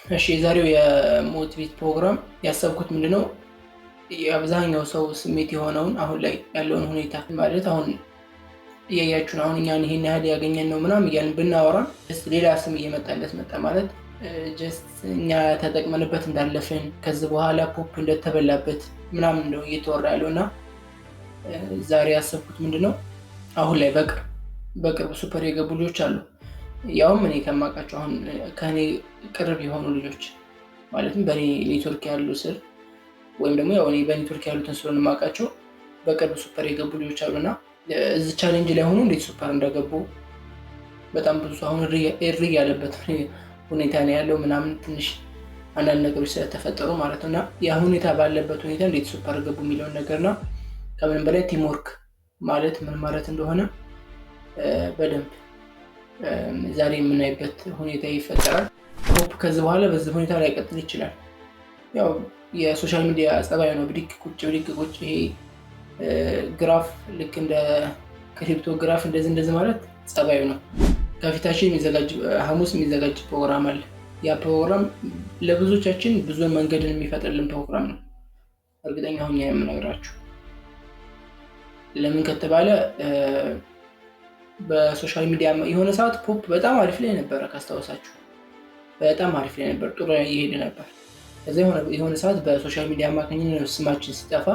እሺ፣ የዛሬው የ motivate ፕሮግራም ያሰብኩት ምንድነው፣ የአብዛኛው ሰው ስሜት የሆነውን አሁን ላይ ያለውን ሁኔታ፣ ማለት አሁን እያያችሁን አሁን እኛን ይሄን ያህል ያገኘን ነው ምናምን እያልን ብናወራ ሌላ ስም እየመጣለት መጣ። ማለት just እኛ ተጠቅመንበት እንዳለፍን፣ ከዚህ በኋላ ፖፕ እንደተበላበት ምናምን ነው እየተወራ ያለው። እና ዛሬ ያሰብኩት ምንድነው፣ አሁን ላይ በቅርብ super የገቡ ልጆች አሉ። ያውም እኔ ከማውቃቸው፣ አሁን ከእኔ ቅርብ የሆኑ ልጆች፣ ማለትም በእኔ ኔትወርክ ያሉ ስር ወይም ደግሞ ያው እኔ በኔትወርክ ያሉትን ስለሆነ የማውቃቸው፣ በቅርብ super የገቡ ልጆች አሉ። እና እዚህ challenge ላይ ሆኖ እንዴት super እንደገቡ በጣም ብዙ አሁን እሪ ያለበት ሁኔታ ነው ያለው ምናምን፣ ትንሽ አንዳንድ ነገሮች ስለተፈጠሩ ማለት ነው። እና ያ ሁኔታ ባለበት ሁኔታ እንዴት super ገቡ የሚለውን ነገርና ከምንም በላይ teamwork ማለት ምን ማለት እንደሆነ በደንብ ዛሬ የምናይበት ሁኔታ ይፈጠራል። ፖፕ ከዚህ በኋላ በዚህ ሁኔታ ላይቀጥል ይችላል። ያው የ social media ጸባይ ነው። ብድግ ቁጭ፣ ብድግ ቁጭ። ይሄ graph ልክ እንደ crypto graph እንደዚህ እንደዚህ ማለት ጸባዩ ነው። ከፊታችን የሚዘጋጅ ሐሙስ የሚዘጋጅ ፕሮግራም አለ። ያ ፕሮግራም ለብዙዎቻችን ብዙ መንገድን የሚፈጥርልን ፕሮግራም ነው። እርግጠኛ ሆኜ የምነግራችሁ። ለምን ከተባለ በ social media የሆነ ሰዓት ፖፕ በጣም አሪፍ ላይ ነበረ፣ ካስታወሳችሁ በጣም አሪፍ ላይ ነበር፣ ጥሩ እየሄደ ነበር። ከዚ የሆነ ሰዓት በ social media አማካኝነት ስማችን ሲጠፋ፣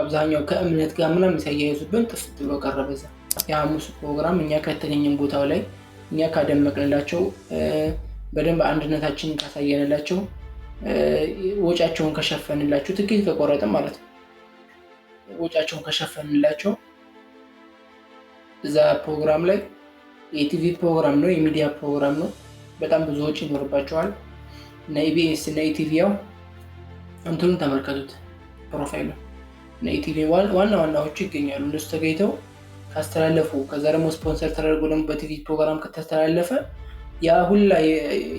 አብዛኛው ከእምነት ጋር ምናምን ሲያያይዙብን ጥፍት ብሎ ቀረ። በዛ የሐሙስ ፕሮግራም እኛ ከተገኘን ቦታው ላይ፣ እኛ ካደመቅንላቸው፣ በደንብ አንድነታችንን ካሳየንላቸው፣ ወጫቸውን ከሸፈንላቸው፣ ትኬት ከቆረጥን ማለት ነው፣ ወጫቸውን ከሸፈንላቸው እዛ ፕሮግራም ላይ፣ የቲቪ ፕሮግራም ነው፣ የሚዲያ ፕሮግራም ነው። በጣም ብዙ ወጪ ይኖርባቸዋል። እና ኢቢኤስ እና ኢቲቪ፣ ያው እንትኑን ተመልከቱት profile ኡ፣ እና ኢቲቪ ዋና ዋናዎቹ ይገኛሉ። እነሱ ተገኝተው ካስተላለፉ፣ ከዛ ደግሞ ስፖንሰር ተደርጎ ደግሞ በቲቪ ፕሮግራም ከተስተላለፈ፣ ያ ሁላ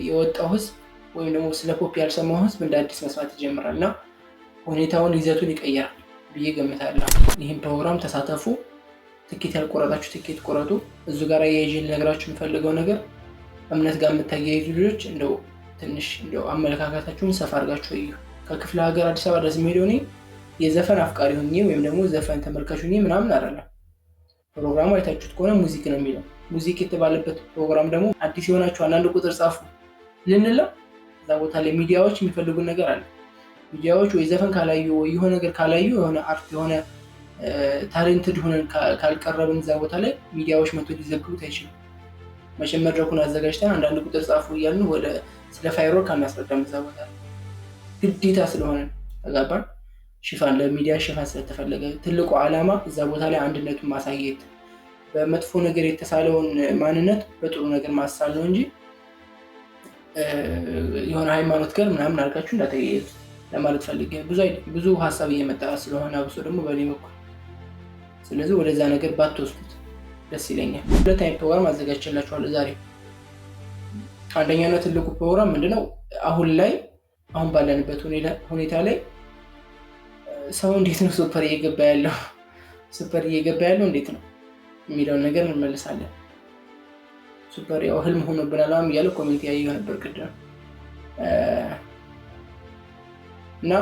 የወጣው ህዝብ ወይም ደግሞ ስለ ፖፕ ያልሰማው ህዝብ እንደ አዲስ መስማት ይጀምራል እና ሁኔታውን ይዘቱን ይቀይራል ብዬ ገምታለሁ። ይህም ፕሮግራም ተሳተፉ። ትኬት ያልቆረጣችሁ ትኬት ቆረጡ። እዙ ጋር አያይዤ ልነግራችሁ የምፈልገው ነገር እምነት ጋር የምታያይዙ ልጆች እንደው ትንሽ እንደው አመለካከታችሁን ሰፋ አድርጋችሁ እዩ። ከክፍለ ሀገር አዲስ አበባ ድረስ የሚሄደው እኔ የዘፈን አፍቃሪ ሁኜ ወይም ደግሞ ዘፈን ተመልካች ሁኜ ምናምን አይደለም። ፕሮግራሙ አይታችሁት ከሆነ music ነው የሚለው። Music የተባለበት ፕሮግራም ደግሞ አዲስ የሆናችሁ አንዳንድ ቁጥር ጻፉ ልንለው እዛ ቦታ ላይ ሚዲያዎች የሚፈልጉን ነገር አለ። ሚዲያዎች ወይ ዘፈን ካላዩ ወይ የሆነ ነገር ካላዩ፣ የሆነ art የሆነ talented ሆነን ካልቀረብን እዛ ቦታ ላይ ሚዲያዎች መቶ ሊዘግቡት አይችሉም። መቼም መድረኩን አዘጋጅተን አንዳንድ ቁጥር ጻፉ እያልን ወደ ስለ firework አናስረዳም። እዛ ቦታ ላይ ግዴታ ስለሆነ ተጋባን። ሽፋን፣ ለሚዲያ ሽፋን ስለተፈለገ፣ ትልቁ ዓላማ እዛ ቦታ ላይ አንድነቱን ማሳየት፣ በመጥፎ ነገር የተሳለውን ማንነት በጥሩ ነገር ማሳል ነው እንጂ የሆነ ሃይማኖት ጋር ምናምን አድርጋችሁ እንዳተያይዙት ለማለት ፈልጌ፣ ብዙ ሀሳብ እየመጣ ስለሆነ አብሶ ደግሞ በእኔ በኩል፣ ስለዚህ ወደዛ ነገር ባትወስዱት ደስ ይለኛል። ሁለት አይነት ፕሮግራም አዘጋጅቼላችኋለሁ ዛሬ። አንደኛና ትልቁ ፕሮግራም ምንድነው? አሁን ላይ አሁን ባለንበት ሁኔታ ላይ ሰው እንዴት ነው super እየገባ ያለው፣ super እየገባ ያለው እንዴት ነው የሚለውን ነገር እንመልሳለን። Super ያው ህልም ሆኖብናል እያለ comment ያየሁ ነበር ቅድም። እና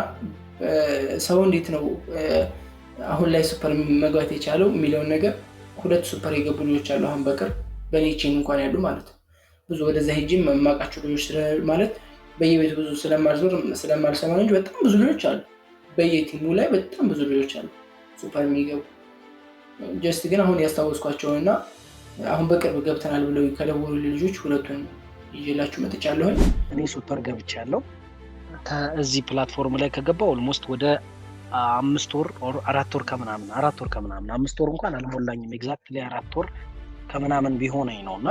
ሰው እንዴት ነው አሁን ላይ super መግባት የቻለው የሚለውን ነገር፣ ሁለት super የገቡ ልጆች አሉ አሁን በቅርብ በእኔ chain እንኳን ያሉ ማለት ነው። ብዙ ወደዛ ሄጄ የማውቃቸው ልጆች፣ ማለት በየቤቱ ብዙ ስለማልዞር ስለማልሰማ እንጂ በጣም ብዙ ልጆች አሉ። በየ team ኡ ላይ በጣም ብዙ ልጆች አሉ super የሚገቡ። Just ግን አሁን ያስታወስኳቸውን እና አሁን በቅርብ ገብተናል ብለው ከደወሉ ልጆች ሁለቱን ይዤላችሁ መጥቻለሁኝ። እኔ super ገብቻለሁ። ከዚህ platform ላይ ከገባው almost ወደ 5 ወር፣ 4 ወር ከምናምን፣ 4 ወር ከምናምን፣ 5 ወር እንኳን አልሞላኝም። Exactly 4 ወር ከምናምን ቢሆነኝ ነው። እና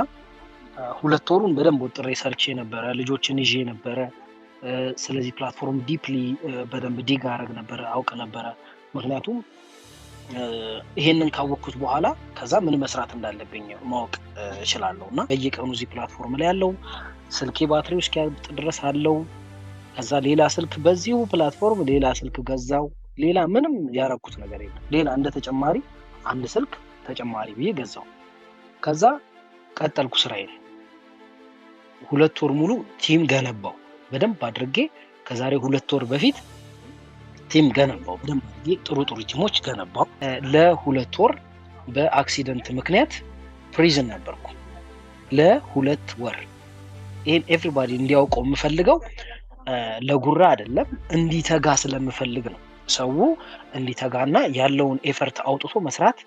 2 ወሩን በደንብ ወጥሬ ሰርቼ ነበረ፣ ልጆችን ይዤ ነበረ። ስለዚህ platform deeply በደንብ dig አረግ ነበረ፣ አውቅ ነበረ። ምክንያቱም ይሄንን ካወቅኩት በኋላ ከዛ ምን መስራት እንዳለብኝ ማወቅ እችላለሁ። እና በየቀኑ እዚህ platform ላይ ያለው ስልኬ ባትሪው እስኪያልቅ ድረስ አለው። ከዛ ሌላ ስልክ በዚሁ platform ሌላ ስልክ ገዛው። ሌላ ምንም ያረኩት ነገር የለም። ሌላ እንደ ተጨማሪ አንድ ስልክ ተጨማሪ ብዬ ገዛው። ከዛ ቀጠልኩ ስራዬን። 2 ወር ሙሉ team ገነባው። በደንብ አድርጌ ከዛሬ 2 ወር በፊት team ገነባው። በደንብ አድርጌ ጥሩ ጥሩ team ኦች ገነባው። ለ2 ወር በ accident ምክንያት prison ነበርኩ። ለ2 ወር። ይሄን everybody እንዲያውቀው የምፈልገው ለጉራ አይደለም፣ እንዲተጋ ስለምፈልግ ነው። ሰው እንዲተጋና ያለውን effort አውጥቶ መስራት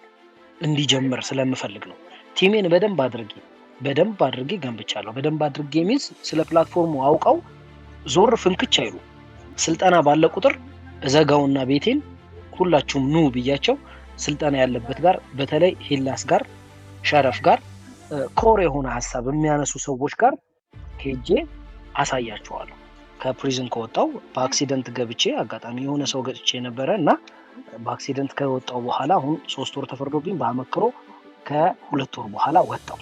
እንዲጀምር ስለምፈልግ ነው። Team ኤን በደንብ አድርጌ ገንብቻለሁ። በደንብ አድርጌ means ስለ platform ኡ አውቀው ዞር ፍንክች አይሉ። ስልጠና ባለ ቁጥር እዘጋውና ቤቴን ሁላችሁም ኑ ብያቸው ስልጠና ያለበት ጋር፣ በተለይ ሂላስ ጋር፣ ሸረፍ ጋር፣ core የሆነ ሀሳብ የሚያነሱ ሰዎች ጋር ሄጄ አሳያቸዋለሁ። ከ prison ከወጣው፣ በ accident ገብቼ አጋጣሚ የሆነ ሰው ገጭቼ ነበረ እና በ accident ከወጣው በኋላ አሁን 3 ወር ተፈርዶብኝ በአመክሮ ከ2 ወር በኋላ ወጣው።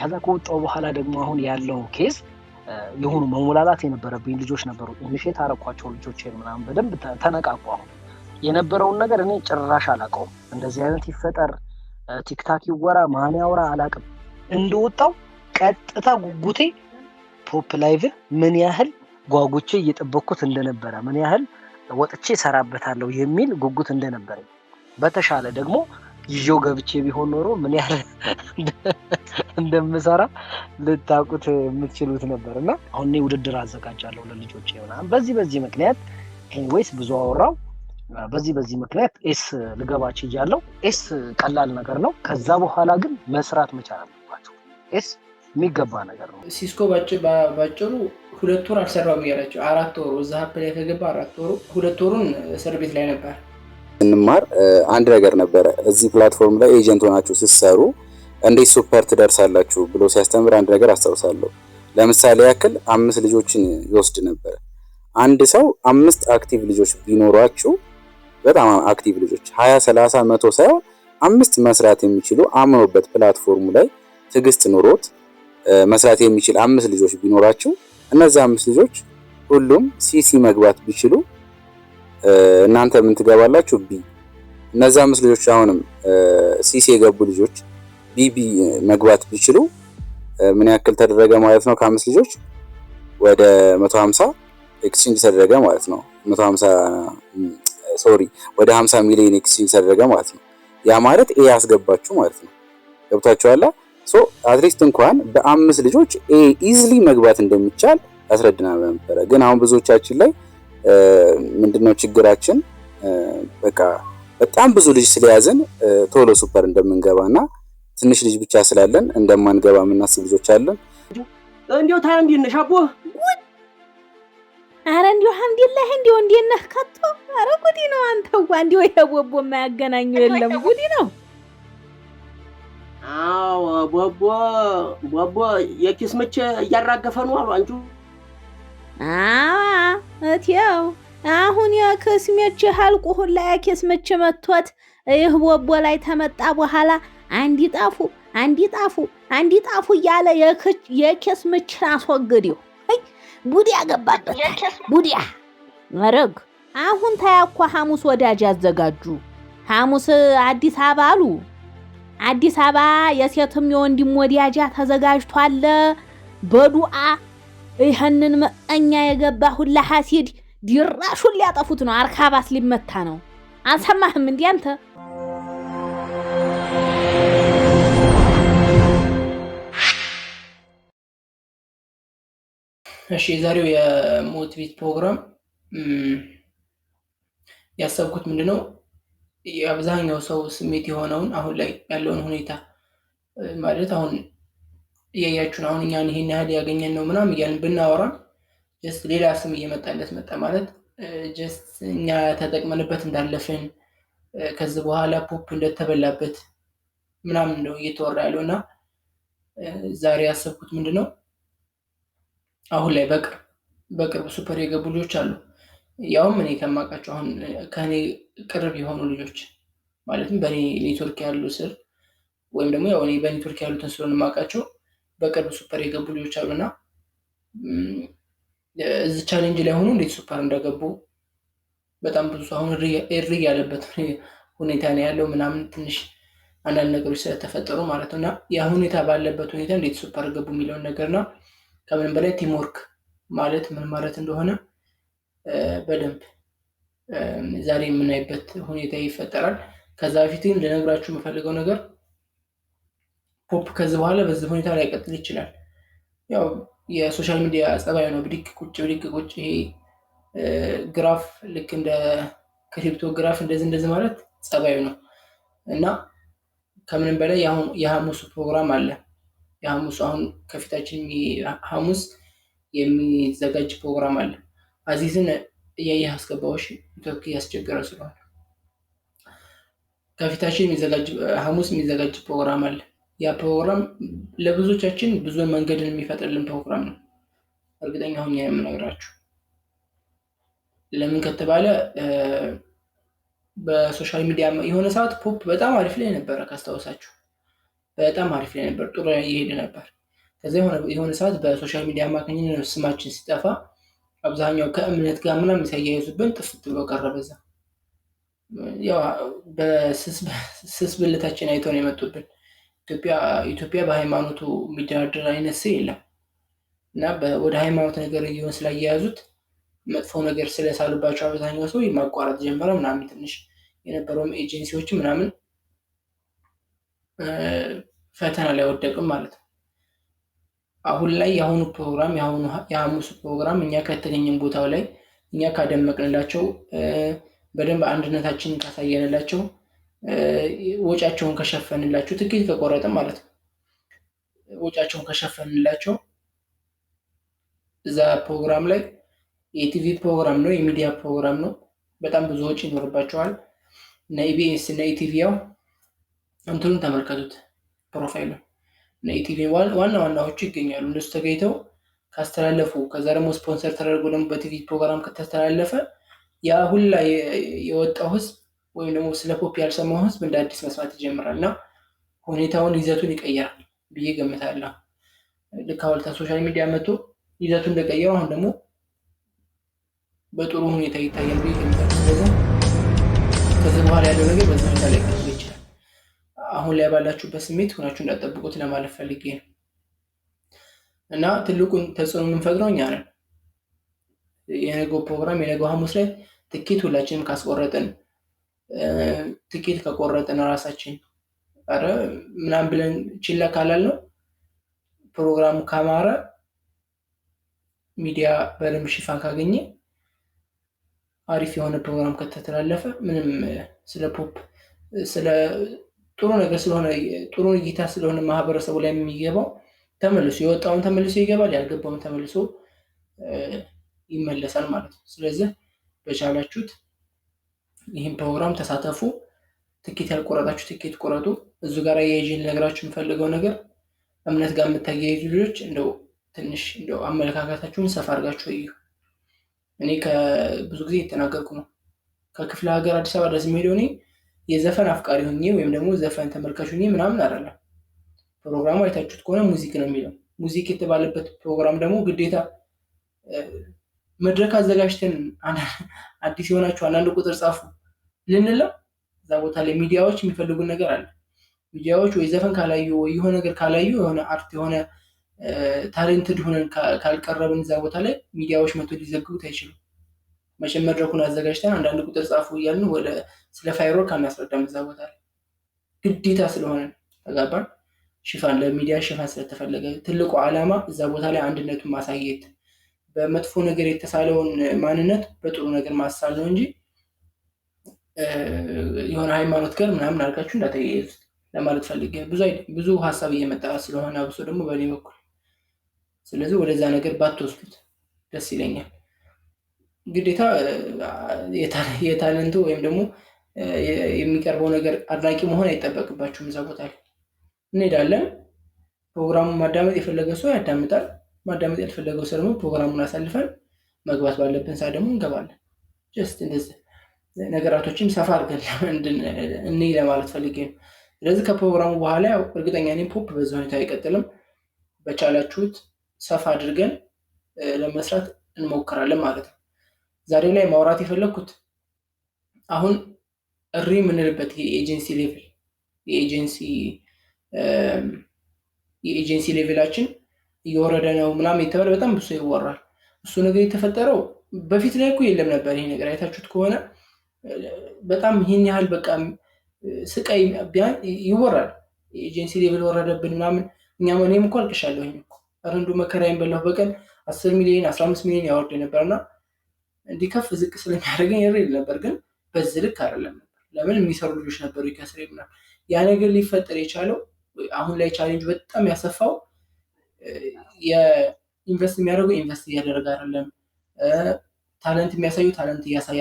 ከዛ ከወጣው በኋላ ደግሞ አሁን ያለው case የሆኑ መሞላላት የነበረብኝ ልጆች ነበሩ። Initiate አረኳቸው ልጆች ምናምን በደንብ ተነቃቁ። አሁን የነበረውን ነገር እኔ ጭራሽ አላውቀውም። እንደዚህ አይነት ይፈጠር፣ TikTok ይወራ፣ ማን ያውራ አላውቅም። እንደወጣው ቀጥታ ጉጉቴ Pop Live ን ምን ያህል ጓጉቼ እየጠበቅኩት እንደነበረ፣ ምን ያህል ወጥቼ እሰራበታለሁ የሚል ጉጉት እንደነበረ፣ በተሻለ ደግሞ ይዤው ገብቼ ቢሆን ኖሮ ምን ያህል እንደምሰራ ልታውቁት የምትችሉት ነበር። እና አሁን እኔ ውድድር አዘጋጃለሁ ለልጆች ምናምን። በዚህ በዚህ ምክንያት፣ anyways ብዙ አወራው። በዚህ በዚህ ምክንያት S ልገባ ችያለሁ። S ቀላል ነገር ነው። ከዛ በኋላ ግን መስራት መቻል አለባቸው። S የሚገባ ነገር ነው። ሲስኮ ባጭሩ 2 ወር አልሰራውም እያላቸው፣ 4 ወሩ እዛ app ላይ ከገባ 4 ወሩ፣ 2 ወሩን እስር ቤት ላይ ነበር። ስንማር አንድ ነገር ነበረ። እዚህ platform ላይ agent ሆናችሁ ስትሰሩ እንዴት super ትደርሳላችሁ ብሎ ሲያስተምር አንድ ነገር አስታውሳለሁ። ለምሳሌ ያክል አምስት ልጆችን ይወስድ ነበር። አንድ ሰው አምስት active ልጆች ቢኖሯችሁ፣ በጣም active ልጆች፣ 20፣ 30፣ 100 ሳይሆን አምስት መስራት የሚችሉ፣ አምኖበት platform ኡ ላይ ትዕግስት ኖሮት መስራት የሚችል አምስት ልጆች ቢኖራችሁ፣ እነዚህ አምስት ልጆች ሁሉም CC መግባት ቢችሉ እናንተ ምን ትገባላችሁ? B። እነዚህ አምስት ልጆች አሁንም CC የገቡ ልጆች BB መግባት ቢችሉ ምን ያክል ተደረገ ማለት ነው? ከአምስት ልጆች ወደ 150 exchange ተደረገ ማለት ነው። 150፣ sorry፣ ወደ 50 ሚሊዮን exchange ተደረገ ማለት ነው። ያ ማለት A ያስገባችሁ ማለት ነው። ገብታችኋል? So at least እንኳን በአምስት ልጆች A easily መግባት እንደሚቻል ያስረድናል ነበረ። ግን አሁን ብዙዎቻችን ላይ ምንድነው ችግራችን? በቃ በጣም ብዙ ልጅ ስለያዝን ቶሎ super እንደምንገባና ትንሽ ልጅ ብቻ ስላለን እንደማንገባ የምናስብ ልጆች አለን። እንዲያው ታዲያ እንዴት ነሽ አቦ? አረ እንዲሁ አልሐምዱሊላህ፣ እንዲሁ እንዴት ነህ ከቶ? አረ ጉዲ ነው አንተዋ፣ እንዲሁ ይሄ ቦቦ የማያገናኘው የለም፣ ጉዲ ነው። አዎ፣ ቦቦ ቦቦ የኪስ ምች እያራገፈ ነው አሉ አንቺ። አዋ እቴው፣ አሁን የክስ ምች ሀልቁ ሁላ የኪስ ምች መቶት ይህ ቦቦ ላይ ተመጣ በኋላ አንዲ ጣፉ፣ አንዲ ጣፉ፣ አንዲ ጣፉ እያለ የኪስ ምችን አስወግደው። አይ ቡዲያ ገባበት ቡዲያ መረግ። አሁን ታያኳ ሐሙስ ወዳጅ ያዘጋጁ፣ ሐሙስ አዲስ አበባ አሉ። አዲስ አበባ የሴትም የወንድም ወዳጃ ተዘጋጅቷል። በዱዓ ይህንን መቀኛ የገባ ሁላ ሐሲድ ድራሹን ሊያጠፉት ነው። አርካባስ ሊመታ ነው። አልሰማህም እንዲህ አንተ? እሺ፣ የዛሬው የ motivate ፕሮግራም ያሰብኩት ምንድነው፣ የአብዛኛው ሰው ስሜት የሆነውን አሁን ላይ ያለውን ሁኔታ፣ ማለት አሁን እያያችሁ ነው። አሁን እኛን ይሄን ያህል ያገኘን ነው ምናምን እያልን ብናወራ just ሌላ ስም እየመጣለት መጣ። ማለት just እኛ ተጠቅመንበት እንዳለፍን፣ ከዚህ በኋላ ፖፕ እንደተበላበት ምናምን ነው እየተወራ ያለው። እና ዛሬ ያሰብኩት ምንድነው፣ አሁን ላይ በቅርብ በቅርብ super የገቡ ልጆች አሉ። ያውም እኔ ከማውቃቸው፣ አሁን ከእኔ ቅርብ የሆኑ ልጆች፣ ማለትም በእኔ ኔትወርክ ያሉ ስር ወይም ደግሞ ያው እኔ በኔትወርክ ያሉትን ስለሆነ የማውቃቸው፣ በቅርብ super የገቡ ልጆች አሉና እዚህ challenge ላይ ሆኖ እንዴት super እንደገቡ በጣም ብዙ ሰው አሁን እሪ ያለበት ሁኔታ ነው ያለው ምናምን፣ ትንሽ አንዳንድ ነገሮች ስለተፈጠሩ ማለት ነው። እና ያ ሁኔታ ባለበት ሁኔታ እንዴት super ገቡ የሚለውን ነገር ነው። ከምንም በላይ teamwork ማለት ምን ማለት እንደሆነ በደንብ ዛሬ የምናይበት ሁኔታ ይፈጠራል። ከዛ በፊት ግን ልነግራችሁ የምፈልገው ነገር ፖፕ ከዚህ በኋላ በዚህ ሁኔታ ላይቀጥል ይችላል። ያው የ social media ጸባዩ ነው። ብድግ ቁጭ ብድግ ቁጭ። ይሄ graph ልክ እንደ crypto graph እንደዚህ እንደዚህ ማለት ጸባዩ ነው እና ከምንም በላይ የሐሙሱ ፕሮግራም አለ። የሐሙሱ አሁን ከፊታችን ሐሙስ የሚዘጋጅ ፕሮግራም አለ። አዚዝን እያየህ አስገባዎች ኔትወርክ እያስቸገረ ስለሆነ ከፊታችን ሐሙስ የሚዘጋጅ ፕሮግራም አለ። ያ ፕሮግራም ለብዙዎቻችን ብዙ መንገድን የሚፈጥርልን ፕሮግራም ነው። እርግጠኛ ሆኜ የምነግራችሁ። ለምን ከተባለ በ social media የሆነ ሰዓት ፖፕ በጣም አሪፍ ላይ ነበረ፣ ካስታወሳችሁ በጣም አሪፍ ላይ ነበር፣ ጥሩ ላይ እየሄደ ነበር። ከዚ የሆነ ሰዓት በ social media አማካኝነት ስማችን ሲጠፋ አብዛኛው ከእምነት ጋር ምናምን ሲያያይዙብን ጥፍት ብሎ ቀረ። በዛ ያው በስስ ብልታችን አይተው ነው የመጡብን። ኢትዮጵያ በሃይማኖቱ የሚደራደር አይነት ሰው የለም እና ወደ ሃይማኖት ነገር እየሆን ስላያያዙት መጥፎ ነገር ስለሳሉባቸው አብዛኛው ሰው ማቋረጥ ጀመረ ምናምን። ትንሽ የነበረውም ኤጀንሲዎች ምናምን ፈተና ላይ ወደቅም ማለት ነው። አሁን ላይ የአሁኑ ፕሮግራም የሐሙሱ ፕሮግራም እኛ ከተገኘን ቦታው ላይ እኛ ካደመቅንላቸው፣ በደንብ አንድነታችንን ካሳየንላቸው፣ ወጫቸውን ከሸፈንላቸው፣ ትኬት ከቆረጥን ማለት ነው፣ ወጫቸውን ከሸፈንላቸው እዛ ፕሮግራም ላይ የቲቪ ፕሮግራም ነው፣ የሚዲያ ፕሮግራም ነው። በጣም ብዙ ወጪ ይኖርባቸዋል። እነ ኢቢኤስ እነ ኢቲቪ ያው እንትኑን ተመልከቱት፣ profile ኡ እነ ኢቲቪ ዋና ዋናዎቹ ይገኛሉ። እነሱ ተገኝተው ካስተላለፉ፣ ከዛ ደግሞ ስፖንሰር ተደርጎ ደግሞ በቲቪ ፕሮግራም ከተስተላለፈ ያ ሁላ የወጣው ህዝብ ወይም ደግሞ ስለ ፖፕ ያልሰማው ህዝብ እንደ አዲስ መስማት ይጀምራል እና ሁኔታውን ይዘቱን ይቀይራል ብዬ ገምታለሁ። ልክ ሐውልታ social media መጥቶ ይዘቱን እንደቀየረው አሁን ደግሞ በጥሩ ሁኔታ ይታያል ብዬ ገምታለሁ። ስለዚህ ከዚህ በኋላ ያለው ነገር በዚህ ሁኔታ ላይ ቀጥል ይችላል። አሁን ላይ ባላችሁበት ስሜት ሆናችሁ እንዳጠብቁት ለማለት ፈልጌ ነው እና ትልቁን ተጽዕኖ የምንፈጥረው እኛ ነን። የነገው ፕሮግራም የነገው ሐሙስ ላይ ትኬት ሁላችንም ካስቆረጥን፣ ትኬት ከቆረጥን ራሳችን ኧረ ምናምን ብለን ችላ ካላልነው፣ ፕሮግራሙ ካማረ፣ ሚዲያ በደንብ ሽፋን ካገኘ፣ አሪፍ የሆነ ፕሮግራም ከተተላለፈ፣ ምንም ስለ ፖፕ ስለ ጥሩ ነገር ስለሆነ፣ ጥሩ እይታ ስለሆነ ማህበረሰቡ ላይ የሚገባው ተመልሶ የወጣውን ተመልሶ ይገባል፣ ያልገባውን ተመልሶ ይመለሳል ማለት ነው። ስለዚህ በቻላችሁት ይህን ፕሮግራም ተሳተፉ። ትኬት ያልቆረጣችሁ ትኬት ቆረጡ። እዙ ጋር አያይዤ ልነግራችሁ የምፈልገው ነገር እምነት ጋር የምታያይዙ ልጆች እንደው ትንሽ እንደው አመለካከታችሁን ሰፋ አድርጋችሁ እዩ። እኔ ከብዙ ጊዜ የተናገርኩ ነው። ከክፍለ ሀገር አዲስ አበባ ድረስ የሚሄደው እኔ የዘፈን አፍቃሪ ሆኜ ወይም ደግሞ ዘፈን ተመልካች ሆኜ ምናምን አይደለም። ፕሮግራሙ አይታችሁት ከሆነ music ነው የሚለው። Music የተባለበት ፕሮግራም ደግሞ ግዴታ መድረክ አዘጋጅተን አዲስ የሆናችሁ አንዳንድ ቁጥር ጻፉ ልንለው እዛ ቦታ ላይ ሚዲያዎች የሚፈልጉን ነገር አለ። ሚዲያዎች ወይ ዘፈን ካላዩ ወይ የሆነ ነገር ካላዩ፣ የሆነ art የሆነ talented ሆነን ካልቀረብን እዛ ቦታ ላይ ሚዲያዎች መቶ ሊዘግቡት አይችሉም። መቼም መድረኩን አዘጋጅተን አንዳንድ ቁጥር ጻፉ እያልን ወደ ስለ firework አናስረዳም እዛ ቦታ ላይ ግዴታ ስለሆነ፣ ተጋባን። ሽፋን ለሚዲያ ሽፋን ስለተፈለገ ትልቁ ዓላማ እዛ ቦታ ላይ አንድነቱን ማሳየት፣ በመጥፎ ነገር የተሳለውን ማንነት በጥሩ ነገር ማሳል ነው እንጂ የሆነ ሃይማኖት ጋር ምናምን አድርጋችሁ እንዳተያይዙት ለማለት ፈልጌ፣ ብዙ ሀሳብ እየመጣ ስለሆነ አብሶ ደግሞ በእኔ በኩል፣ ስለዚህ ወደዛ ነገር ባትወስዱት ደስ ይለኛል። ግዴታ የ talent ኡ ወይም ደግሞ የሚቀርበው ነገር አድናቂ መሆን አይጠበቅባችሁም። እዛ ቦታ ላይ እንሄዳለን። ፕሮግራሙን ማዳመጥ የፈለገ ሰው ያዳምጣል። ማዳመጥ ያልፈለገው ሰው ደግሞ ፕሮግራሙን አሳልፈን መግባት ባለብን ሰዓት ደግሞ እንገባለን። Just እንደዚህ ነገራቶችን ሰፋ አድርገን እንይ ለማለት ፈልጌ ነው። ስለዚህ ከፕሮግራሙ በኋላ ያው እርግጠኛ ነኝ ፖፕ በዚህ ሁኔታ አይቀጥልም። በቻላችሁት ሰፋ አድርገን ለመስራት እንሞክራለን ማለት ነው። ዛሬ ላይ ማውራት የፈለግኩት አሁን እሪ የምንልበት የ agency level የ agency level ኣችን እየወረደ ነው ምናምን የተባለ በጣም ብዙ ይወራል። እሱ ነገር የተፈጠረው በፊት ላይ እኮ የለም ነበር ይሄ ነገር። አይታችሁት ከሆነ በጣም ይህን ያህል በቃ ስቃይ ቢያን ይወራል። Agency level ወረደብን ምናምን። እኛም እኔም እኮ አልቅሻለሁኝ እኮ፣ ኧረ እንደው መከራዬን በላሁ። በቀን 10 ሚሊዮን 15 ሚሊዮን ያወርድ ነበርና እንዲህ ከፍ ዝቅ ስለሚያደርገኝ real ነበር፣ ግን በዚህ ልክ አይደለም ነበር። ለምን የሚሰሩ ልጆች ነበሩ ከስሬ ምናምን። ያ ነገር ሊፈጠር የቻለው አሁን ላይ challenge በጣም ያሰፋው የ invest የሚያደርገው invest እያደረገ አይደለም። Talent የሚያሳዩ talent እያሳየ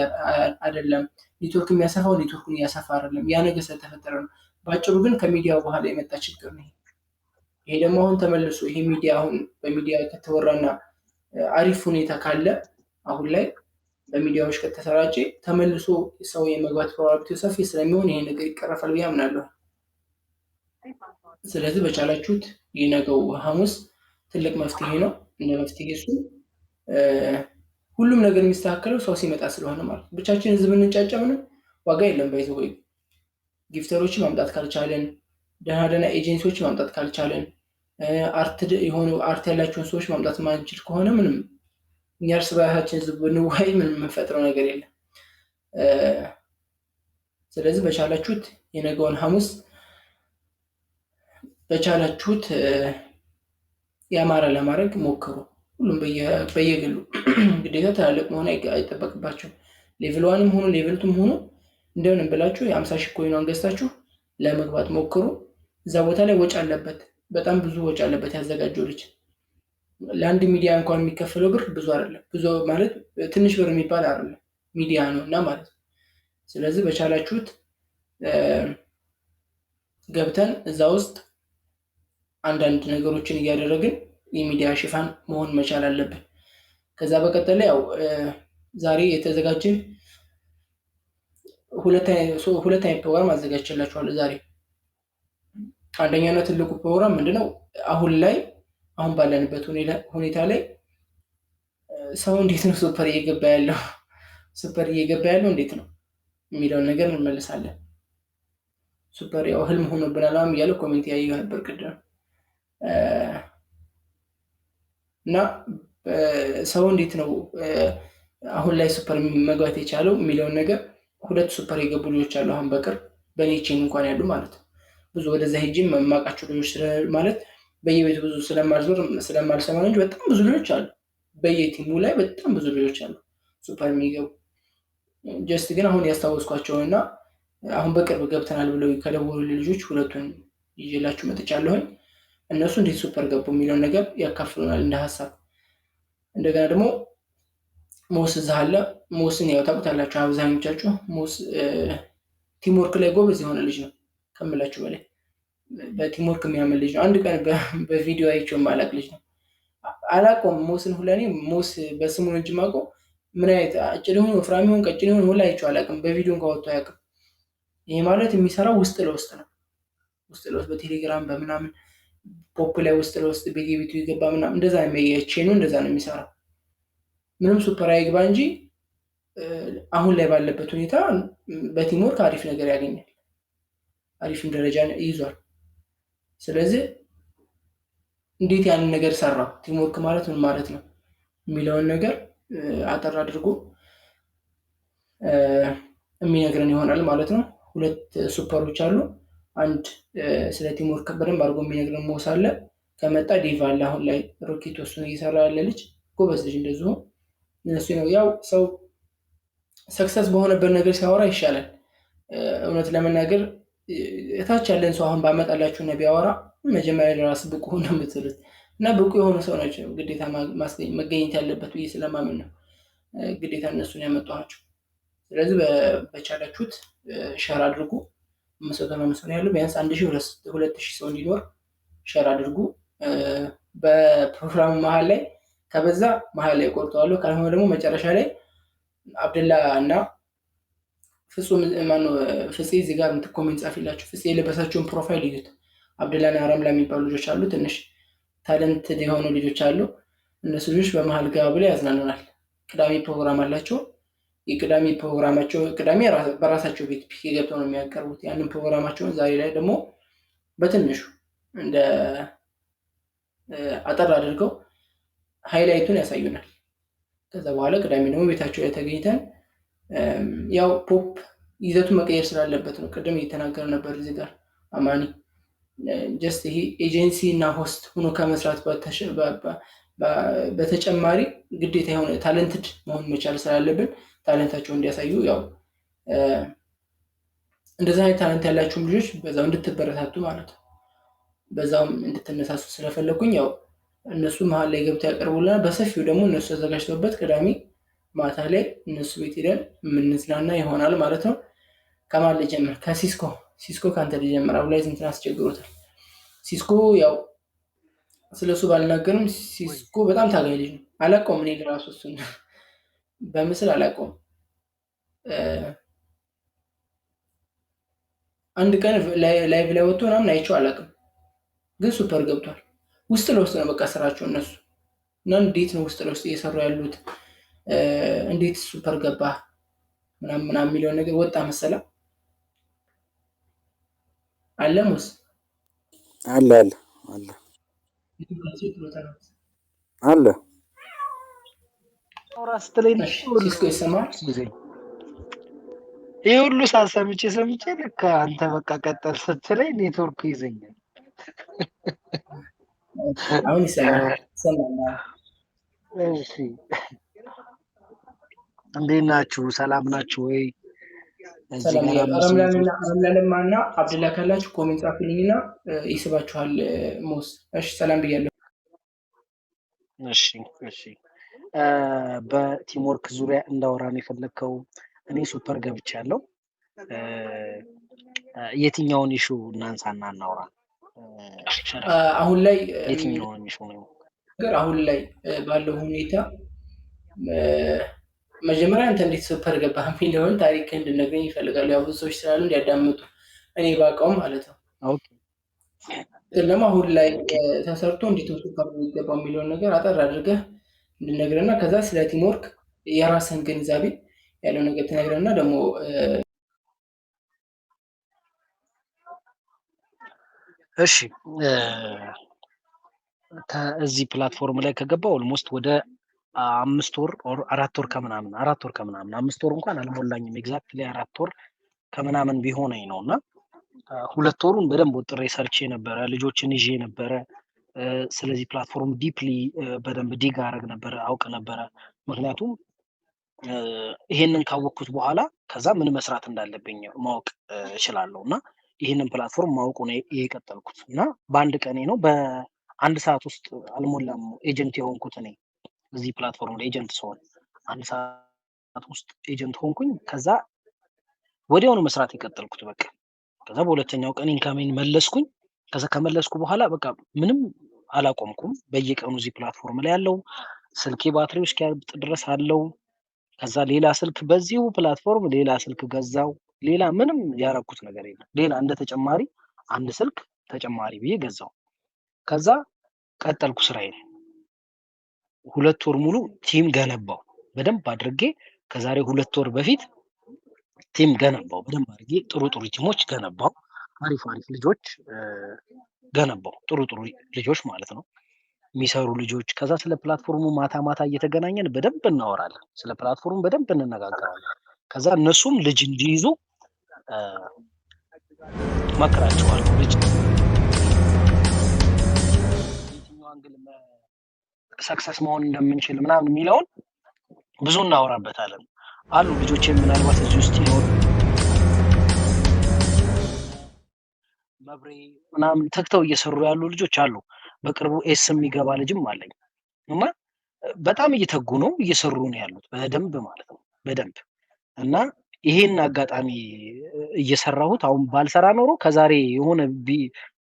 አይደለም። ኔትወርክ የሚያሰፋው ኔትወርኩን እያሰፋ አይደለም። ያ ነገር ስለተፈጠረ ነው። በአጭሩ ግን ከሚዲያው በኋላ የመጣ ችግር ነው። ይሄ ደግሞ አሁን ተመልሶ ይሄ ሚዲያ አሁን በሚዲያ ከተወራና አሪፍ ሁኔታ ካለ፣ አሁን ላይ በሚዲያዎች ከተሰራጨ ተመልሶ ሰው የመግባት probability ሰፊ ስለሚሆን ይሄ ነገር ይቀረፋል ብዬ አምናለሁ። ስለዚህ በቻላችሁት የነገው ሐሙስ ትልቅ መፍትሄ ነው። እንደ መፍትሄ እሱ ሁሉም ነገር የሚስተካከለው ሰው ሲመጣ ስለሆነ ማለት ነው። ብቻችን ህዝብ ብንጫጫ ምንም ዋጋ የለም። By the way gifter ኦችን ማምጣት ካልቻለን፣ ደህና ደህና ኤጀንሲዎች ማምጣት ካልቻለን፣ art የሆኑ art ያላቸውን ሰዎች ማምጣት ማንችል ከሆነ ምንም እኛ እርስ በራሳችን ህዝብ ብንወያይ ምንም የምንፈጥረው ነገር የለም። ስለዚህ በቻላችሁት የነገውን ሐሙስ በቻላችሁት ያማረ ለማድረግ ሞክሩ። ሁሉም በየግሉ፣ ግዴታ ትላልቅ መሆን አይጠበቅባቸውም። Level 1 ም ሆኑ level 2 ም ሆኑ እንደምንም ብላችሁ የ50,000 coin ኗን ገዝታችሁ ለመግባት ሞክሩ። እዛ ቦታ ላይ ወጪ አለበት፣ በጣም ብዙ ወጪ አለበት። ያዘጋጀው ልጅ ለአንድ ሚዲያ እንኳን የሚከፈለው ብር ብዙ አይደለም። ብዙ ማለት ትንሽ ብር የሚባል አይደለም፣ ሚዲያ ነው እና ማለት ነው። ስለዚህ በቻላችሁት ገብተን እዛ ውስጥ አንዳንድ ነገሮችን እያደረግን የሚዲያ ሽፋን መሆን መቻል አለብን። ከዛ በቀጠለ ያው ዛሬ የተዘጋጀ ሁለት አይነት ፕሮግራም አዘጋጅቼላችኋለሁ ዛሬ። አንደኛና ትልቁ ፕሮግራም ምንድነው? አሁን ላይ አሁን ባለንበት ሁኔታ ላይ ሰው እንዴት ነው super እየገባ ያለው፣ super እየገባ ያለው እንዴት ነው የሚለውን ነገር እንመልሳለን። Super ያው ህልም ሆኖብናል እያለ comment ያየሁ ነበር ቅድም። እና ሰው እንዴት ነው አሁን ላይ super መግባት የቻለው የሚለውን ነገር፣ ሁለት super የገቡ ልጆች አሉ አሁን በቅርብ በእኔ chain እንኳን ያሉ ማለት ነው። ብዙ ወደዛ ሄጄ የማውቃቸው ልጆች ማለት በየቤቱ ብዙ ስለማልዞር ስለማልሰማ ነው እንጂ በጣም ብዙ ልጆች አሉ። በየ team ኡ ላይ በጣም ብዙ ልጆች አሉ super የሚገቡ። Just ግን አሁን ያስታወስኳቸውን እና አሁን በቅርብ ገብተናል ብለው ከደወሉ ልጆች ሁለቱን ይዤላችሁ መጥቻለሁኝ። እነሱ እንዴት super ገቡ የሚለውን ነገር ያካፍሉናል እንደ ሀሳብ። እንደገና ደግሞ ሞስ እዛ አለ። ሞስን ያው ታውቁታላችሁ አብዛኞቻችሁ። ሞስ teamwork ላይ ጎበዝ የሆነ ልጅ ነው ከምላችሁ በላይ፣ በ teamwork የሚያምን ልጅ ነው። አንድ ቀን በቪዲዮ አይቼው የማላቅ ልጅ ነው። አላውቀውም ሞስን ሁላ፣ እኔ ሞስ በስሙ ነው እንጂ የማውቀው ምን አይነት አጭር ይሁን ወፍራም ይሁን ቀጭን ይሁን ሁላ አይቼው አላውቅም። በቪዲዮ እንኳን ወጥቶ አያውቅም። ይሄ ማለት የሚሰራው ውስጥ ለውስጥ ነው። ውስጥ ለውስጥ በቴሌግራም በምናምን ፖፕ ላይ ውስጥ ለውስጥ ቤት ቤቱ የገባ ምናምን እንደዛ ነው፣ chain ኑ እንደዛ ነው የሚሰራው። ምንም super አይግባ እንጂ አሁን ላይ ባለበት ሁኔታ በ teamwork አሪፍ ነገር ያገኛል። አሪፍም ደረጃ ይዟል። ስለዚህ እንዴት ያንን ነገር ሰራው፣ teamwork ማለት ምን ማለት ነው የሚለውን ነገር አጠር አድርጎ የሚነግረን ይሆናል ማለት ነው። ሁለት super ኦች አሉ። አንድ ስለ teamwork በደንብ አድርጎ የሚነግረን ሞስ አለ። ከመጣ ዴቭ አለ። አሁን ላይ ሮኬት ወሱን እየሰራ ያለ ልጅ፣ ጎበዝ ልጅ እንደዚሁ። እነሱ ነው፣ ያው ሰው success በሆነበት ነገር ሲያወራ ይሻላል። እውነት ለመናገር እታች ያለን ሰው አሁን ባመጣላችሁ እና ቢያወራ መጀመሪያ ለራስ ብቁ ነው የምትሉት፣ እና ብቁ የሆኑ ሰው ናቸው ግዴታ መገኘት ያለበት ብዬ ስለማምን ነው ግዴታ እነሱን ያመጣኋቸው። ስለዚህ በቻላችሁት share አድርጉ። 505 ነው ያለው፣ ቢያንስ 1,000 2,000 ሰው እንዲኖር share አድርጉ። በፕሮግራሙ መሀል ላይ ከበዛ መሀል ላይ ቆርጠዋለሁ፣ ካልሆነ ደግሞ መጨረሻ ላይ አብደላ እና ፍጹም፣ ማነው ፍፄ፣ እዚህ ጋር comment ጻፊላችሁ። ፍፄ የለበሳቸውን profile እዩት። አብደላና ረምላ የሚባሉ ልጆች አሉ። ትንሽ talented የሆኑ ልጆች አሉ። እነሱ ልጆች በመሀል ገባ ብለው ያዝናኑናል። ቅዳሜ ፕሮግራም አላቸው። የቅዳሜ ፕሮግራማቸው ቅዳሜ በራሳቸው ቤት ፒክ ገብተው ነው የሚያቀርቡት። ያንን ፕሮግራማቸውን ዛሬ ላይ ደግሞ በትንሹ እንደ አጠር አድርገው highlight ኡን ያሳዩናል። ከዛ በኋላ ቅዳሜ ደግሞ ቤታቸው ላይ ተገኝተን ያው ፖፕ ይዘቱን መቀየር ስላለበት ነው። ቅድም እየተናገረ ነበር እዚህ ጋር አማኒ፣ just ይሄ ኤጀንሲ እና host ሆኖ ከመስራት በተጨማሪ ግዴታ የሆነ talented መሆን መቻል ስላለብን talent ኣቸውን እንዲያሳዩ፣ ያው እንደዛ አይነት talent ያላችሁም ልጆች በዛው እንድትበረታቱ ማለት ነው። በዛውም እንድትነሳሱ ስለፈለኩኝ ያው እነሱ መሀል ላይ ገብተው ያቀርቡልናል። በሰፊው ደግሞ እነሱ ተዘጋጅተውበት ቅዳሜ ማታ ላይ እነሱ ቤት ሄደን የምንዝናና ይሆናል ማለት ነው። ከማን ልጀምር? ከሲስኮ። ሲስኮ፣ ከአንተ ልጀምር። አሁን ላይ እንትን አስቸግሮታል። ሲስኮ፣ ያው ስለሱ ባልናገርም ሲስኮ በጣም ታጋይ ልጅ ነው። አላውቀውም፣ እኔ ለራሱ እሱን በምስል አላውቀውም። አንድ ቀን live ላይ ወጥቶ ምናምን አይቼው አላውቅም፣ ግን super ገብቷል። ውስጥ ለውስጥ ነው በቃ ስራቸው እነሱ። እና እንዴት ነው ውስጥ ለውስጥ እየሰሩ ያሉት፣ እንዴት super ገባ ምናምን ምናምን የሚለውን ነገር። ወጣ መሰለ፣ አለ ሙስ? አለ፣ አለ፣ አለ። አለ። ስትለኝ ሲስኮ፣ ይሰማል? ይህ ሁሉ ሳሰምቼ ሰምቼ ልክ አንተ በቃ ቀጠል ስትለኝ ኔትወርኩ ይዘኛል። አሁን ይሰማል፣ ይሰማል። እሺ፣ እንዴት ናችሁ? ሰላም ናችሁ ወይ? እዚህ ሰላም ጋር እያሉ 500 ረምላንና ረምላንማ እና አብድላ ካላችሁ comment ጻፉልኝና ይስባችኋል። ሞስ፣ እሺ፣ ሰላም ብያለሁ። እሺ፣ በ teamwork ዙሪያ እንዳወራ ነው የፈለግከው? እኔ super ገብቻለሁ። የትኛውን issue እናንሳና እናውራ? ሸረፍ። አሁን ላይ የትኛውን issue ነው? ነገር አሁን ላይ ባለው ሁኔታ መጀመሪያ አንተ እንዴት super ገባህ የሚለውን ታሪክ እንድነግረኝ ይፈልጋሉ። ያው ብዙ ሰዎች ስላሉ እንዲያዳምጡ፣ እኔ ባውቀውም ማለት ነው። ግን ደግሞ አሁን ላይ ተሰርቶ እንዴት ነው super የሚገባው የሚለውን ነገር አጠር አድርገህ እንድነግረና ከዛ ስለ teamwork የራስህን ግንዛቤ ያለው ነገር ትነግረና ደግሞ እሺ፣ እዚህ platform ላይ ከገባ almost ወደ 5 ወር or 4 ወር ከምናምን፣ 4 ወር ከምናምን፣ 5 ወር እንኳን አልሞላኝም። Exactly 4 ወር ከምናምን ቢሆነኝ ነው። እና 2 ወሩን በደንብ ወጥሬ ሰርቼ ነበረ፣ ልጆችን ይዤ ነበረ። ስለዚህ platform deeply በደንብ dig አረግ ነበረ፣ አውቅ ነበረ። ምክንያቱም ይሄንን ካወቅኩት በኋላ ከዛ ምን መስራት እንዳለብኝ ማወቅ እችላለሁ። እና ይህንን platform ማወቁ ነው የቀጠልኩት። እና በአንድ ቀኔ ነው፣ በአንድ ሰዓት ውስጥ አልሞላም agent የሆንኩት። እኔ እዚህ platform ላይ agent ስሆን አንድ ሰዓት ውስጥ agent ሆንኩኝ። ከዛ ወዲያውኑ መስራት የቀጠልኩት በቃ። ከዛ በሁለተኛው ቀን income ኤን መለስኩኝ። ከዛ ከመለስኩ በኋላ በቃ ምንም አላቆምኩም። በየቀኑ እዚህ platform ላይ ያለው፣ ስልኬ ባትሪው እስኪያልቅ ድረስ አለው። ከዛ ሌላ ስልክ፣ በዚሁ platform ሌላ ስልክ ገዛው። ሌላ ምንም ያረኩት ነገር የለም። ሌላ እንደ ተጨማሪ አንድ ስልክ ተጨማሪ ብዬ ገዛው። ከዛ ቀጠልኩ ስራዬን። 2 ወር ሙሉ team ገነባው በደንብ አድርጌ። ከዛሬ 2 ወር በፊት team ገነባው በደንብ አድርጌ። ጥሩ ጥሩ team ኦች ገነባው። አሪፍ አሪፍ ልጆች ገነባው። ጥሩ ጥሩ ልጆች ማለት ነው፣ የሚሰሩ ልጆች። ከዛ ስለ platform ኡ ማታ ማታ እየተገናኘን በደንብ እናወራለን። ስለ platform ኡ በደንብ እንነጋገራለን። ከዛ እነሱም ልጅ እንዲይዙ መክራቸዋለሁ። ልጅ የትኛው angle success መሆን እንደምንችል ምናምን የሚለውን ብዙ እናወራበታለን። አሉ ልጆች፣ ምናልባት እዚህ ውስጥ ይኖር መብሬ ምናምን ተግተው እየሰሩ ያሉ ልጆች አሉ። በቅርቡ S የሚገባ ልጅም አለኝ። እና በጣም እየተጉ ነው፣ እየሰሩ ነው ያሉት በደንብ ማለት ነው፣ በደንብ። እና ይሄን አጋጣሚ እየሰራሁት አሁን ባልሰራ ኖሮ ከዛሬ የሆነ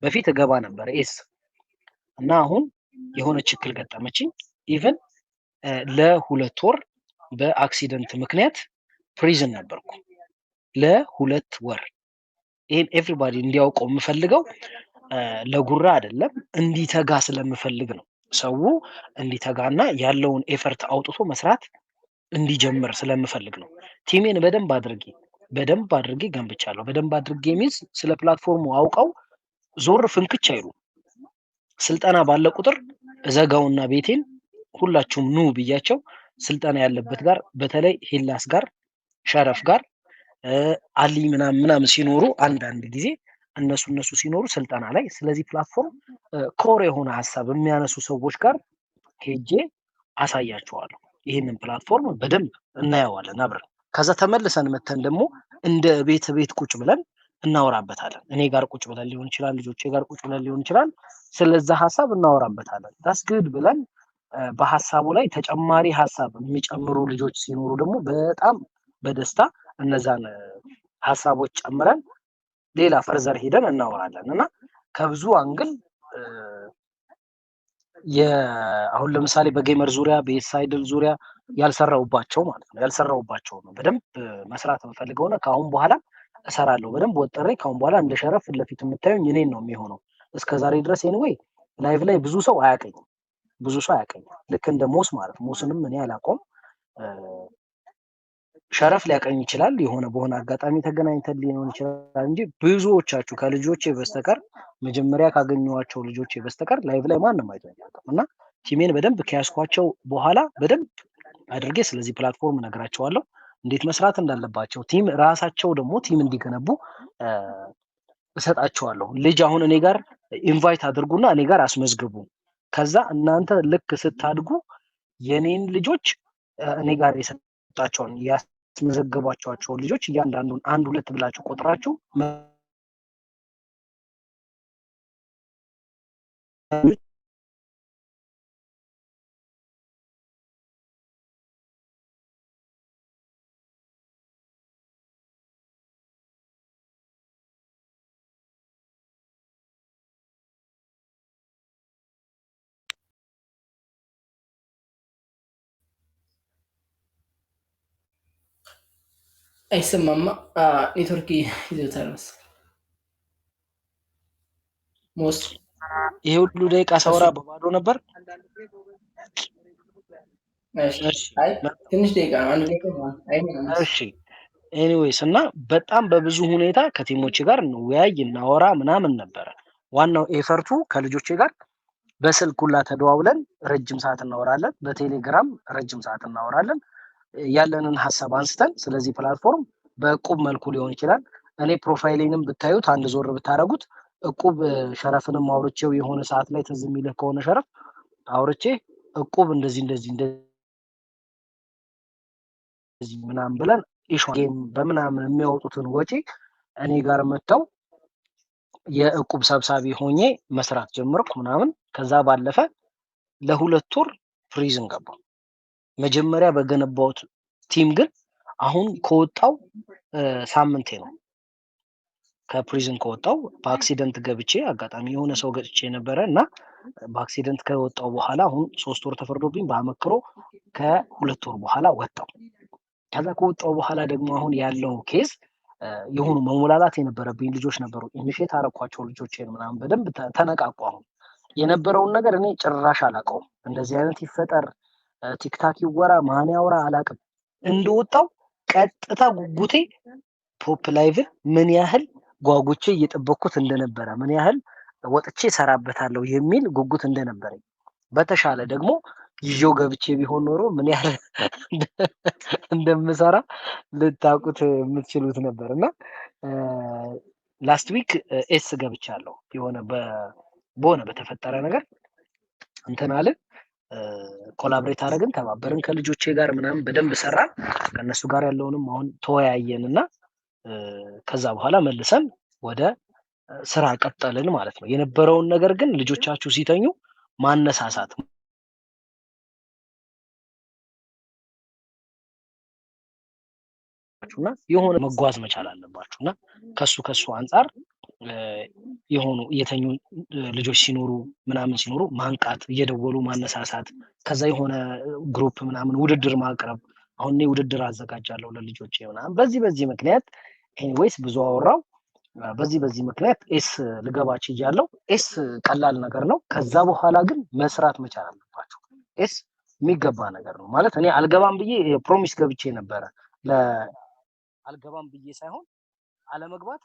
በፊት እገባ ነበር S። እና አሁን የሆነ ችግር ገጠመችኝ። Even ለ2 ወር በ accident ምክንያት prison ነበርኩ ለ2 ወር። ይሄን everybody እንዲያውቀው የምፈልገው ለጉራ አይደለም፣ እንዲተጋ ስለምፈልግ ነው። ሰው እንዲተጋና ያለውን effort አውጥቶ መስራት እንዲጀምር ስለምፈልግ ነው። Team ኤን በደንብ አድርጌ ገንብቻለሁ። በደንብ አድርጌ means ስለ platform ኡ አውቀው ዞር ፍንክች አይሉ። ስልጠና ባለ ቁጥር እዘጋውና ቤቴን ሁላችሁም ኑ ብያቸው ስልጠና ያለበት ጋር በተለይ ሄላስ ጋር፣ ሸረፍ ጋር፣ አሊ ምናምን ምናምን ሲኖሩ አንዳንድ ጊዜ እነሱ ሲኖሩ ስልጠና ላይ ስለዚህ platform core የሆነ ሀሳብ የሚያነሱ ሰዎች ጋር ሄጄ አሳያቸዋለሁ። ይህንን platform በደንብ እናየዋለን አብረን። ከዛ ተመልሰን መተን ደግሞ እንደ ቤት ቤት ቁጭ ብለን እናወራበታለን። እኔ ጋር ቁጭ ብለን ሊሆን ይችላል፣ ልጆቼ ጋር ቁጭ ብለን ሊሆን ይችላል። ስለዛ ሀሳብ እናወራበታለን። That's good ብለን በሀሳቡ ላይ ተጨማሪ ሀሳብ የሚጨምሩ ልጆች ሲኖሩ ደግሞ በጣም በደስታ እነዛን ሀሳቦች ጨምረን ሌላ further ሄደን እናወራለን። እና ከብዙ angle አሁን ለምሳሌ በ gamer ዙሪያ በ ሳይድል ዙሪያ ያልሰራውባቸው ማለት ነው ያልሰራውባቸው ነው በደንብ መስራት የምፈልገው ነው። ከአሁን በኋላ እሰራለሁ በደንብ ወጥሬ። ከአሁን በኋላ እንደ ሸረፍ ፊት ለፊት የምታዩኝ እኔን ነው የሚሆነው። እስከ ዛሬ ድረስ anyway live ላይ ብዙ ሰው አያውቀኝም፣ ብዙ ሰው አያውቀኝም። ልክ እንደ ሞስ ማለት ሞስንም እኔ አላውቀውም። ሸረፍ ሊያቀኝ ይችላል፣ የሆነ በሆነ አጋጣሚ ተገናኝተን ሊሆን ይችላል እንጂ ብዙዎቻችሁ ከልጆቼ በስተቀር መጀመሪያ ካገኘኋቸው ልጆቼ በስተቀር live ላይ ማንም አይቶኝ አያውቅም። እና team ኤን በደንብ ከያዝኳቸው በኋላ በደንብ አድርጌ ስለዚህ platform እነግራቸዋለሁ፣ እንዴት መስራት እንዳለባቸው፣ team ራሳቸው ደግሞ team እንዲገነቡ እሰጣቸዋለሁ። ልጅ አሁን እኔ ጋር invite አድርጉና እኔ ጋር አስመዝግቡ። ከዛ እናንተ ልክ ስታድጉ የኔን ልጆች እኔ ጋር የሰጣቸውን ያስመዘገቧቸውን ልጆች እያንዳንዱን አንድ ሁለት ብላችሁ ቆጥራችሁ አይሰማማ፣ ኔትወርክ ይዞታል መሰለኝ። ሞስ ይሄ ሁሉ ደቂቃ ሳወራ በባዶ ነበር። አይ ትንሽ ደቂቃ ነው፣ አንድ ደቂቃ ነው። እሺ anyways እና በጣም በብዙ ሁኔታ ከ team ኦቼ ጋር እንወያይ እናወራ ምናምን ነበረ። ዋናው effort ኡ ከልጆቼ ጋር በስልክ ሁላ ተደዋውለን ረጅም ሰዓት እናወራለን። በቴሌግራም ረጅም ሰዓት እናወራለን። ያለንን ሀሳብ አንስተን ስለዚህ platform በእቁብ መልኩ ሊሆን ይችላል። እኔ profile ኤንም ብታዩት አንድ ዞር ብታደርጉት እቁብ ሸረፍንም አውርቼው የሆነ ሰዓት ላይ ትዝ የሚልህ ከሆነ ሸረፍ አውርቼ እቁብ እንደዚህ እንደዚህ እንደዚህ ምናምን ብለን issue game በምናምን የሚያወጡትን ወጪ እኔ ጋር መጥተው የእቁብ ሰብሳቢ ሆኜ መስራት ጀመርኩ ምናምን። ከዛ ባለፈ ለ2 ወር prison ገባሁ። መጀመሪያ በገነባሁት team ግን አሁን ከወጣው ሳምንቴ ነው። ከ prison ከወጣው በ accident ገብቼ አጋጣሚ የሆነ ሰው ገጭቼ ነበረ እና በ accident ከወጣው በኋላ አሁን 3 ወር ተፈርዶብኝ በአመክሮ ከ2 ወር በኋላ ወጣው። ከዛ ከወጣው በኋላ ደግሞ አሁን ያለው case የሆኑ መሞላላት የነበረብኝ ልጆች ነበሩ። initiate አረኳቸው ልጆቼን ምናምን በደንብ ተነቃቁ። አሁን የነበረውን ነገር እኔ ጭራሽ አላውቀውም። እንደዚህ አይነት ይፈጠር ቲክታክ ይወራ ማን ያወራ አላውቅም። እንደወጣው ቀጥታ ጉጉቴ ፖፕ ላይቭን ምን ያህል ጓጉቼ እየጠበቅኩት እንደነበረ ምን ያህል ወጥቼ እሰራበታለሁ የሚል ጉጉት እንደነበረኝ በተሻለ ደግሞ ይዤው ገብቼ ቢሆን ኖሮ ምን ያህል እንደምሰራ ልታውቁት የምትችሉት ነበር። እና last week S ገብቻለሁ። የሆነ በሆነ በተፈጠረ ነገር እንትን አለ collaborate አደረግን፣ ተባበርን ከልጆቼ ጋር ምናምን በደንብ ሰራን። ከነሱ ጋር ያለውንም አሁን ተወያየንና ከዛ በኋላ መልሰን ወደ ስራ ቀጠልን ማለት ነው። የነበረውን ነገር ግን ልጆቻችሁ ሲተኙ ማነሳሳት እና የሆነ መጓዝ መቻል አለባችሁ። እና ከሱ አንፃር የሆኑ የተኙ ልጆች ሲኖሩ ምናምን ሲኖሩ ማንቃት፣ እየደወሉ ማነሳሳት፣ ከዛ የሆነ group ምናምን ውድድር ማቅረብ። አሁን እኔ ውድድር አዘጋጃለሁ ለልጆቼ ምናምን። በዚህ ምክንያት anyways ብዙ አወራው። በዚህ ምክንያት S ልገባ ችያለሁ። S ቀላል ነገር ነው። ከዛ በኋላ ግን መስራት መቻል አለባችሁ። S የሚገባ ነገር ነው ማለት እኔ አልገባም ብዬ promise ገብቼ ነበረ። አልገባም ብዬ ሳይሆን አለመግባት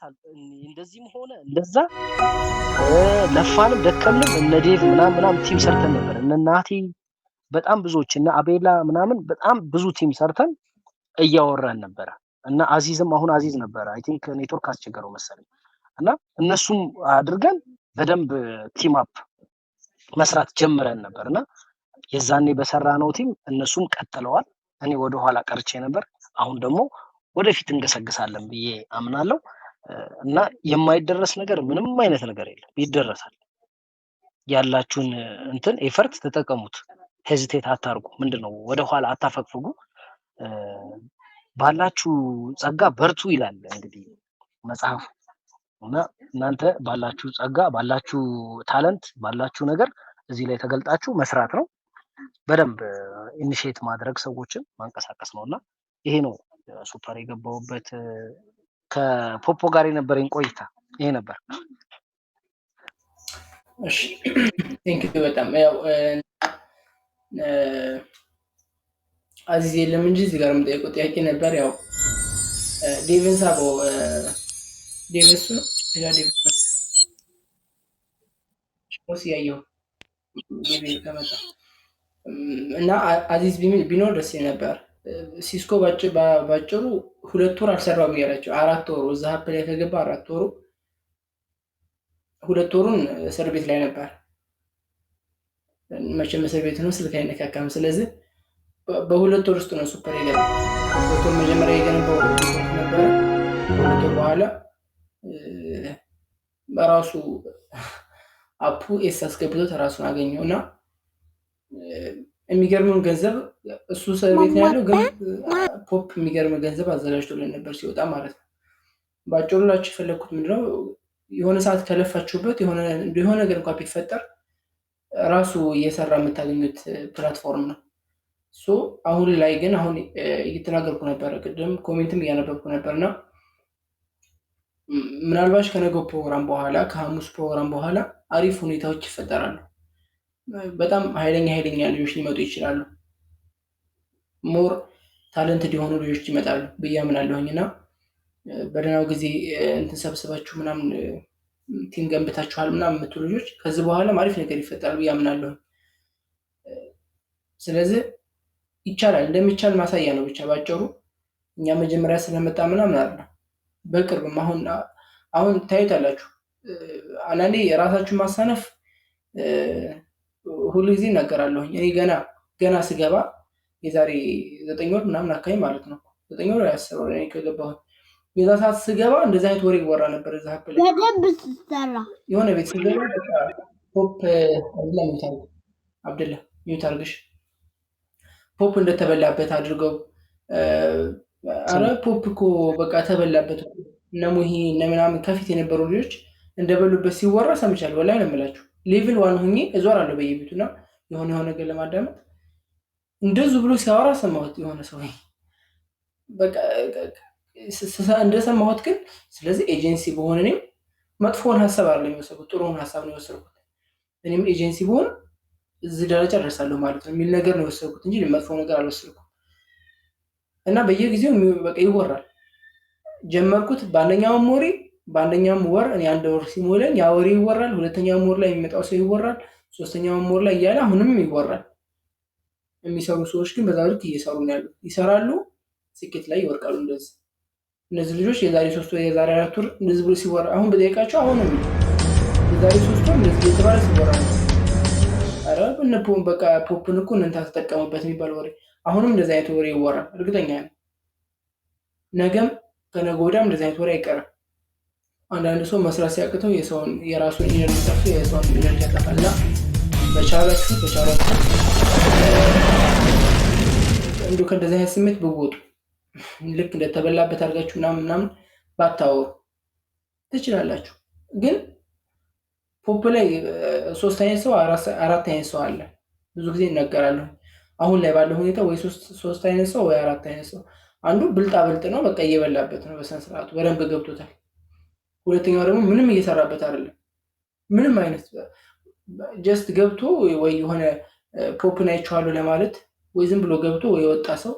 እንደዚህም ሆነ እንደዛ ለፋንም ደከምንም እነ ዴቭ ምናምን ምናምን team ሰርተን ነበር። እነ ናቲ በጣም ብዙዎች እና አቤላ ምናምን በጣም ብዙ team ሰርተን እያወራን ነበረ። እና አዚዝም፣ አሁን አዚዝ ነበረ፣ I think network አስቸገረው መሰለኝ። እና እነሱም አድርገን በደንብ team up መስራት ጀምረን ነበር። እና የዛኔ በሰራነው team እነሱም ቀጥለዋል። እኔ ወደኋላ ቀርቼ ነበር። አሁን ደግሞ ወደፊት እንገሰግሳለን ብዬ አምናለሁ። እና የማይደረስ ነገር ምንም አይነት ነገር የለም፣ ይደረሳል። ያላችሁን እንትን effort ተጠቀሙት። Hesitate አታርጉ። ምንድነው፣ ወደኋላ አታፈግፍጉ። ባላችሁ ጸጋ በርቱ ይላል እንግዲህ መጽሐፉ። እና እናንተ ባላችሁ ጸጋ፣ ባላችሁ talent፣ ባላችሁ ነገር እዚህ ላይ ተገልጣችሁ መስራት ነው። በደንብ initiate ማድረግ፣ ሰዎችን ማንቀሳቀስ ነው። እና ይሄ ነው ሱፐር የገባሁበት፣ ከፖፖ ጋር የነበረኝ ቆይታ ይሄ ነበር። እሺ፣ thank you በጣም። ያው አዚዝ የለም እንጂ እዚህ ጋር የምጠይቀው ጥያቄ ነበር። ያው ዴቪን ሳበው፣ ዴቭ እሱ ነው፣ ሌላ ዴቭ እያየሁ ዴቭ ከመጣ እና አዚዝ ቢኖር ደስ ነበር። ሲስኮ ባጭሩ 2 ወር አልሰራውም እያላቸው፣ 4 ወሩ እዛ app ላይ ከገባ 4 ወሩ፣ 2 ወሩን እስር ቤት ላይ ነበር። መቼም እስር ቤት ነው፣ ስልክ አይነካካም። ስለዚህ በ2 ወር ውስጥ ነው ሱፐር የገባ። 2 ወር መጀመሪያ የገነባው ነበረ። ከ2 ወር በኋላ በራሱ app ኡ S አስገብቶት ራሱን አገኘው። እና የሚገርመውን ገንዘብ፣ እሱ እስር ቤት ነው ያለው፣ ግን ፖፕ የሚገርም ገንዘብ አዘጋጅቶልን ነበር ሲወጣ ማለት ነው። በአጭሩ ላችሁ የፈለግኩት ምንድነው፣ የሆነ ሰዓት ከለፋችሁበት የሆነ ነገር እንኳ ቢፈጠር ራሱ እየሰራ የምታገኙት platform ነው። So አሁን ላይ ግን አሁን እየተናገርኩ ነበረ፣ ቅድም comment ም እያነበብኩ ነበር። እና ምናልባት ከነገው ፕሮግራም በኋላ፣ ከሐሙስ ፕሮግራም በኋላ አሪፍ ሁኔታዎች ይፈጠራሉ። በጣም ኃይለኛ ኃይለኛ ልጆች ሊመጡ ይችላሉ። More talented የሆኑ ልጆች ይመጣሉ ብዬ አምናለሁኝ። እና በደህናው ጊዜ እንትን ሰብስባችሁ ምናምን team ገንብታችኋል ምናምን የምትሉ ልጆች ከዚህ በኋላም አሪፍ ነገር ይፈጠራል ብዬ አምናለሁኝ። ስለዚህ ይቻላል፣ እንደሚቻል ማሳያ ነው። ብቻ ባጭሩ እኛ መጀመሪያ ስለመጣ ምናምን አይደለም። በቅርብም አሁን አሁን ታዩታላችሁ። አንዳንዴ የራሳችሁን ማሳነፍ ሁሉ ጊዜ እናገራለሁኝ። እኔ ገና ገና ስገባ የዛሬ 9 ወር ምናምን አካባቢ ማለት ነው። 9 ወር፣ 10 ወር እኔ ከገባሁኝ፣ የዛ ሰዓት ስገባ እንደዚህ አይነት ወሬ ይወራ ነበር። እዛ app ላይ በደንብ ስትሰራ የሆነ ቤት ስገባ ፖፕ፣ አብደላ mute አድርግ፣ አብደላ mute አድርግሽ፣ ፖፕ እንደተበላበት አድርገው፣ አረ ፖፕ እኮ በቃ ተበላበት፣ እነ ሙሂ እነ ምናምን ከፊት የነበሩ ልጆች እንደበሉበት ሲወራ ሰምቻለሁ። ወላሂ ነው የምላችሁ። Level one ሁኜ እዞራለሁ በየቤቱ እና የሆነ የሆነ ነገር ለማዳመጥ እንደዙ ብሎ ሲያወራ ሰማሁት። የሆነ ሰው በቃ እንደሰማሁት ግን፣ ስለዚህ ኤጀንሲ በሆን እኔም መጥፎውን ሀሳብ አይደለም የወሰድኩት፣ ጥሩውን ሀሳብ ነው የወሰድኩት። እኔም ኤጀንሲ በሆን እዚህ ደረጃ ደርሳለሁ ማለት ነው የሚል ነገር ነው የወሰድኩት እንጂ መጥፎ ነገር አልወሰድኩም። እና በየጊዜው በቃ ይወራል። ጀመርኩት በአንደኛውም ወሬ፣ በአንደኛውም ወር፣ እኔ አንድ ወር ሲሞላኝ ያ ወሬ ይወራል። ሁለተኛውም ወር ላይ የሚመጣው ሰው ይወራል። ሶስተኛውም ወር ላይ እያለ አሁንም ይወራል። የሚሰሩ ሰዎች ግን በዛ ልክ እየሰሩ ነው ያሉት። ይሰራሉ፣ ስኬት ላይ ይወርቃሉ። እንደዚህ እነዚህ ልጆች የዛሬ 3 ወር፣ የዛሬ 4 ወር እንደዚህ ብሎ ሲወራ አሁን በጠየቃቸው አሁን ነው የዛሬ 3 ወር እንደዚህ እየተባለ ሲወራ ነው። ኧረ እነ በቃ ፖፕን እኮ እንትን ተጠቀሙበት የሚባል ወሬ፣ አሁንም እንደዚህ አይነት ወሬ ይወራል። እርግጠኛ ነኝ። ነገም ከነገ ወዲያም እንደዚህ አይነት ወሬ አይቀርም። አንዳንድ ሰው መስራት ሲያቅተው የሰውን የራሱን energy ጠፍቶ የሰውን energy ያጠፋል። እና በቻላችሁ በቻላችሁ እንዲሁ ከእንደዚህ አይነት ስሜት ብወጡ፣ ልክ እንደተበላበት አድርጋችሁ ምናምን ምናምን ባታወሩ ትችላላችሁ። ግን ፖፕ ላይ ሶስት አይነት ሰው፣ አራት አይነት ሰው አለ። ብዙ ጊዜ ይናገራለሁ። አሁን ላይ ባለው ሁኔታ ወይ ሶስት አይነት ሰው ወይ አራት አይነት ሰው። አንዱ ብልጣ ብልጥ ነው፣ በቃ እየበላበት ነው በስነ ስርዓቱ በደንብ ገብቶታል። ሁለተኛው ደግሞ ምንም እየሰራበት አይደለም። ምንም አይነት just ገብቶ ወይ የሆነ ፖፕን አይቼዋለሁ ለማለት ወይ ዝም ብሎ ገብቶ ወይ የወጣ ሰው፣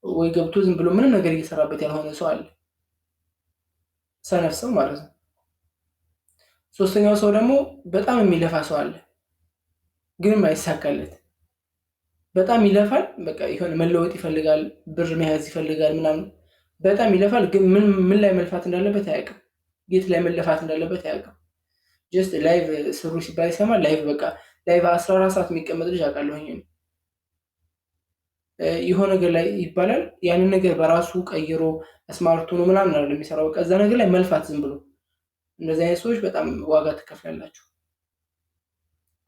ወይ ገብቶ ዝም ብሎ ምንም ነገር እየሰራበት ያልሆነ ሰው አለ። ሰነፍ ሰው ማለት ነው። ሶስተኛው ሰው ደግሞ በጣም የሚለፋ ሰው አለ፣ ግን አይሳካለት። በጣም ይለፋል። በቃ የሆነ መለወጥ ይፈልጋል፣ ብር መያዝ ይፈልጋል ምናምን በጣም ይለፋል። ግን ምን ላይ መልፋት እንዳለበት አያውቅም። የት ላይ መለፋት እንዳለበት አያውቅም። Just live ስሩ ሲባል ይሰማል። Live በቃ live 14 ሰዓት የሚቀመጥ ልጅ አውቃለሁኝ። የሆነ ነገር ላይ ይባላል፣ ያንን ነገር በራሱ ቀይሮ smart ሆኖ ምናምን አይደለም የሚሰራው። በቃ እዛ ነገር ላይ መልፋት ዝም ብሎ። እንደዚህ አይነት ሰዎች በጣም ዋጋ ትከፍላላችሁ።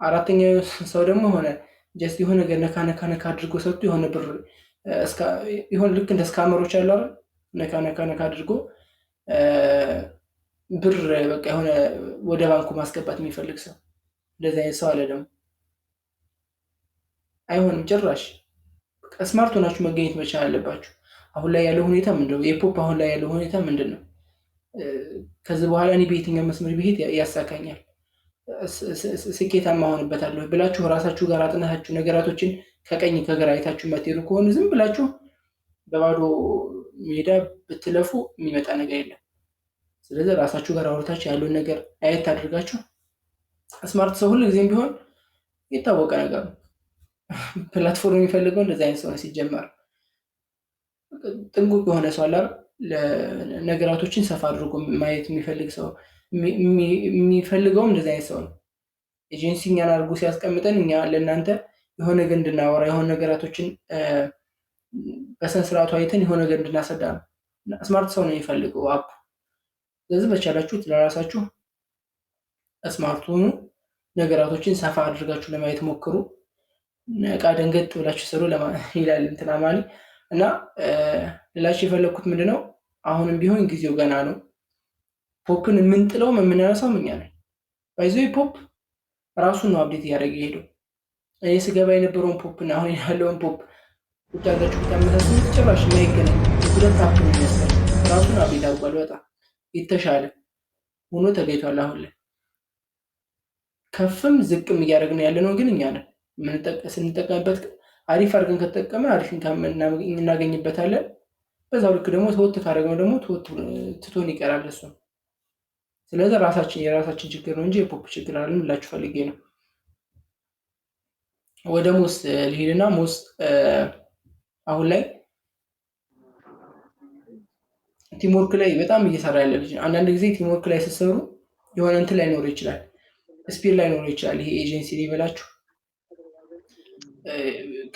አራተኛው ሰው ደግሞ ሆነ just የሆነ ነገር ነካ ነካ ነካ አድርጎ ሰጥቶ የሆነ ብር፣ የሆነ ልክ እንደ scammer ኦች ያሉ አይደል? ነካ ነካ ነካ አድርጎ ብር በቃ የሆነ ወደ ባንኩ ማስገባት የሚፈልግ ሰው፣ እንደዚህ አይነት ሰው አለ ደግሞ። አይሆንም ጭራሽ። Smart ሆናችሁ መገኘት መቻል አለባችሁ። አሁን ላይ ያለው ሁኔታ ምንድን ነው? የፖፕ አሁን ላይ ያለው ሁኔታ ምንድን ነው? ከዚህ በኋላ እኔ በየትኛው መስመር ብሄድ ያሳካኛል፣ ስኬታማ ሆንበታለሁ ብላችሁ ራሳችሁ ጋር አጥናታችሁ ነገራቶችን ከቀኝ ከግራ አይታችሁ የማትሄዱ ከሆነ ዝም ብላችሁ በባዶ ሜዳ ብትለፉ የሚመጣ ነገር የለም። ስለዚህ ራሳችሁ ጋር አውርታችሁ ያለውን ነገር አየት አድርጋችሁ፣ smart ሰው ሁሉ ጊዜም ቢሆን የታወቀ ነገር ነው። Platform የሚፈልገው እንደዚህ አይነት ሰው ነው። ሲጀመር ጥንቁቅ የሆነ ሰው አለ፣ ነገራቶችን ሰፋ አድርጎ ማየት የሚፈልግ ሰው፣ የሚፈልገውም እንደዚህ አይነት ሰው ነው። ኤጀንሲ እኛን አድርጎ ሲያስቀምጠን እኛ ለእናንተ የሆነ ነገር እንድናወራ፣ የሆነ ነገራቶችን በስነ ስርዓቱ አይተን የሆነ ነገር እንድናስረዳ ነው። Smart ሰው ነው የሚፈልገው app። ስለዚህ በቻላችሁት ለራሳችሁ smart ሁኑ። ነገራቶችን ሰፋ አድርጋችሁ ለማየት ሞክሩ። ነቃ ደንገጥ ብላችሁ ስሩ ይላል እንትና ማኒ። እና ልላችሁ የፈለግኩት ምንድነው፣ አሁንም ቢሆን ጊዜው ገና ነው። ፖፕን የምንጥለውም የምናነሳውም እኛ ነን። By the way ፖፕ ራሱን ነው update እያደረገ የሄደው። እኔ ስገባ የነበረውን ፖፕ እና አሁን ያለውን ፖፕ ቁጭ አድርጋችሁ ብታመሳስሉት ጭራሽ የማይገናኝ ሁለት app ነው የሚመስለው። ራሱን update አድርጓል። በጣም የተሻለ ሆኖ ተገኝቷል። አሁን ላይ ከፍም ዝቅም እያደረግን ያለ ነው ግን እኛ ነን። ስንጠቀምበት አሪፍ አድርገን ከተጠቀምን አሪፍ እናገኝበታለን። በዛው ልክ ደግሞ ተወት ካደረግነው ደግሞ ትቶን ይቀራል እሱ። ስለዚህ ራሳችን የራሳችን ችግር ነው እንጂ የፖፕ ችግር አይደለም ልላችሁ ፈልጌ ነው። ወደ ሞስ ልሂድና ሞስ አሁን ላይ teamwork ላይ በጣም እየሰራ ያለ ልጅ ነው። አንዳንድ ጊዜ teamwork ላይ ስትሰሩ የሆነ እንትን ላይኖረው ይችላል፣ speed ላይኖረው ይችላል። ይሄ agency ሊበላችሁ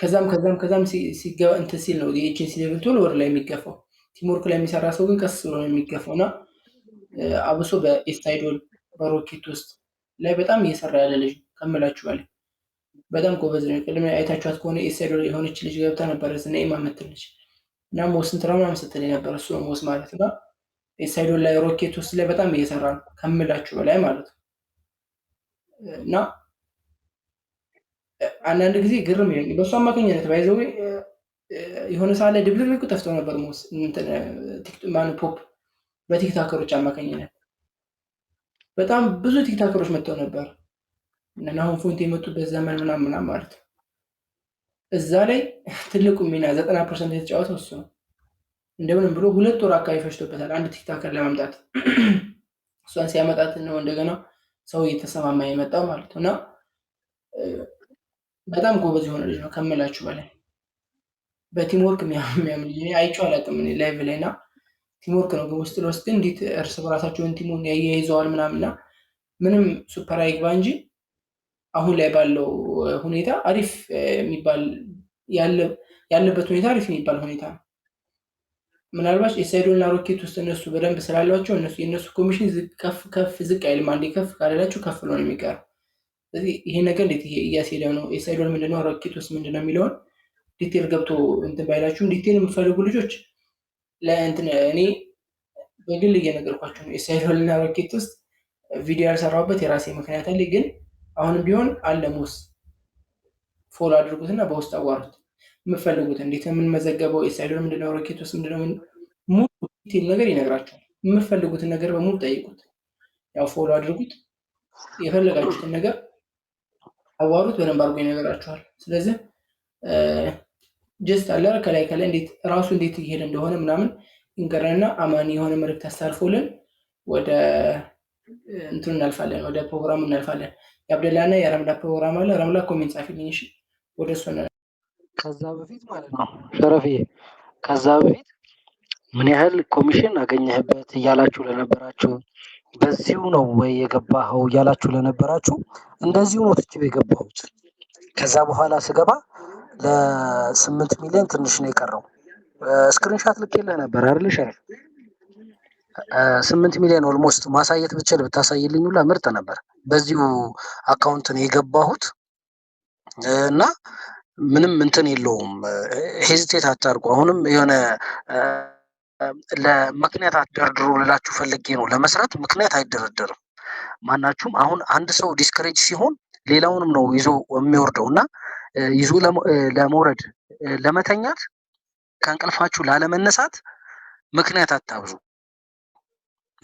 ከዛም ከዛም ከዛም ሲገባ እንትን ሲል ነው የ agency level ቶሎ ወደ ላይ የሚገፋው። Teamwork ላይ የሚሰራ ሰው ግን ቀስ ብሎ ነው የሚገፋው። እና አብሶ በኤስታይዶል በሮኬት ውስጥ ላይ በጣም እየሰራ ያለ ልጅ ከምላችሁ በላይ በጣም ጎበዝ ነው። ቅድም አይታችኋት ከሆነ ኤስታይዶል የሆነች ልጅ ገብታ ነበረ ነኢማ የምትል ልጅ፣ እና ሞስ እንትና ምናምን ስትል የነበረ እሱ ነው ሞስ ማለት። እና ኤስታይዶል ላይ ሮኬት ውስጥ ላይ በጣም እየሰራ ነው ከምላችሁ በላይ ማለት ነው። እና አንዳንድ ጊዜ ግርም ይለኛል። በእሱ አማካኝነት by the way የሆነ ሰዓት ላይ ድብልቅልቁ ጠፍተው ነበር ሞስ ማን ፖፕ በ TikToker ኦች አማካኝነት። በጣም ብዙ TikToker ኦች መጥተው ነበር፣ እነ አሁን ፎንት የመጡበት ዘመን ምናምን ምናምን ማለት ነው። እዛ ላይ ትልቁ ሚና 90% የተጫወተው እሱ ነው። እንደምንም ብሎ 2 ወር አካባቢ ፈጅቶበታል አንድ TikToker ለማምጣት። እሷን ሲያመጣት ነው እንደገና ሰው እየተሰማማ የመጣው ማለት ነው። እና በጣም ጎበዝ የሆነ ልጅ ነው ከምላችሁ በላይ፣ በ teamwork የሚያምን ልጅ አይቼው አላውቅም እኔ live ላይ። እና teamwork ነው ግን ውስጥ ለውስጥ ግን እንዴት እርስ በራሳቸውን team ኡን ያያይዘዋል ምናምን። እና ምንም super አይግባ እንጂ አሁን ላይ ባለው ሁኔታ አሪፍ የሚባል ያለበት ሁኔታ አሪፍ የሚባል ሁኔታ ነው። ምናልባት የሳይዶል እና ሮኬት ውስጥ እነሱ በደንብ ስላሏቸው እነሱ የእነሱ ኮሚሽን ከፍ ከፍ ዝቅ አይልም። አንዴ ከፍ ካላላቸው ከፍ ብሎ ነው የሚቀረው። ስለዚህ ይሄ ነገር እንዴት እያስሄደ ነው፣ የሳይዶል ምንድነው፣ ሮኬት ውስጥ ምንድነው የሚለውን detail ገብቶ እንትን ባይላችሁም detail የምትፈልጉ ልጆች ለእንትን እኔ በግል እየነገርኳቸው ነው። የሳይዶል እና ሮኬት ውስጥ ቪዲዮ ያልሰራሁበት የራሴ ምክንያት አለ። ግን አሁንም ቢሆን አለ ሞስ፣ follow አድርጉትና በውስጥ አዋሩት። የምትፈልጉት እንዴት ነው የምንመዘገበው፣ የሳይዶል ምንድነው፣ ሮኬት ውስጥ ምንድነው፣ ሙሉ detail ነገር ይነግራቸዋል። የምትፈልጉትን ነገር በሙሉ ጠይቁት። ያው follow አድርጉት፣ የፈለጋችሁትን ነገር አዋሩት፣ በደንብ አድርጎ ይነግራችኋል። ስለዚህ just አለ ከላይ ከላይ እንዴት ራሱ እንዴት እየሄደ እንደሆነ ምናምን ይንገረንና አማኒ የሆነ መልእክት አስተላልፎልን ወደ እንትኑ እናልፋለን፣ ወደ ፕሮግራሙ እናልፋለን። የአብደላ እና የረምላ ፕሮግራም አለ። ረምላ comment ጻፊልኝ እሺ። ወደ እሱ ከዛ በፊት ማለት ነው ሸረፍዬ፣ ከዛ በፊት ምን ያህል ኮሚሽን አገኘህበት እያላችሁ ለነበራችሁ፣ በዚሁ ነው ወይ የገባኸው እያላችሁ ለነበራችሁ፣ እንደዚሁ ነው ትቼው የገባሁት። ከዛ በኋላ ስገባ ለ8 ሚሊዮን ትንሽ ነው የቀረው። Screenshot ልኬልህ ነበር አይደል ሸረፍ? 8 ሚሊዮን almost ማሳየት ብችል ብታሳይልኝ ሁላ ምርጥ ነበር። በዚሁ account ነው የገባሁት እና ምንም እንትን የለውም። Hesitate አታርጉ። አሁንም የሆነ ለምክንያት አትደርድሩ ልላችሁ ፈልጌ ነው። ለመስራት ምክንያት አይደረደርም። ማናችሁም አሁን አንድ ሰው discourage ሲሆን ሌላውንም ነው ይዞ የሚወርደው እና ይዞ ለመውረድ፣ ለመተኛት፣ ከእንቅልፋችሁ ላለመነሳት ምክንያት አታብዙ።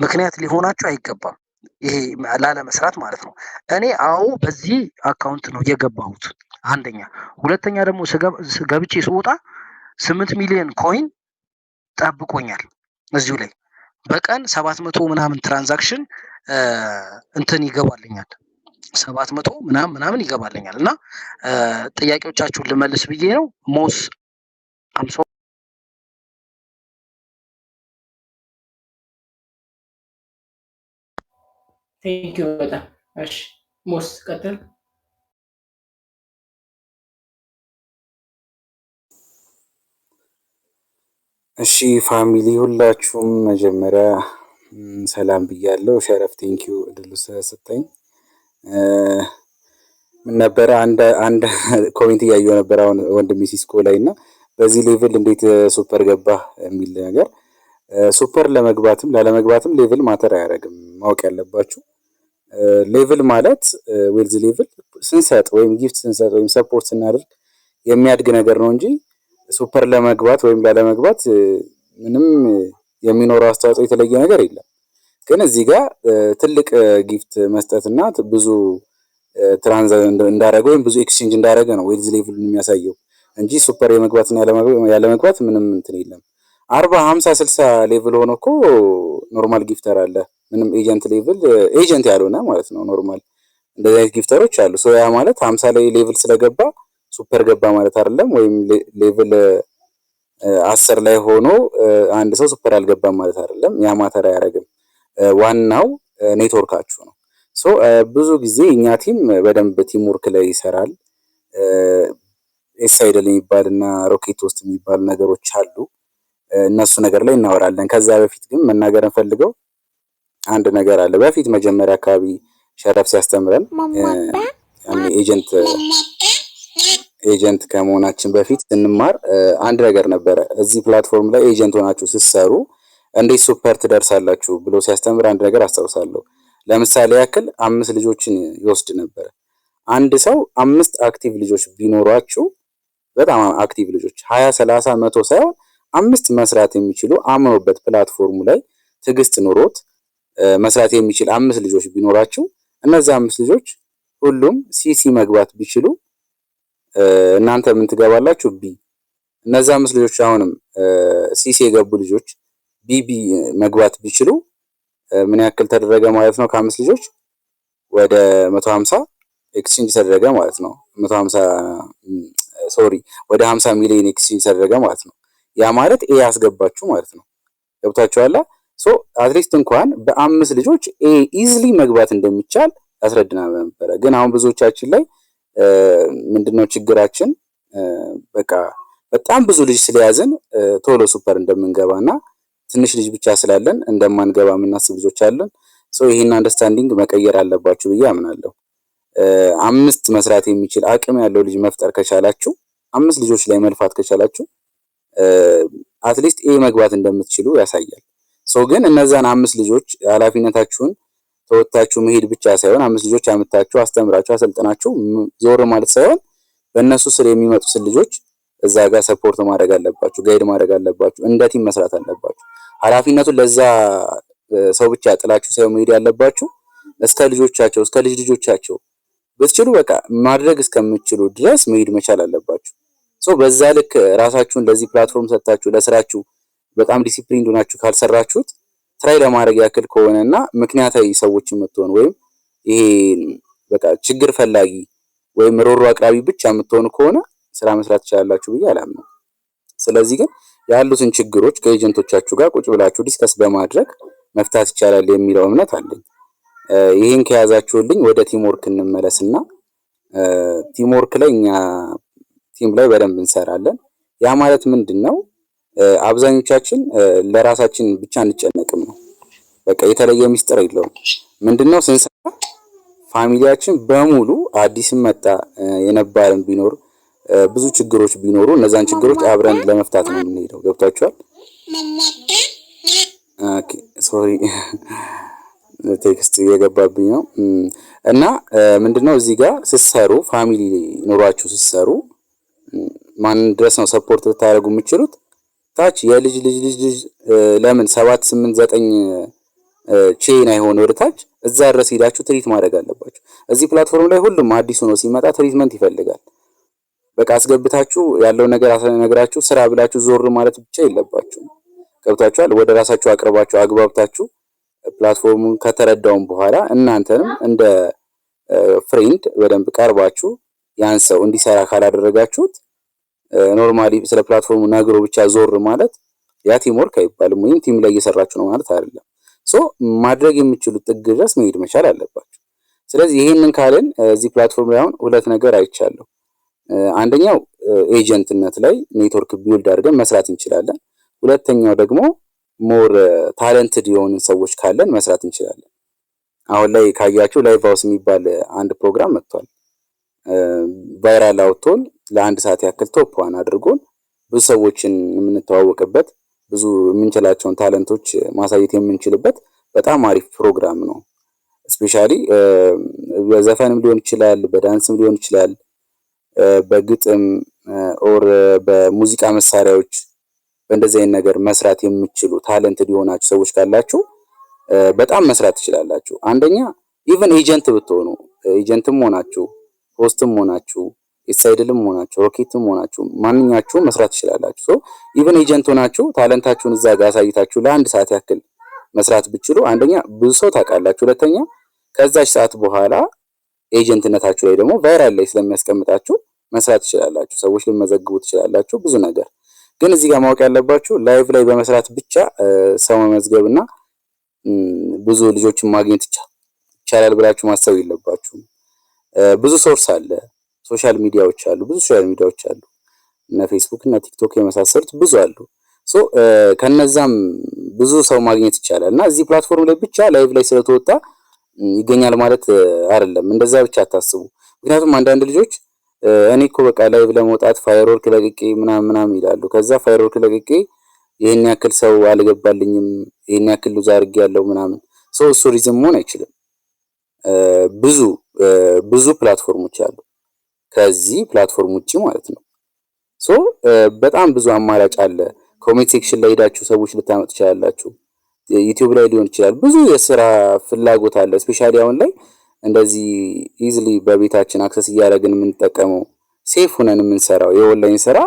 ምክንያት ሊሆናችሁ አይገባም። ይሄ ላለመስራት ማለት ነው። እኔ አዎ በዚህ account ነው የገባሁት። አንደኛ፣ ሁለተኛ ደግሞ ገብቼ ስወጣ 8 ሚሊዮን coin ጠብቆኛል እዚሁ ላይ። በቀን 700 ምናምን transaction እንትን ይገባልኛል። 700 ምናምን ምናምን ይገባልኛል እና ጥያቄዎቻችሁን ልመልስ ብዬ ነው። ሞስ አምሶ Thank you በጣም። እሺ ሞስ ቀጥል። እሺ family፣ ሁላችሁም መጀመሪያ ሰላም ብያለሁ። ሸረፍ thank you እድሉ ስለሰጠኝ። ምን ነበረ፣ አንድ አንድ comment እያየሁ ነበር አሁን ወንድሜ ሲስኮ ላይ እና በዚህ level እንዴት super ገባህ የሚል ነገር። Super ለመግባትም ላለመግባትም level matter አያደርግም። ማወቅ ያለባችሁ level ማለት wealth level ስንሰጥ ወይም gift ስንሰጥ ወይም support ስናደርግ የሚያድግ ነገር ነው እንጂ super ለመግባት ወይም ላለመግባት ምንም የሚኖረው አስተዋጽኦ የተለየ ነገር የለም። ግን እዚህ ጋር ትልቅ gift መስጠትና ብዙ trans እንዳደረገ ወይም ብዙ exchange እንዳደረገ ነው wealth level ኡን የሚያሳየው እንጂ super የመግባትና ያለመግባት ምንም እንትን የለም። 40፣ 50፣ 60 level ሆኖ እኮ normal gifter አለ። ምንም agent level agent ያልሆነ ማለት ነው። Normal እንደዚህ አይነት gifter ኦች አሉ። So ያ ማለት 50 ላይ level ስለገባ super ገባ ማለት አይደለም። ወይም level 10 ላይ ሆኖ አንድ ሰው super አልገባም ማለት አይደለም። ያ matter አያደርግም። ዋናው ኔትወርካችሁ ነው። So ብዙ ጊዜ እኛ team በደንብ team work ላይ ይሰራል። ኤስ አይደል የሚባል እና ሮኬት ውስጥ የሚባሉ ነገሮች አሉ። እነሱ ነገር ላይ እናወራለን። ከዛ በፊት ግን መናገር እንፈልገው አንድ ነገር አለ። በፊት መጀመሪያ አካባቢ ሸረፍ ሲያስተምረን agent ከመሆናችን በፊት ስንማር አንድ ነገር ነበረ። እዚህ platform ላይ agent ሆናችሁ ስትሰሩ እንዴት super ትደርሳላችሁ ብሎ ሲያስተምር አንድ ነገር አስታውሳለሁ። ለምሳሌ ያክል አምስት ልጆችን ይወስድ ነበረ። አንድ ሰው አምስት active ልጆች ቢኖሯችሁ፣ በጣም active ልጆች፣ 20፣ 30፣ 100 ሳይሆን አምስት መስራት የሚችሉ፣ አምኖበት platform ኡ ላይ ትዕግስት ኖሮት መስራት የሚችል አምስት ልጆች ቢኖራችሁ፣ እነዚህ አምስት ልጆች ሁሉም CC መግባት ቢችሉ እናንተ ምን ትገባላችሁ? B። እነዚህ አምስት ልጆች አሁንም CC የገቡ ልጆች BB መግባት ቢችሉ ምን ያክል ተደረገ ማለት ነው? ከአምስት ልጆች ወደ 150 exchange ተደረገ ማለት ነው። 150፣ sorry፣ ወደ 50 ሚሊዮን exchange ተደረገ ማለት ነው። ያ ማለት A ያስገባችሁ ማለት ነው። ገብቷችኋል? So at least እንኳን በአምስት ልጆች A easily መግባት እንደሚቻል ያስረድናል ነበረ። ግን አሁን ብዙዎቻችን ላይ ምንድነው ችግራችን? በቃ በጣም ብዙ ልጅ ስለያዝን ቶሎ super እንደምንገባ እና ትንሽ ልጅ ብቻ ስላለን እንደማንገባ የምናስብ ልጆች አለን። So ይህን understanding መቀየር አለባችሁ ብዬ አምናለሁ። አምስት መስራት የሚችል አቅም ያለው ልጅ መፍጠር ከቻላችሁ፣ አምስት ልጆች ላይ መልፋት ከቻላችሁ at least A መግባት እንደምትችሉ ያሳያል። So ግን እነዛን አምስት ልጆች ኃላፊነታችሁን ተወጥታችሁ መሄድ ብቻ ሳይሆን፣ አምስት ልጆች አምጥታችሁ አስተምራችሁ አሰልጥናችሁ ዞር ማለት ሳይሆን፣ በእነሱ ስር የሚመጡትን ልጆች እዛ ጋር support ማድረግ አለባችሁ፣ guide ማድረግ አለባችሁ፣ እንደ team መስራት አለባችሁ። ኃላፊነቱን ለዛ ሰው ብቻ ጥላችሁ ሳይሆን መሄድ ያለባችሁ እስከ ልጆቻቸው፣ እስከ ልጅ ልጆቻቸው ብትችሉ በቃ ማድረግ እስከምትችሉ ድረስ መሄድ መቻል አለባችሁ። So በዛ ልክ ራሳችሁን ለዚህ platform ሰጥታችሁ ለስራችሁ በጣም ዲሲፕሊን ሆናችሁ ካልሰራችሁት፣ try ለማድረግ ያክል ከሆነና ምክንያታዊ ሰዎች የምትሆኑ ወይም ይሄ በቃ ችግር ፈላጊ ወይም ሮሮ አቅራቢ ብቻ የምትሆኑ ከሆነ ስራ መስራት ትችላላችሁ ብዬ አላምንም። ስለዚህ ግን ያሉትን ችግሮች ከ agent ኦቻችሁ ጋር ቁጭ ብላችሁ discuss በማድረግ መፍታት ይቻላል የሚለው እምነት አለኝ። ይህን ከያዛችሁልኝ ወደ teamwork እንመለስና teamwork ላይ እኛ team ላይ በደንብ እንሰራለን። ያ ማለት ምንድን ነው? አብዛኞቻችን ለራሳችን ብቻ አንጨነቅም ነው። በቃ የተለየ ሚስጥር የለውም። ምንድነው፣ ስንሰራ family ያችን በሙሉ አዲስም መጣ የነባርም ቢኖር፣ ብዙ ችግሮች ቢኖሩ እነዛን ችግሮች አብረን ለመፍታት ነው የምንሄደው። ገብቷችኋል? Okay, sorry፣ text እየገባብኝ ነው። እና ምንድነው፣ እዚህ ጋር ስትሰሩ family ኖሯችሁ ስትሰሩ ማንን ድረስ ነው support ልታደርጉ የምትችሉት? ታች የልጅ ልጅ ልጅ ልጅ ለምን ሰባት፣ ስምንት፣ ዘጠኝ chain አይሆን ወደ ታች እዛ ድረስ ሄዳችሁ treat ማድረግ አለባችሁ። እዚህ platform ላይ ሁሉም አዲስ ሆኖ ሲመጣ treatment ይፈልጋል። በቃ አስገብታችሁ ያለው ነገር ነግራችሁ ስራ ብላችሁ ዞር ማለት ብቻ የለባችሁም። ገብታችኋል? ወደ ራሳችሁ አቅርባችሁ አግባብታችሁ platform ኡን ከተረዳውም በኋላ እናንተንም እንደ friend በደንብ ቀርባችሁ ያን ሰው እንዲሰራ ካላደረጋችሁት normally ስለ platform ኡ ነግሮ ብቻ ዞር ማለት ያ teamwork አይባልም፣ ወይም team ላይ እየሰራችሁ ነው ማለት አይደለም። So ማድረግ የምትችሉት ጥግ ድረስ መሄድ መቻል አለባችሁ። ስለዚህ ይሄንን ካልን እዚህ platform ላይ አሁን ሁለት ነገር አይቻለሁ። አንደኛው agent ነት ላይ network build አድርገን መስራት እንችላለን። ሁለተኛው ደግሞ more talented የሆንን ሰዎች ካለን መስራት እንችላለን። አሁን ላይ ካያችሁ live house የሚባል አንድ ፕሮግራም መጥቷል። Viral አውጥቶን ለአንድ ሰዓት ያክል top one አድርጎን ብዙ ሰዎችን የምንተዋወቅበት፣ ብዙ የምንችላቸውን talent ኦች ማሳየት የምንችልበት በጣም አሪፍ ፕሮግራም ነው። Especially በዘፈንም ሊሆን ይችላል፣ በዳንስም ሊሆን ይችላል፣ በግጥም or በሙዚቃ መሳሪያዎች በእንደዚህ አይነት ነገር መስራት የምትችሉ talented የሆናችሁ ሰዎች ካላችሁ በጣም መስራት ትችላላችሁ። አንደኛ even agent ብትሆኑ፣ agent ም ሆናችሁ፣ host ም ሆናችሁ፣ ኤሳይድልም ሆናችሁ፣ ሮኬትም ሆናችሁ ማንኛችሁም መስራት ትችላላችሁ። So even agent ሆናችሁ talent ኣችሁን እዛ ጋር አሳይታችሁ ለአንድ ሰዓት ያክል መስራት ብትችሉ አንደኛ ብዙ ሰው ታውቃላችሁ፣ ሁለተኛ ከዛች ሰዓት በኋላ agent ነታችሁ ላይ ደግሞ viral ላይ ስለሚያስቀምጣችሁ መስራት ትችላላችሁ። ሰዎች ልትመዘግቡ ትችላላችሁ። ብዙ ነገር ግን እዚህ ጋር ማወቅ ያለባችሁ live ላይ በመስራት ብቻ ሰው መመዝገብ እና ብዙ ልጆችን ማግኘት ይቻላል ብላችሁ ማሰብ የለባችሁም። ብዙ source አለ፣ social media ዎች አሉ፣ ብዙ social media ዎች አሉ፣ እነ ፌስቡክ እና ቲክቶክ የመሳሰሉት ብዙ አሉ። So ከነዛም ብዙ ሰው ማግኘት ይቻላል እና እዚህ platform ላይ ብቻ live ላይ ስለተወጣ ይገኛል ማለት አይደለም። እንደዛ ብቻ አታስቡ። ምክንያቱም አንዳንድ ልጆች እኔ እኮ በቃ live ለመውጣት firework ለቅቄ ምናምን ምናምን ይላሉ። ከዛ firework ለቅቄ ይህን ያክል ሰው አልገባልኝም፣ ይህን ያክል lose አድርጌያለሁ ምናምን። So እሱ reason መሆን አይችልም። ብዙ ብዙ platform ኦች አሉ ከዚህ platform ውጪ ማለት ነው። So በጣም ብዙ አማራጭ አለ። Comment section ላይ ሄዳችሁ ሰዎች ልታመጡ ትችላላችሁ። ዩቲዩብ ላይ ሊሆን ይችላል። ብዙ የስራ ፍላጎት አለ። Especially አሁን ላይ እንደዚህ easily በቤታችን access እያደረግን የምንጠቀመው፣ safe ሆነን የምንሰራው የኦንላይን ስራ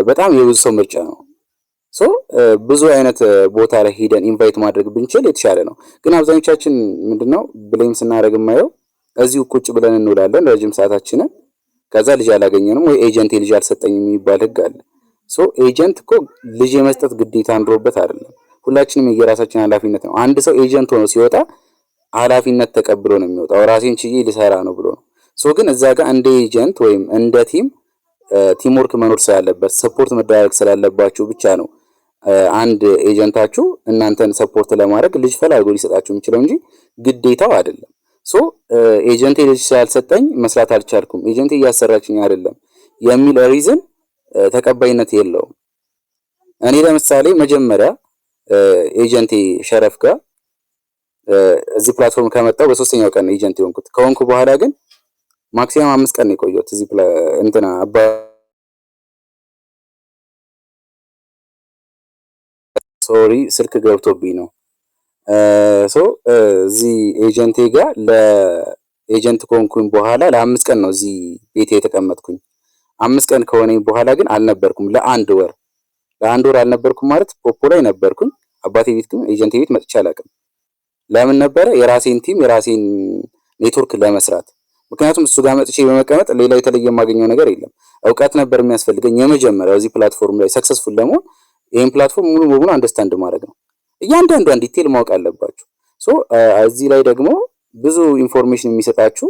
በጣም የብዙ ሰው ምርጫ ነው። So ብዙ አይነት ቦታ ላይ ሄደን invite ማድረግ ብንችል የተሻለ ነው። ግን አብዛኞቻችን ምንድነው blame ስናደርግ የማየው እዚሁ ቁጭ ብለን እንውላለን ረጅም ሰዓታችንን። ከዛ ልጅ አላገኘንም ወይ agent ልጅ አልሰጠኝም የሚባል ህግ አለ። So agent እኮ ልጅ የመስጠት ግዴታ ኖሮበት አይደለም። ሁላችንም የየራሳችን ኃላፊነት ነው። አንድ ሰው agent ሆኖ ሲወጣ ኃላፊነት ተቀብሎ ነው የሚወጣው። ራሴን ችዬ ልሰራ ነው ብሎ ነው። So ግን እዛ ጋር እንደ agent ወይም እንደ teamwork መኖር ስላለበት፣ support መደራረግ ስላለባችሁ ብቻ ነው አንድ agent ኣችሁ እናንተን support ለማድረግ ልጅ ፈላልጎ ሊሰጣችሁ የሚችለው እንጂ ግዴታው አይደለም። So agent ኤ ልጅ ስላልሰጠኝ መስራት አልቻልኩም፣ agent ኤ እያሰራችኝ አይደለም የሚል reason ተቀባይነት የለውም። እኔ ለምሳሌ መጀመሪያ agent ኤ ሸረፍ ጋር እዚህ platform ከመጣው በሶስተኛው ቀን ነው agent የሆንኩት። ከሆንኩ በኋላ ግን maximum 5 ቀን ነው የቆየሁት እዚህ እንትና አባ sorry፣ ስልክ ገብቶብኝ ነው። So እዚህ agent ኤ ጋር ለ agent ከሆንኩኝ በኋላ ለ5 ቀን ነው እዚህ ቤቴ የተቀመጥኩኝ። 5 ቀን ከሆነኝ በኋላ ግን አልነበርኩም ለአንድ ወር። ለአንድ ወር አልነበርኩም ማለት ፖፖ ላይ ነበርኩኝ። አባቴ ቤት ግን agent ኤ ቤት መጥቼ አላውቅም። ለምን ነበረ? የራሴን team የራሴን ኔትወርክ ለመስራት። ምክንያቱም እሱ ጋር መጥቼ በመቀመጥ ሌላ የተለየ የማገኘው ነገር የለም። እውቀት ነበር የሚያስፈልገኝ። የመጀመሪያው እዚህ platform ላይ successful ለመሆን ይህን platform ሙሉ በሙሉ understand ማድረግ ነው። እያንዳንዷን detail ማወቅ አለባችሁ። So እዚህ ላይ ደግሞ ብዙ information የሚሰጣችሁ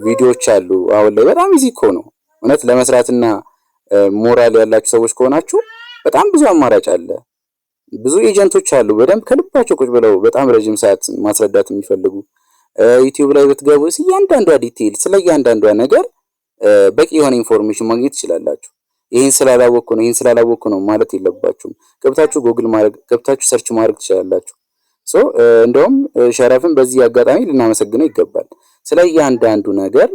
ቪዲዮዎች አሉ። አሁን ላይ በጣም easy እኮ ነው እውነት ለመስራትና ሞራል ያላችሁ ሰዎች ከሆናችሁ በጣም ብዙ አማራጭ አለ። ብዙ agent ኦች አሉ በደንብ ከልባቸው ቁጭ ብለው በጣም ረጅም ሰዓት ማስረዳት የሚፈልጉ። YouTube ላይ ብትገቡ እያንዳንዷ detail፣ ስለ እያንዳንዷ ነገር በቂ የሆነ information ማግኘት ትችላላችሁ። ይህን ስላላወቅኩ ነው፣ ይህን ስላላወቅኩ ነው ማለት የለባችሁም። ገብታችሁ ጎግል ማድረግ፣ ገብታችሁ search ማድረግ ትችላላችሁ። So እንደውም ሸረፍን በዚህ አጋጣሚ ልናመሰግነው ይገባል። ስለ እያንዳንዱ ነገር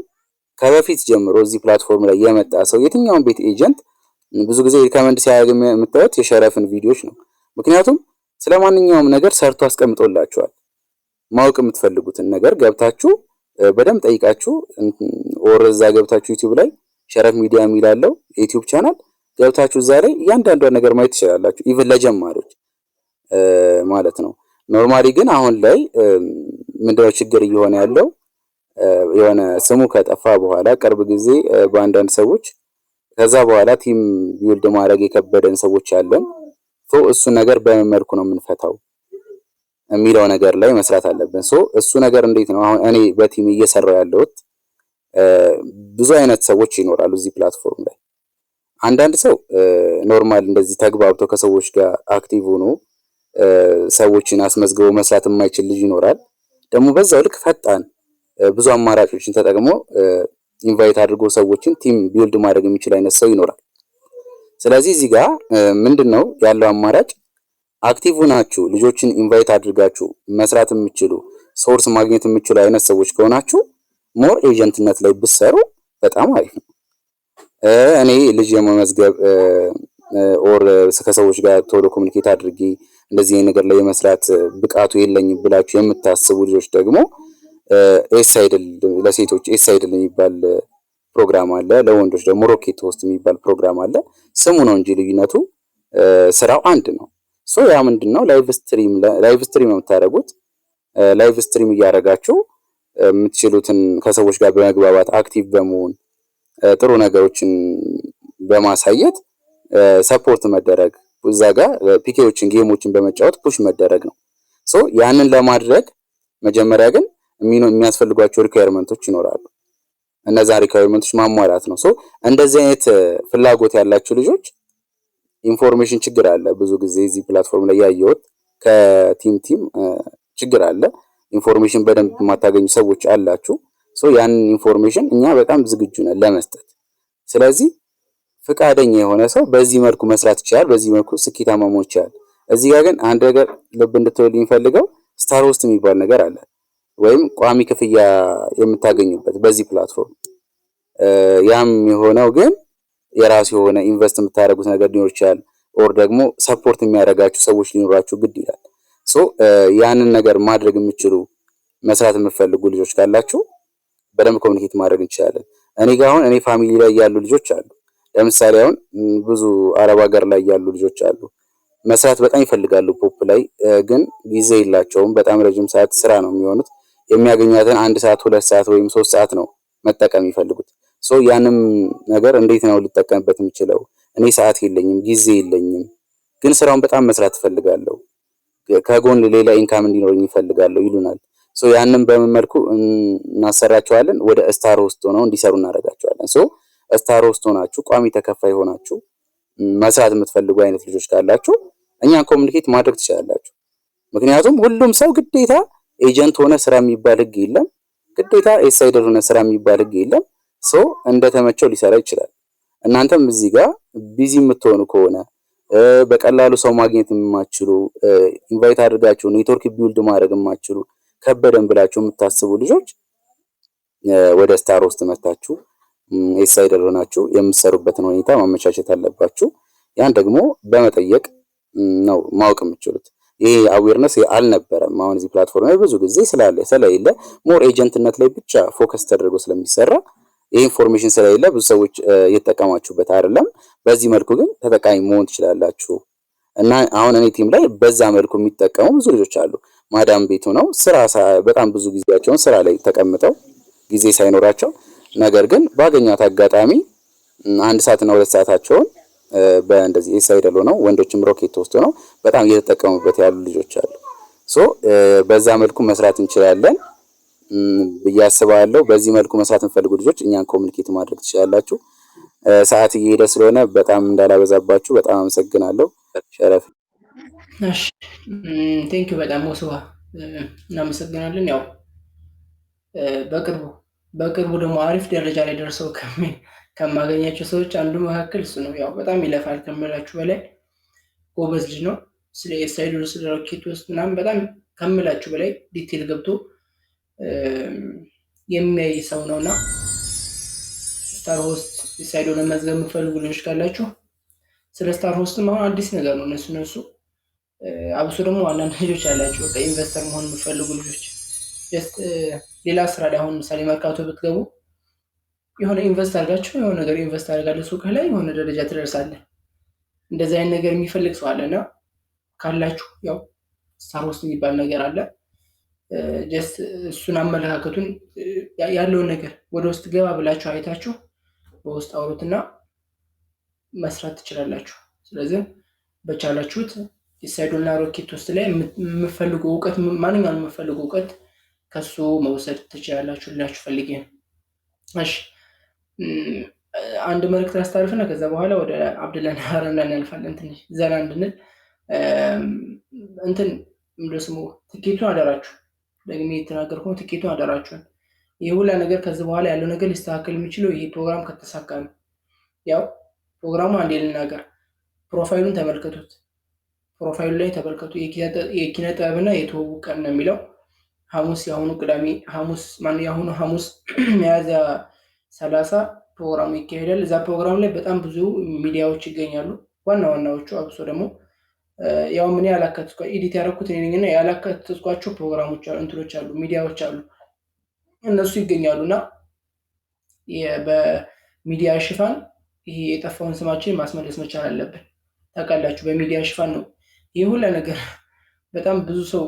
ከበፊት ጀምሮ እዚህ platform ላይ የመጣ ሰው፣ የትኛውን ቤት agent ብዙ ጊዜ recommend ሲያደርግ የምታዩት የሸረፍን ቪዲዮዎች ነው። ምክንያቱም ስለ ማንኛውም ነገር ሰርቶ አስቀምጦላችኋል። ማወቅ የምትፈልጉትን ነገር ገብታችሁ በደንብ ጠይቃችሁ or እዛ ገብታችሁ YouTube ላይ ሸረፍ ሚዲያ የሚል አለው የ YouTube channel፣ ገብታችሁ እዛ ላይ እያንዳንዷን ነገር ማየት ትችላላችሁ። Even ለጀማሪዎች ማለት ነው። Normally ግን አሁን ላይ ምንድነው ችግር እየሆነ ያለው? የሆነ ስሙ ከጠፋ በኋላ ቅርብ ጊዜ በአንዳንድ ሰዎች፣ ከዛ በኋላ team build ማድረግ የከበደን ሰዎች አለን። So እሱ ነገር በምን መልኩ ነው የምንፈታው የሚለው ነገር ላይ መስራት አለብን። So እሱ ነገር እንዴት ነው አሁን እኔ በ team እየሰራው ያለሁት? ብዙ አይነት ሰዎች ይኖራሉ እዚህ platform ላይ። አንዳንድ ሰው normal እንደዚህ ተግባብቶ ከሰዎች ጋር active ሆኖ ሰዎችን አስመዝግቦ መስራት የማይችል ልጅ ይኖራል። ደግሞ በዛው ልክ ፈጣን፣ ብዙ አማራጮችን ተጠቅሞ invite አድርጎ ሰዎችን team build ማድረግ የሚችል አይነት ሰው ይኖራል። ስለዚህ እዚህ ጋር ምንድን ነው ያለው አማራጭ? Active ናችሁ፣ ልጆችን invite አድርጋችሁ መስራት የምትችሉ፣ source ማግኘት የምትችሉ አይነት ሰዎች ከሆናችሁ more agent ነት ላይ ብትሰሩ በጣም አሪፍ ነው። እኔ ልጅ የመመዝገብ or ከሰዎች ጋር ቶሎ communicate አድርጌ እንደዚህ አይነት ነገር ላይ የመስራት ብቃቱ የለኝም ብላችሁ የምታስቡ ልጆች ደግሞ ኤስ አይድል፣ ለሴቶች ኤስ አይድል የሚባል ፕሮግራም አለ። ለወንዶች ደግሞ ሮኬት ሆስት የሚባል ፕሮግራም አለ። ስሙ ነው እንጂ ልዩነቱ ስራው አንድ ነው። So ያ ምንድን ነው? Live stream ነው የምታደርጉት። Live stream እያደረጋችሁ የምትችሉትን ከሰዎች ጋር በመግባባት፣ active በመሆን፣ ጥሩ ነገሮችን በማሳየት support መደረግ፣ እዛ ጋር PK ዎችን game ኦችን በመጫወት push መደረግ ነው። So ያንን ለማድረግ መጀመሪያ ግን የሚያስፈልጓቸው requirement ኦች ይኖራሉ። እነዛ requirement ኦች ማሟላት ነው። So እንደዚህ አይነት ፍላጎት ያላቸው ልጆች፣ information ችግር አለ። ብዙ ጊዜ እዚህ platform ላይ ያየሁት ከ team team ችግር አለ። Information በደንብ የማታገኙ ሰዎች አላችሁ። So ያንን information እኛ በጣም ዝግጁ ነን ለመስጠት። ስለዚህ ፍቃደኛ የሆነ ሰው በዚህ መልኩ መስራት ይችላል። በዚህ መልኩ ስኬታማ መሆን ይችላል። እዚህ ጋር ግን አንድ ነገር ልብ እንድትሉልኝ የምፈልገው star host የሚባል ነገር አለ፣ ወይም ቋሚ ክፍያ የምታገኙበት በዚህ platform። ያም የሆነው ግን የራሱ የሆነ invest የምታደርጉት ነገር ሊኖር ይችላል፣ or ደግሞ support የሚያደርጋችሁ ሰዎች ሊኖራችሁ ግድ ይላል። So ያንን ነገር ማድረግ የምትችሉ፣ መስራት የምትፈልጉ ልጆች ካላችሁ በደንብ communicate ማድረግ እንችላለን። እኔ ጋር አሁን እኔ family ላይ ያሉ ልጆች አሉ። ለምሳሌ አሁን ብዙ አረብ ሀገር ላይ ያሉ ልጆች አሉ። መስራት በጣም ይፈልጋሉ ፖፕ ላይ፣ ግን ጊዜ የላቸውም። በጣም ረጅም ሰዓት ስራ ነው የሚሆኑት። የሚያገኟትን 1 ሰዓት፣ 2 ሰዓት ወይም 3 ሰዓት ነው መጠቀም የሚፈልጉት። So ያንም ነገር እንዴት ነው ልጠቀምበት የምችለው? እኔ ሰዓት የለኝም፣ ጊዜ የለኝም፣ ግን ስራውን በጣም መስራት እፈልጋለሁ፣ ከጎን ሌላ income እንዲኖረኝ እፈልጋለሁ ይሉናል። So ያንን በምን መልኩ እናሰራቸዋለን? ወደ star host ሆነው እንዲሰሩ እናደርጋቸዋለን። So star host ሆናችሁ፣ ቋሚ ተከፋይ ሆናችሁ መስራት የምትፈልጉ አይነት ልጆች ካላችሁ እኛን communicate ማድረግ ትችላላችሁ። ምክንያቱም ሁሉም ሰው ግዴታ agent ሆነ ስራ የሚባል ህግ የለም። ግዴታ ኤስ አይደል ሆነ ስራ የሚባል ህግ የለም። So እንደተመቸው ሊሰራ ይችላል። እናንተም እዚህ ጋር busy የምትሆኑ ከሆነ፣ በቀላሉ ሰው ማግኘት የማትችሉ፣ invite አድርጋችሁ network build ማድረግ የማትችሉ፣ ከበደን ብላችሁ የምታስቡ ልጆች ወደ star host መታችሁ ኤስ አይደል ሆናችሁ የምትሰሩበትን ሁኔታ ማመቻቸት አለባችሁ። ያን ደግሞ በመጠየቅ ነው ማወቅ የምትችሉት። ይሄ awareness አልነበረም። አሁን እዚህ platform ላይ ብዙ ጊዜ ስላለ ስለሌለ more agent ነት ላይ ብቻ focus ተደርጎ ስለሚሰራ ይሄ information ስለሌለ ብዙ ሰዎች እየተጠቀማችሁበት አይደለም። በዚህ መልኩ ግን ተጠቃሚ መሆን ትችላላችሁ። እና አሁን እኔ team ላይ በዛ መልኩ የሚጠቀሙ ብዙ ልጆች አሉ። ማዳም ቤት ሆነው ስራ በጣም ብዙ ጊዜያቸውን ስራ ላይ ተቀምጠው ጊዜ ሳይኖራቸው ነገር ግን ባገኟት አጋጣሚ 1 ሰዓትና 2 ሰዓታቸውን በእንደዚህ ኢሳይደል ሆነው ወንዶችም ሮኬት ወስዶ ነው በጣም እየተጠቀሙበት ያሉ ልጆች አሉ። So በዛ መልኩ መስራት እንችላለን ብዬ አስባለሁ። በዚህ መልኩ መስራት የምትፈልጉ ልጆች እኛን communicate ማድረግ ትችላላችሁ። ሰዓት እየሄደ ስለሆነ በጣም እንዳላበዛባችሁ በጣም አመሰግናለሁ። ሸረፍ። እሺ፣ thank you በጣም ወስዋ፣ እናመሰግናለን። ያው በቅርቡ በቅርቡ ደግሞ አሪፍ ደረጃ ላይ ደርሰው ከማገኛቸው ሰዎች አንዱ መካከል እሱ ነው። ያው በጣም ይለፋል ከምላችሁ በላይ ጎበዝ ልጅ ነው። ስለ ኤሳይዶ፣ ስለ ሮኬት ውስጥ ምናምን በጣም ከምላችሁ በላይ detail ገብቶ የሚያይ ሰው ነው። እና ስታር ሆስት ኢሳይዶ ለመዝገብ የምትፈልጉ ልጆች ካላችሁ ስለ ስታር ሆስትም አሁን አዲስ ነገር ነው። እነሱ አብሶ ደግሞ አንዳንድ ልጆች ያላችሁ በቃ investor መሆን የምትፈልጉ ልጆች just ሌላ ስራ ላይ አሁን ምሳሌ መርካቶ ብትገቡ የሆነ invest አድርጋችሁ የሆነ ነገር invest አድርጋለህ ሱቅህ ላይ የሆነ ደረጃ ትደርሳለህ። እንደዚህ አይነት ነገር የሚፈልግ ሰው አለ። እና ካላችሁ ያው ስታር ሆስት የሚባል ነገር አለ። Just እሱን አመለካከቱን ያለውን ነገር ወደ ውስጥ ገባ ብላችሁ አይታችሁ በውስጥ አውሩትና መስራት ትችላላችሁ። ስለዚህ በቻላችሁት የሳይዶና ሮኬት ውስጥ ላይ የምፈልጉ እውቀት፣ ማንኛውም የምፈልጉ እውቀት ከሱ መውሰድ ትችላላችሁ ልላችሁ ፈልጌ ነው። እሺ፣ አንድ መልእክት ላስተላልፍና ከዛ በኋላ ወደ አብደላና ረምላ እናልፋለን። ትንሽ ዘና እንድንል እንትን ምንድን ስሙ ትኬቱን አደራችሁ፣ ደግሜ የተናገርኩ ነው። ትኬቱን አደራችሁን። ይህ ሁላ ነገር ከዚህ በኋላ ያለው ነገር ሊስተካከል የሚችለው ይሄ ፕሮግራም ከተሳካ ነው። ያው ፕሮግራሙ አንዴ ልናገር፣ profile ኡን ተመልከቱት። Profile ኡ ላይ ተመልከቱ። የኪነ ጥበብና የትውውቅ ቀን ነው የሚለው። ሐሙስ፣ የአሁኑ ቅዳሜ፣ ሐሙስ ማነው፣ የአሁኑ ሐሙስ ሚያዝያ 30 ፕሮግራሙ ይካሄዳል። እዛ ፕሮግራም ላይ በጣም ብዙ ሚዲያዎች ይገኛሉ። ዋና ዋናዎቹ አብሶ ደግሞ ያው ምን ያላካተትኳ edit ያደረኩት እኔ ነኝና ያላካተትኳቸው ፕሮግራሞች አሉ፣ እንትኖች አሉ፣ ሚዲያዎች አሉ። እነሱ ይገኛሉ። እና በሚዲያ ሽፋን ይሄ የጠፋውን ስማችን ማስመለስ መቻል አለብን። ታውቃላችሁ፣ በሚዲያ ሽፋን ነው ይህ ሁላ ነገር በጣም ብዙ ሰው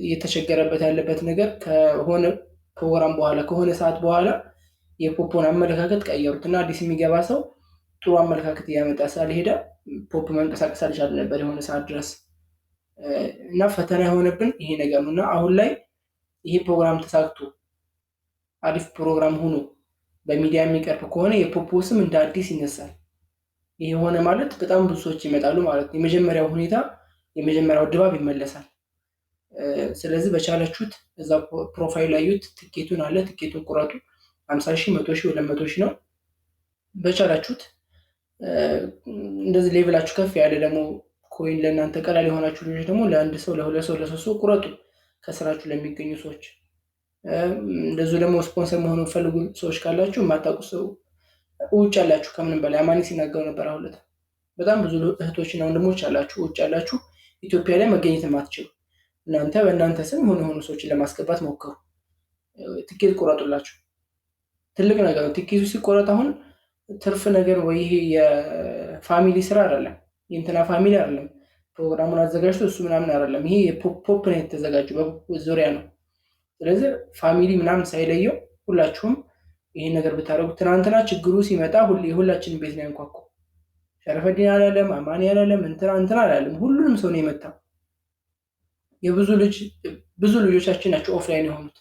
እየተቸገረበት ያለበት ነገር። ከሆነ ፕሮግራም በኋላ፣ ከሆነ ሰዓት በኋላ የፖፖን አመለካከት ቀየሩት እና አዲስ የሚገባ ሰው ጥሩ አመለካከት እያመጣ ስላልሄደ ፖፕ መንቀሳቀስ አልቻለም ነበር የሆነ ሰዓት ድረስ። እና ፈተና የሆነብን ይሄ ነገር ነው። እና አሁን ላይ ይሄ ፕሮግራም ተሳክቶ አሪፍ ፕሮግራም ሆኖ በሚዲያ የሚቀርብ ከሆነ የፖፖ ስም እንደ አዲስ ይነሳል። ይሄ ሆነ ማለት በጣም ብዙ ሰዎች ይመጣሉ ማለት ነው። የመጀመሪያው ሁኔታ፣ የመጀመሪያው ድባብ ይመለሳል። ስለዚህ በቻላችሁት እዛ profile ላይ እዩት፣ ትኬቱን አለ፣ ትኬቱን ቁረጡ። 50 ሺህ፣ 100 ሺህ፣ 200 ሺህ ነው። በቻላችሁት እንደዚህ level ኣችሁ ከፍ ያለ ደግሞ coin ለእናንተ ቀላል የሆናችሁ ልጆች ደግሞ ለአንድ ሰው፣ ለሁለት ሰው፣ ለሶስት ሰው ቁረጡ። ከስራችሁ ለሚገኙ ሰዎች እንደዚሁ ደግሞ ስፖንሰር መሆን የምትፈልጉ ሰዎች ካላችሁ፣ የማታውቁ ሰው ውጭ ያላችሁ፣ ከምንም በላይ አማኒ ሲናገሩ ነበር አሁን ዕለት፣ በጣም ብዙ እህቶችና ወንድሞች አላችሁ ውጭ ያላችሁ፣ ኢትዮጵያ ላይ መገኘት የማትችሉ፣ እናንተ በእናንተ ስም የሆኑ የሆኑ ሰዎችን ለማስገባት ሞክሩ። ትኬት ቁረጡላቸው። ትልቅ ነገር ነው። ትኬቱ ሲቆረጥ አሁን ትርፍ ነገር ወይ ይሄ የ family ስራ አይደለም፣ የእንትና family አይደለም፣ ፕሮግራሙን አዘጋጅቶ እሱ ምናምን አይደለም። ይሄ የፖፕ ነው የተዘጋጀው፣ በፖፕ ዙሪያ ነው። ስለዚህ family ምናምን ሳይለየው ሁላችሁም ይህን ነገር ብታደርጉ። ትናንትና ችግሩ ሲመጣ የሁላችንም ቤት ነው ያንኳኩ። ሸረፈዲን አላለም፣ አማኒ አላለም፣ እንትና እንትና አላለም። ሁሉንም ሰው ነው የመታው። የብዙ ልጅ ብዙ ልጆቻችን ናቸው offline የሆኑት።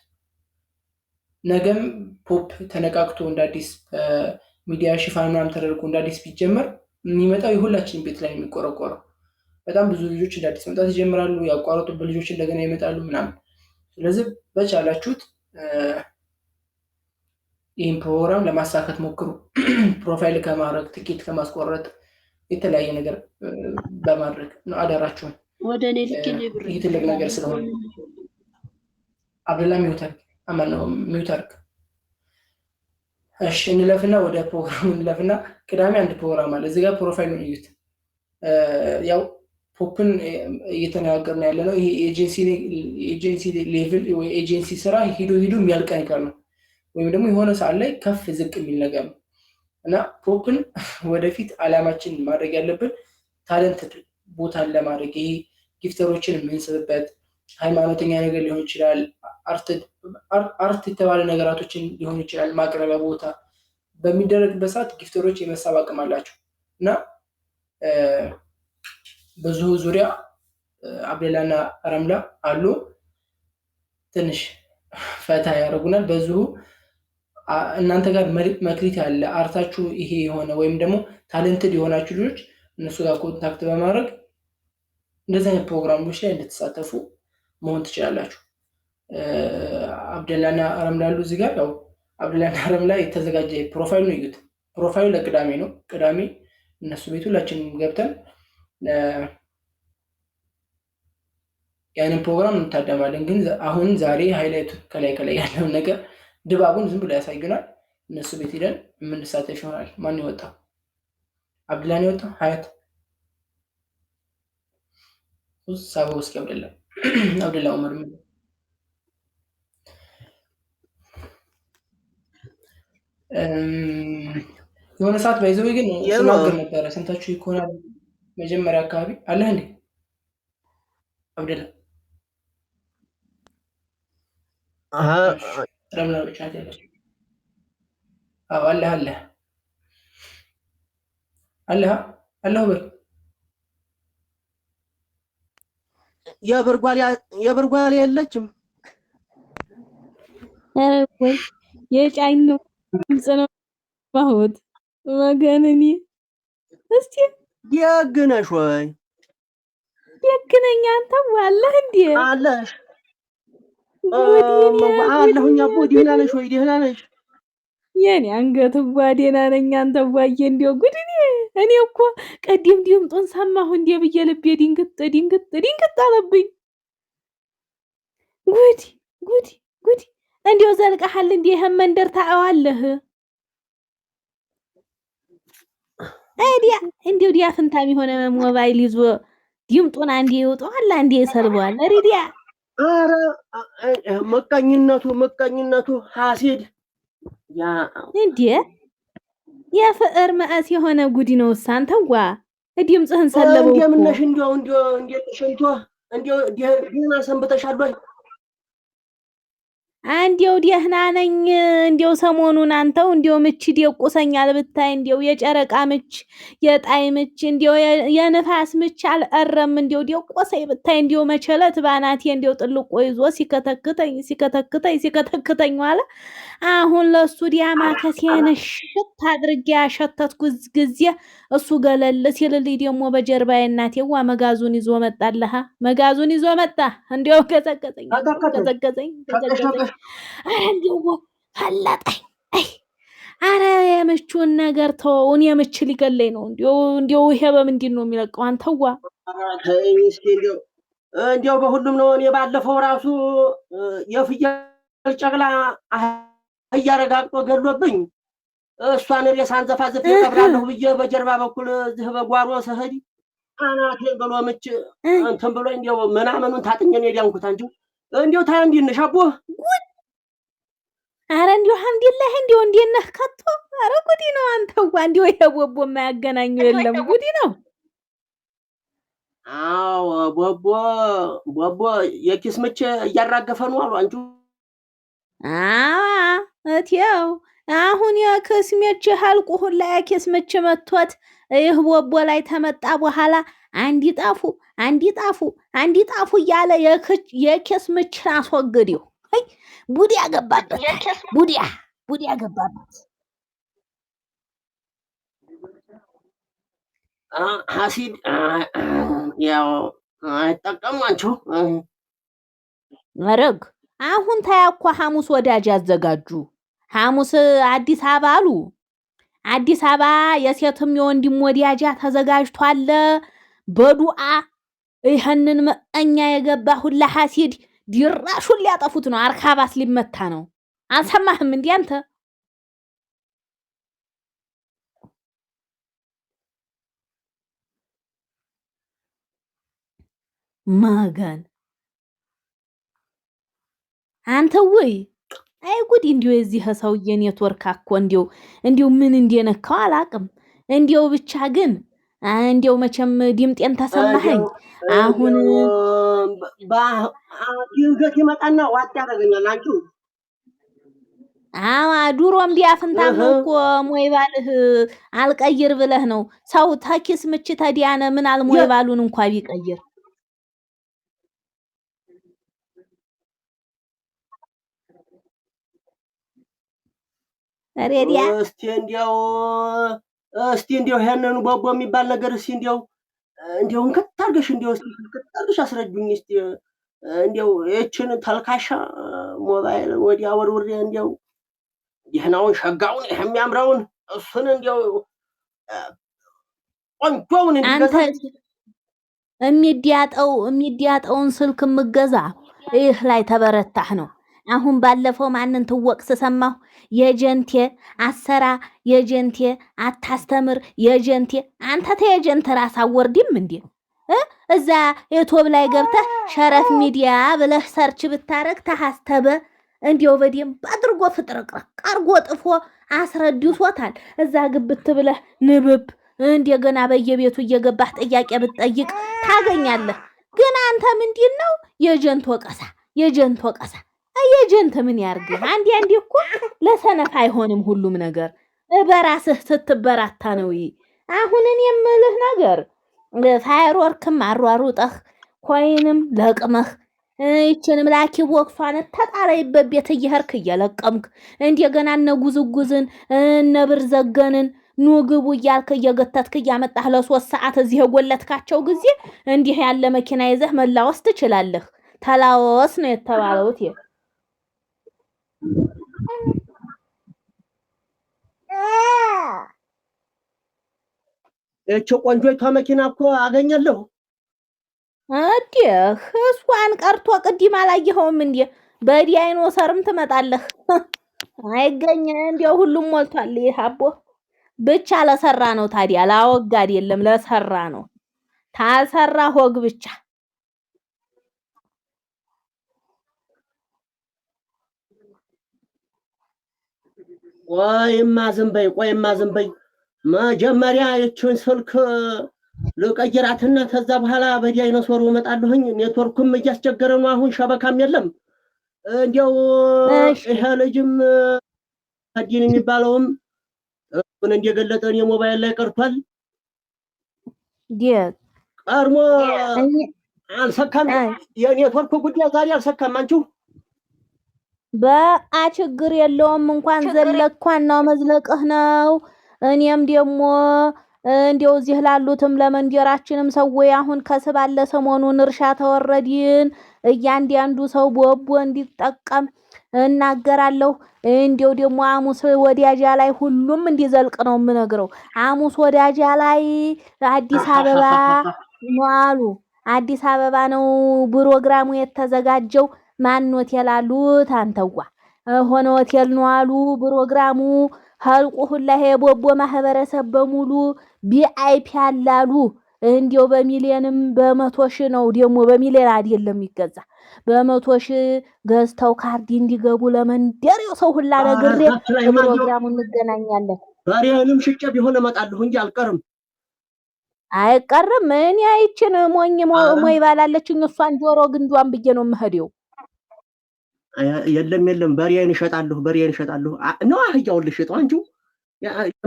ነገም ፖፕ ተነቃቅቶ እንደ አዲስ ሚዲያ ሽፋን ምናምን ተደርጎ እንደ አዲስ ቢጀመር የሚመጣው የሁላችን ቤት ላይ የሚቆረቆረው። በጣም ብዙ ልጆች እንደ አዲስ መምጣት ይጀምራሉ። ያቋረጡበት ልጆች እንደገና ይመጣሉ ምናምን። ስለዚህ በቻላችሁት ይህን ፕሮግራም ለማሳካት ሞክሩ። Profile ከማድረግ፣ ትኬት ከማስቆረጥ፣ የተለያየ ነገር በማድረግ ነው። አደራችሁን። ወደ እኔ ልክ ብር። ይህ ትልቅ ነገር ስለሆነ አብደላ mute አድርግ፣ አማን ነው mute አድርግ። እሺ፣ እንለፍና ወደ ፕሮግራሙ እንለፍና ቅዳሜ አንድ ፕሮግራም አለ። እዚህ ጋር profile ኡን እዩት። ያው ፖፕን እየተነጋገርን ያለ ነው። ይሄ agency level ወይ ኤጀንሲ ስራ ሂዶ ሂዶ የሚያልቅ ነገር ነው፣ ወይም ደግሞ የሆነ ሰዓት ላይ ከፍ ዝቅ የሚል ነገር ነው። እና ፖፕን ወደፊት አላማችን ማድረግ ያለብን talent ቦታን ለማድረግ ይሄ gifter ኦችን የምንስብበት ሃይማኖተኛ ነገር ሊሆን ይችላል፣ art የተባለ ነገራቶችን ሊሆን ይችላል። ማቅረቢያ ቦታ በሚደረግበት ሰዓት gifter ኦች የመሳብ አቅም አላቸው እና በዚሁ ዙሪያ አብደላና ረምላ አሉ። ትንሽ ፈታ ያደርጉናል። በዚሁ እናንተ ጋር መክሊት ያለ art ኣችሁ ይሄ የሆነ ወይም ደግሞ talented የሆናችሁ ልጆች እነሱ ጋር contact በማድረግ እንደዚህ አይነት ፕሮግራሞች ላይ እንድትሳተፉ መሆን ትችላላችሁ። አብደላና ረምላ አሉ እዚህ ጋር። ያው አብደላና ረምላ የተዘጋጀ profile ኡን እዩት። Profile ኡ ለቅዳሜ ነው። ቅዳሜ እነሱ ቤት ሁላችንም ገብተን ያንን ፕሮግራም እንታደማለን። ግን አሁን ዛሬ highlight ኡ ከላይ ከላይ ያለውን ነገር ድባቡን ዝም ብሎ ያሳዩናል። እነሱ ቤት ሄደን የምንሳተፍ ይሆናል። ማን ይወጣ? አብዱላን የወጣው ሀያት ሳበው እስኪ አብደላ አብደላ ዑመር የሆነ ሰዓት ባይዘው ግን ስናገር ነበረ። ሰምታችሁ ይሆናል። መጀመሪያ አካባቢ አለህ እንዴ አብደላ? ረምላ ብቻ ያለች። አዎ አለህ አለህ አለህ አለሁ በል። የብርጓል የለችም። ኧረ ወይ የጫኝ ነው ድምፅ ነው ማሁት ወገን እኔ እስቲ ደግ ነሽ ወይ? ደግ ነኝ። አንተው አለህ እንዴ? አለሽ አለሁኝ። አቦ ደህና ነሽ ወይ? ደህና ነሽ? የኔ አንገት ደህና ነኝ። አንተዋዬ እንዲያው ጉድ! እኔ እኮ ቀደም ድምጡን ሰማሁ እንዴ ብዬ ልቤ ድንግጥ ድንግጥ ድንግጥ አለብኝ። ጉድ ጉድ ጉድ! እንዲያው ዘልቀሃል እንዴ? ይሄን መንደር ታየዋለህ? አይዲያ እንዲያው ዲያ ፍንታም የሆነ ሞባይል ይዞ ድምጡን አንዴ ይውጠዋል፣ አንዴ ይሰልበዋል። ሪዲያ ኧረ ምቀኝነቱ ምቀኝነቱ ሐሲድ እንዴ የፍቅር መዓት የሆነ ጉድ ነው። አንተዋ ድምፅህን ሰለበው። እንደምን ነሽ? እንዲያው እንዲያው እንዴት ነሽ? እንዲያው ደህና ሰንብተሻል ወይ? እንዲያው ደህና ነኝ። እንዲያው ሰሞኑን አንተው እንዲያው ምች ደቁሰኛል ብታይ፣ እንዲያው የጨረቃ ምች፣ የጣይ ምች፣ እንዲያው የንፋስ ምች አልቀረም። እንዲያው ደቆሰኝ ብታይ፣ እንዲያው መቸለት ባናቴ እንዲያው ጥልቆ ይዞ ሲከተክተኝ ሲከተክተኝ ሲከተክተኝ ዋለ። አሁን ለሱ ዲያማ ከሴን ሽት አድርጌ ያሸተትኩ ጊዜ እሱ ገለል ሲልልኝ ደግሞ በጀርባዬ እናቴዋ መጋዙን ይዞ መጣልሃ፣ መጋዙን ይዞ መጣ። እንዲያው ገዘገዘኝ ገዘገዘኝ ገዘገዘኝ። ኧረ እንዲያው ፈለጠኝ። አይ ኧረ የምቹን ነገር ተወው። እኔ ምች ሊገለኝ ነው። እንዲያው እንዲያው ይሄ በምንድን ነው የሚለቀው? አንተዋ እንዲያው በሁሉም ነው። እኔ ባለፈው ራሱ የፍየል ጨቅላ አህያ ረጋግጦ ገሎብኝ እሷን ሬሳ አንዘፋዝፌ እቀብራለሁ ብዬ በጀርባ በኩል እዚህ በጓሮ ስሄድ አናቴን ብሎ ምች እንትን ብሎ እንዲያው ምናምኑን ታጥኜ ነው የዳንኩት። አንቺ እንዲያው ታ እንዴት ነሽ አቦ? አረ እንዲያው አልሐምዱሊላህ እንዲያው እንዴት ነህ ከቶ? አረ ጉዲ ነው አንተዋ። እንዲያው ይሄ ቦቦ የማያገናኘው የለም ጉዲ ነው። አዎ ቦቦ ቦቦ የኪስ ምች እያራገፈ ነው አሉ አንቺ። አዋ እቴው አሁን የክስ ምች ሀልቁ ሁላ የኪስ ምች መቶት ይህ ቦቦ ላይ ተመጣ በኋላ አንዲ ጣፉ አንዲ ጣፉ አንዲ ጣፉ እያለ የኪስ ምችን አስወግደው። አይ ቡዲያ ገባበት፣ ቡዲያ ቡዲያ ገባበት። ሐሲድ ያው አይጠቀሙ አንቺው መረግ አሁን ታያኳ ሐሙስ ወዳጅ ያዘጋጁ ሐሙስ አዲስ አበባ አሉ። አዲስ አበባ የሴትም የወንድም ወዳጃ ተዘጋጅቷል። በዱዓ ይህንን መቀኛ የገባ ሁላ ሐሲድ ድራሹን ሊያጠፉት ነው። አርካባስ ሊመታ ነው። አልሰማህም እንዴ አንተ? መገን አንተ ወይ አይ ጉድ! እንዲው የዚህ ሰውዬ ኔትወርክ እኮ እንዲው እንዲው ምን እንደነካው አላቅም። እንዲው ብቻ ግን እንዲው መቼም ድምጤን ተሰማኸኝ። አሁን ድንገት ይመጣና ዋጥ ያደርገኛል። አንቺ አዋ ድሮም ዲያፍንታም ነው እኮ ሞይባልህ አልቀይር ብለህ ነው። ሰው ተኪስ ምች ተዲያነ ምን አል ሞይባሉን እንኳ ቢቀይር ሬዲያ እስቲ እንዲያው እስቲ እንዲያው ይሄንን ቦቦ የሚባል ነገር እስቲ እንዲያው እንዲያው እንክት አድርገሽ እንዲያው እስቲ እንክት አድርገሽ አስረጁኝ እስቲ። እንዲያው ይህችን ተልካሻ ሞባይል ወዲያ ወርውሬ እንዲያው ደህናውን ሸጋውን ይሄ የሚያምረውን እሱን እንዲያው ቆንጆውን አንተ እንዲገዛ የሚዲያጠውን ስልክ የምገዛ ይህ ላይ ተበረታህ ነው። አሁን ባለፈው ማንን ትወቅስ ሰማሁ። የጀንቴ አሰራ፣ የጀንቴ አታስተምር፣ የጀንቴ አንተ ተየጀንት ራስ አወርድም እንዴ? እ እዛ ዩቲዩብ ላይ ገብተህ ሸረፍ ሚዲያ ብለህ search ብታረግ ተሐስተበ እንዲያው በደንብ አድርጎ ፍጥርቅርቅ አርጎ ጥፎ አስረድሶታል። እዛ ግብት ብለህ ንብብ እንደገና በየቤቱ እየገባህ ጥያቄ ብትጠይቅ ታገኛለህ። ግን አንተ ምንድን ነው የጀንት ወቀሳ፣ የጀንት ወቀሳ፣ የጀንት ምን ያርግህ? አንዴ አንዴ እኮ ለሰነፍ አይሆንም ሁሉም ነገር በራስህ ስትበራታ ነው። አሁን እኔ የምልህ ነገር firework ም አሯሩጠህ coin ም ለቅመህ ይችንም lucky box ሷን ተጣላይበት ቤት እየሄድክ እየለቀምክ እንደገና እነ ጉዝጉዝን እነ ብር ዘገንን ኑ ግቡ እያልክ እየገተትክ እያመጣህ ለ3 ሰዓት እዚህ የጎለትካቸው ጊዜ እንዲህ ያለ መኪና ይዘህ መላወስ ትችላለህ። ተላወስ ነው የተባለው። ይህች ቆንጆይቷ መኪና እኮ አገኛለሁ። እንዲህ እሷን ቀርቶ ቅድም አላየኸውም እንዴ? በዲያይኖሰርም ትመጣለህ። አይገኝ እንዲያው ሁሉም ሞልቷል። ይህ አቦ ብቻ ለሰራ ነው ታዲያ፣ ላወጋ አይደለም ለሰራ ነው። ታሰራ ሆግ ብቻ። ቆይማ ዝም በይ፣ ቆይማ ዝም በይ። መጀመሪያ ይችን ስልክ ልቀይራትና ከዛ በኋላ በዳይኖሶሩ እመጣለሁኝ። ኔትወርኩም እያስቸገረ ነው አሁን፣ شبكة ም የለም። እንዲያው ይሄ ልጅም ዲን የሚባለውም ምን እንደገለጠ እኔ ሞባይል ላይ ቀርቷል። ቀድሞ አልሰካም። የኔትወርክ ጉዳይ ዛሬ አልሰካም። አንቺው በአ ችግር የለውም። እንኳን ዘለቅኳ ነው መዝለቅህ ነው። እኔም ደግሞ እንዲያው እዚህ ላሉትም ለመንደራችንም ሰው አሁን ከስባለ ሰሞኑን እርሻ ተወረድን እያንዳንዱ ሰው ቦቦ እንዲጠቀም እናገራለሁ። እንዲያው ደግሞ ሐሙስ ወዳጃ ላይ ሁሉም እንዲዘልቅ ነው የምነግረው። ሐሙስ ወዳጃ ላይ አዲስ አበባ ነው አሉ። አዲስ አበባ ነው ፕሮግራሙ የተዘጋጀው። ማን ሆቴል አሉት? አንተዋ ሆነ ሆቴል ነው አሉ ፕሮግራሙ ሀልቁ ሁላ ይሄ ቦቦ ማህበረሰብ በሙሉ VIP አላሉ። እንዲያው በሚሊዮንም በ100,000 ነው ደግሞ በሚሊዮን አይደለም የሚገዛ በ100,000 ገዝተው ካርድ እንዲገቡ ለመንደሬው ሰው ሁላ ነግሬ ፕሮግራሙ እንገናኛለን። በሬንም ሽጬ ቢሆን እመጣለሁ እንጂ አልቀርም። አይቀርም። እኔ አይችን ሞኝ ሞይ ባላለችኝ እሷን ጆሮ ግንዷን ብዬ ነው የምሄደው። የለም የለም፣ በሬን እሸጣለሁ፣ በሬን እሸጣለሁ ነው አህያውን ልሽጠው አንቺው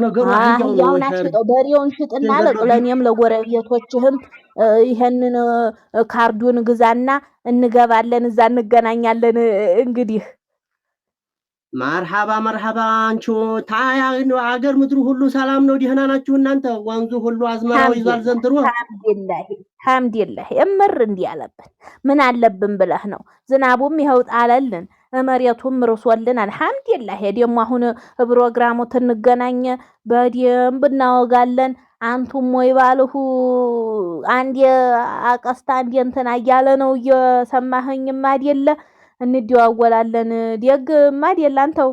ነገሩ አህያውን አትሽጠው፣ በሬውን ሽጥና ለእኔም ለጎረቤቶችህም ይሄንን ካርዱን ግዛና እንገባለን፣ እዛ እንገናኛለን። እንግዲህ መርሃባ መርሃባ። አንቺ ታያ አገር ምድሩ ሁሉ ሰላም ነው? ደህና ናችሁ እናንተ? ወንዙ ሁሉ አዝመራው ይዟል ዘንድሮ። አልሐምዱሊላህ አልሐምዱሊላህ። እምር እንዲህ አለብን ምን አለብን ብለህ ነው? ዝናቡም ይኸው ጣለልን፣ መሬቱም ርሶልን። አልሐምዱሊላህ። ደግሞ አሁን ፕሮግራሙ ትንገናኝ በደንብ እናወጋለን። አንቱም ወይ ባልሁ አንድ አቀስታ አንድ እንትና እያለ ነው እየሰማኸኝም አይደለ? እንደዋወላለን። ደግማ አይደለ አንተው?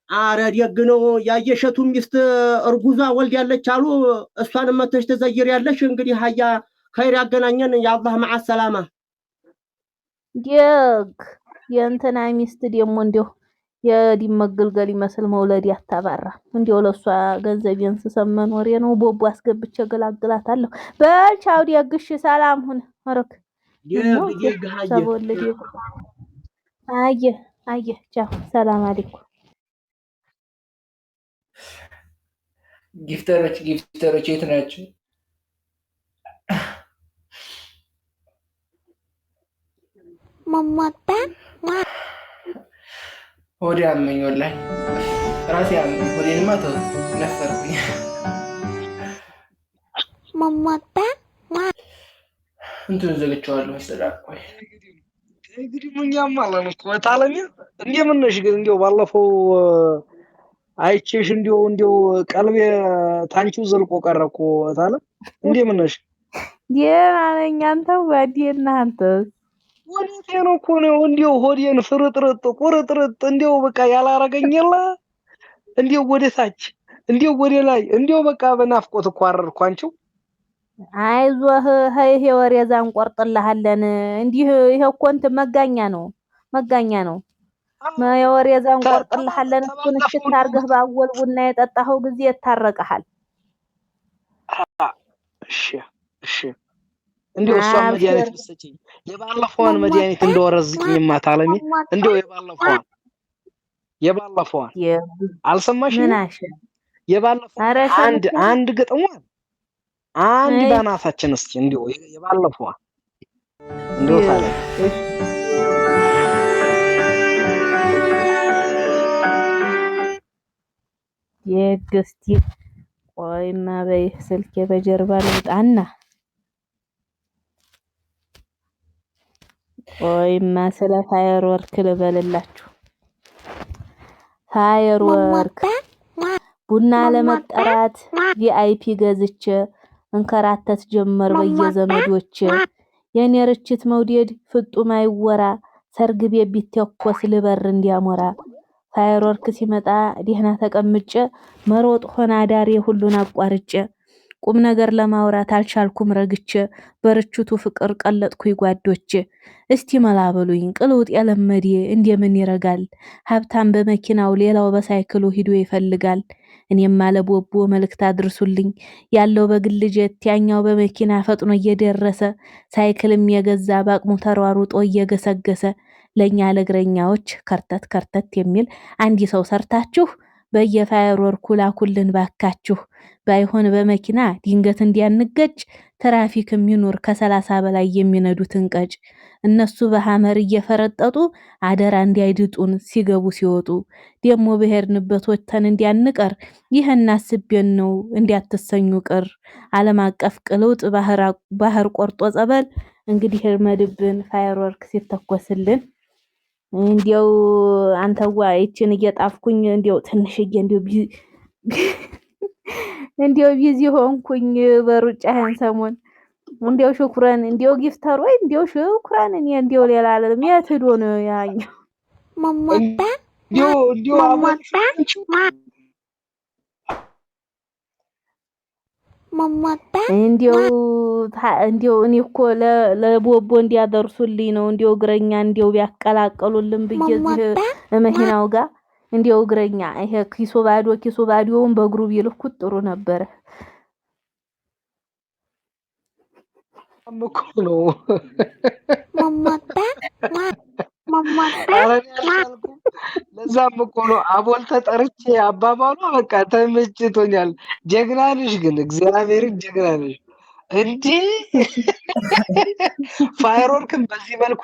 አረ ደግ ነው። ያየሸቱ ሚስት እርጉዟ ወልድ ያለች አሉ። እሷን መተሽ ትዘይር ያለሽ። እንግዲህ ሀያ خير ያገናኘን የአላህ مع السلامة። ደግ የእንትና ሚስት ደግሞ እንዲሁ የዲን መገልገል ይመስል መውለድ ያታባራ። እንዲያው ለእሷ ገንዘቤን ስሰም መኖሬ ነው። ቦቦ አስገብቼ ገላግላታለሁ። በል ቻው ደግሽ፣ ሰላም ሁን። አረክ ደግ ደግ አየህ። ሰቦልድ አየህ አየህ። ቻው፣ ሰላም አለይኩም። Gifter ኦች gifter ኦች የት ናቸው? ሆዴ አመኝ፣ ወላሂ ራሴ አመኝ። ሆዴንማ ተውት፣ ነፈርኩኝ። እንትኑን ዘግቼዋለሁ መሰለህ። ቆይ። እንግዲህ እኛም አለን እኮ ታለሚ፣ እንደምን ነሽ ግን? እንዲያው ባለፈው አይቼሽ እንዲያው ቀልቤ ታንቺው ዘልቆ ቀረ እኮ ታለም፣ እንደምን ነሽ? ደህና ነኝ። አንተው እንዴት ነህ አንተስ? ወዴቴ ነው እኮ ነው፣ እንዲያው ሆዴን ፍርጥርጥ ቁርጥርጥ፣ እንዲያው በቃ ያላረገኝ የለ፣ እንዲያው ወደ ታች፣ እንዲያው ወደ ላይ፣ እንዲያው በቃ በናፍቆት እኮ አረርኩ አንቺው። አይዞህ፣ ይሄ ወሬዛ እንቆርጥልሃለን። እንዲህ ይሄ እኮ እንትን መጋኛ ነው፣ መጋኛ ነው። የወሬዛ እንቆርጥልሃለን። እሱን እሽት አድርገህ ባወል ቡና የጠጣኸው ጊዜ ይታረቅሃል። እሺ እሺ፣ እንዲያው እሷን መድኃኒት ብትሰጪኝ፣ የባለፈዋን መድኃኒት እንደወረዝቅኝማ ታለሚ፣ እንዲያው የባለፈዋን አልሰማሽኝም? ምን አሸ? የባለፈው ኧረ አንድ ሰምቼ አንድ ግጥሟን አንድ ባናታችን እስኪ እንዲያው የባለፈዋን እንዲያው ታለሚ። የግስቲ ቆይማ በይ ስልኬ በጀርባ ልውጣና ቆይማ ስለ firework ልበልላችሁ። Firework ቡና ለመጠራት VIP ገዝቼ እንከራተት ጀመር በየዘመዶቼ። የኔ ርችት መውደድ ፍጡም አይወራ፣ ሰርግ ቤት ቢተኮስ ልበር እንዲያሞራ። Firework ሲመጣ ደህና ተቀምጬ መሮጥ ሆነ አዳሬ ሁሉን አቋርጬ። ቁም ነገር ለማውራት አልቻልኩም ረግቼ፣ በርችቱ ፍቅር ቀለጥኩኝ ጓዶቼ። እስቲ መላ በሉኝ ቅልውጥ የለመዴ እንደምን ይረጋል? ሀብታም በመኪናው ሌላው በሳይክሉ ሂዶ ይፈልጋል። እኔማ ለቦቦ መልእክት አድርሱልኝ፣ ያለው በግል ጀት ያኛው በመኪና ፈጥኖ እየደረሰ፣ ሳይክልም የገዛ በአቅሙ ተሯሩጦ እየገሰገሰ፣ ለኛ ለእግረኛዎች ከርተት ከርተት የሚል አንድ ሰው ሰርታችሁ በየ firework ኡ ላኩልን ባካችሁ። ባይሆን በመኪና ድንገት እንዲያንገጭ ትራፊክ የሚኖር ከ30 በላይ የሚነዱትን ቀጭ። እነሱ በ Hummer እየፈረጠጡ አደራ እንዲያይድጡን ሲገቡ ሲወጡ፣ ደሞ በሄድንበት ወተን እንዲያንቀር ይህን አስቤን ነው እንዲያትሰኙ ቅር። ዓለም አቀፍ ቅልውጥ ባህር ቆርጦ ጸበል እንግዲህ እርመድብን firework ሲተኮስልን። እንዲያው አንተዋ ይችን እየጣፍኩኝ እንዲያው ትንሽዬ እንዲያው busy ሆንኩኝ በሩጫ ይሄን ሰሞን። እንዲያው شكرا፣ እንዲያው gifter ወይ እንዲያው شكرا። እኔ እንዲያው ሌላ አለም የት ሄዶ ነው ያኛው? እንዲያው አቦልሽ እንዲያው እንዲያው እኔ እኮ ለቦቦ እንዲያደርሱልኝ ነው፣ እንዲያው እግረኛ እንዲያው ቢያቀላቀሉልን ብዬ እዚህ መኪናው ጋር እንዲያው እግረኛ ይሄ ኪሱ ባዶ ኪሱ ባዶውን በእግሩ ቢልኩት ጥሩ ነበረ። እኮ ነው። ኧረ እኔ አልቻልኩም። ለዛም እኮ ነው አቦል ተጠርቼ አባባሏ በቃ ተመችቶኛል። ጀግና ነሽ ግን፣ እግዚአብሔርን ጀግና ነሽ። እንዲህ firework ን በዚህ መልኩ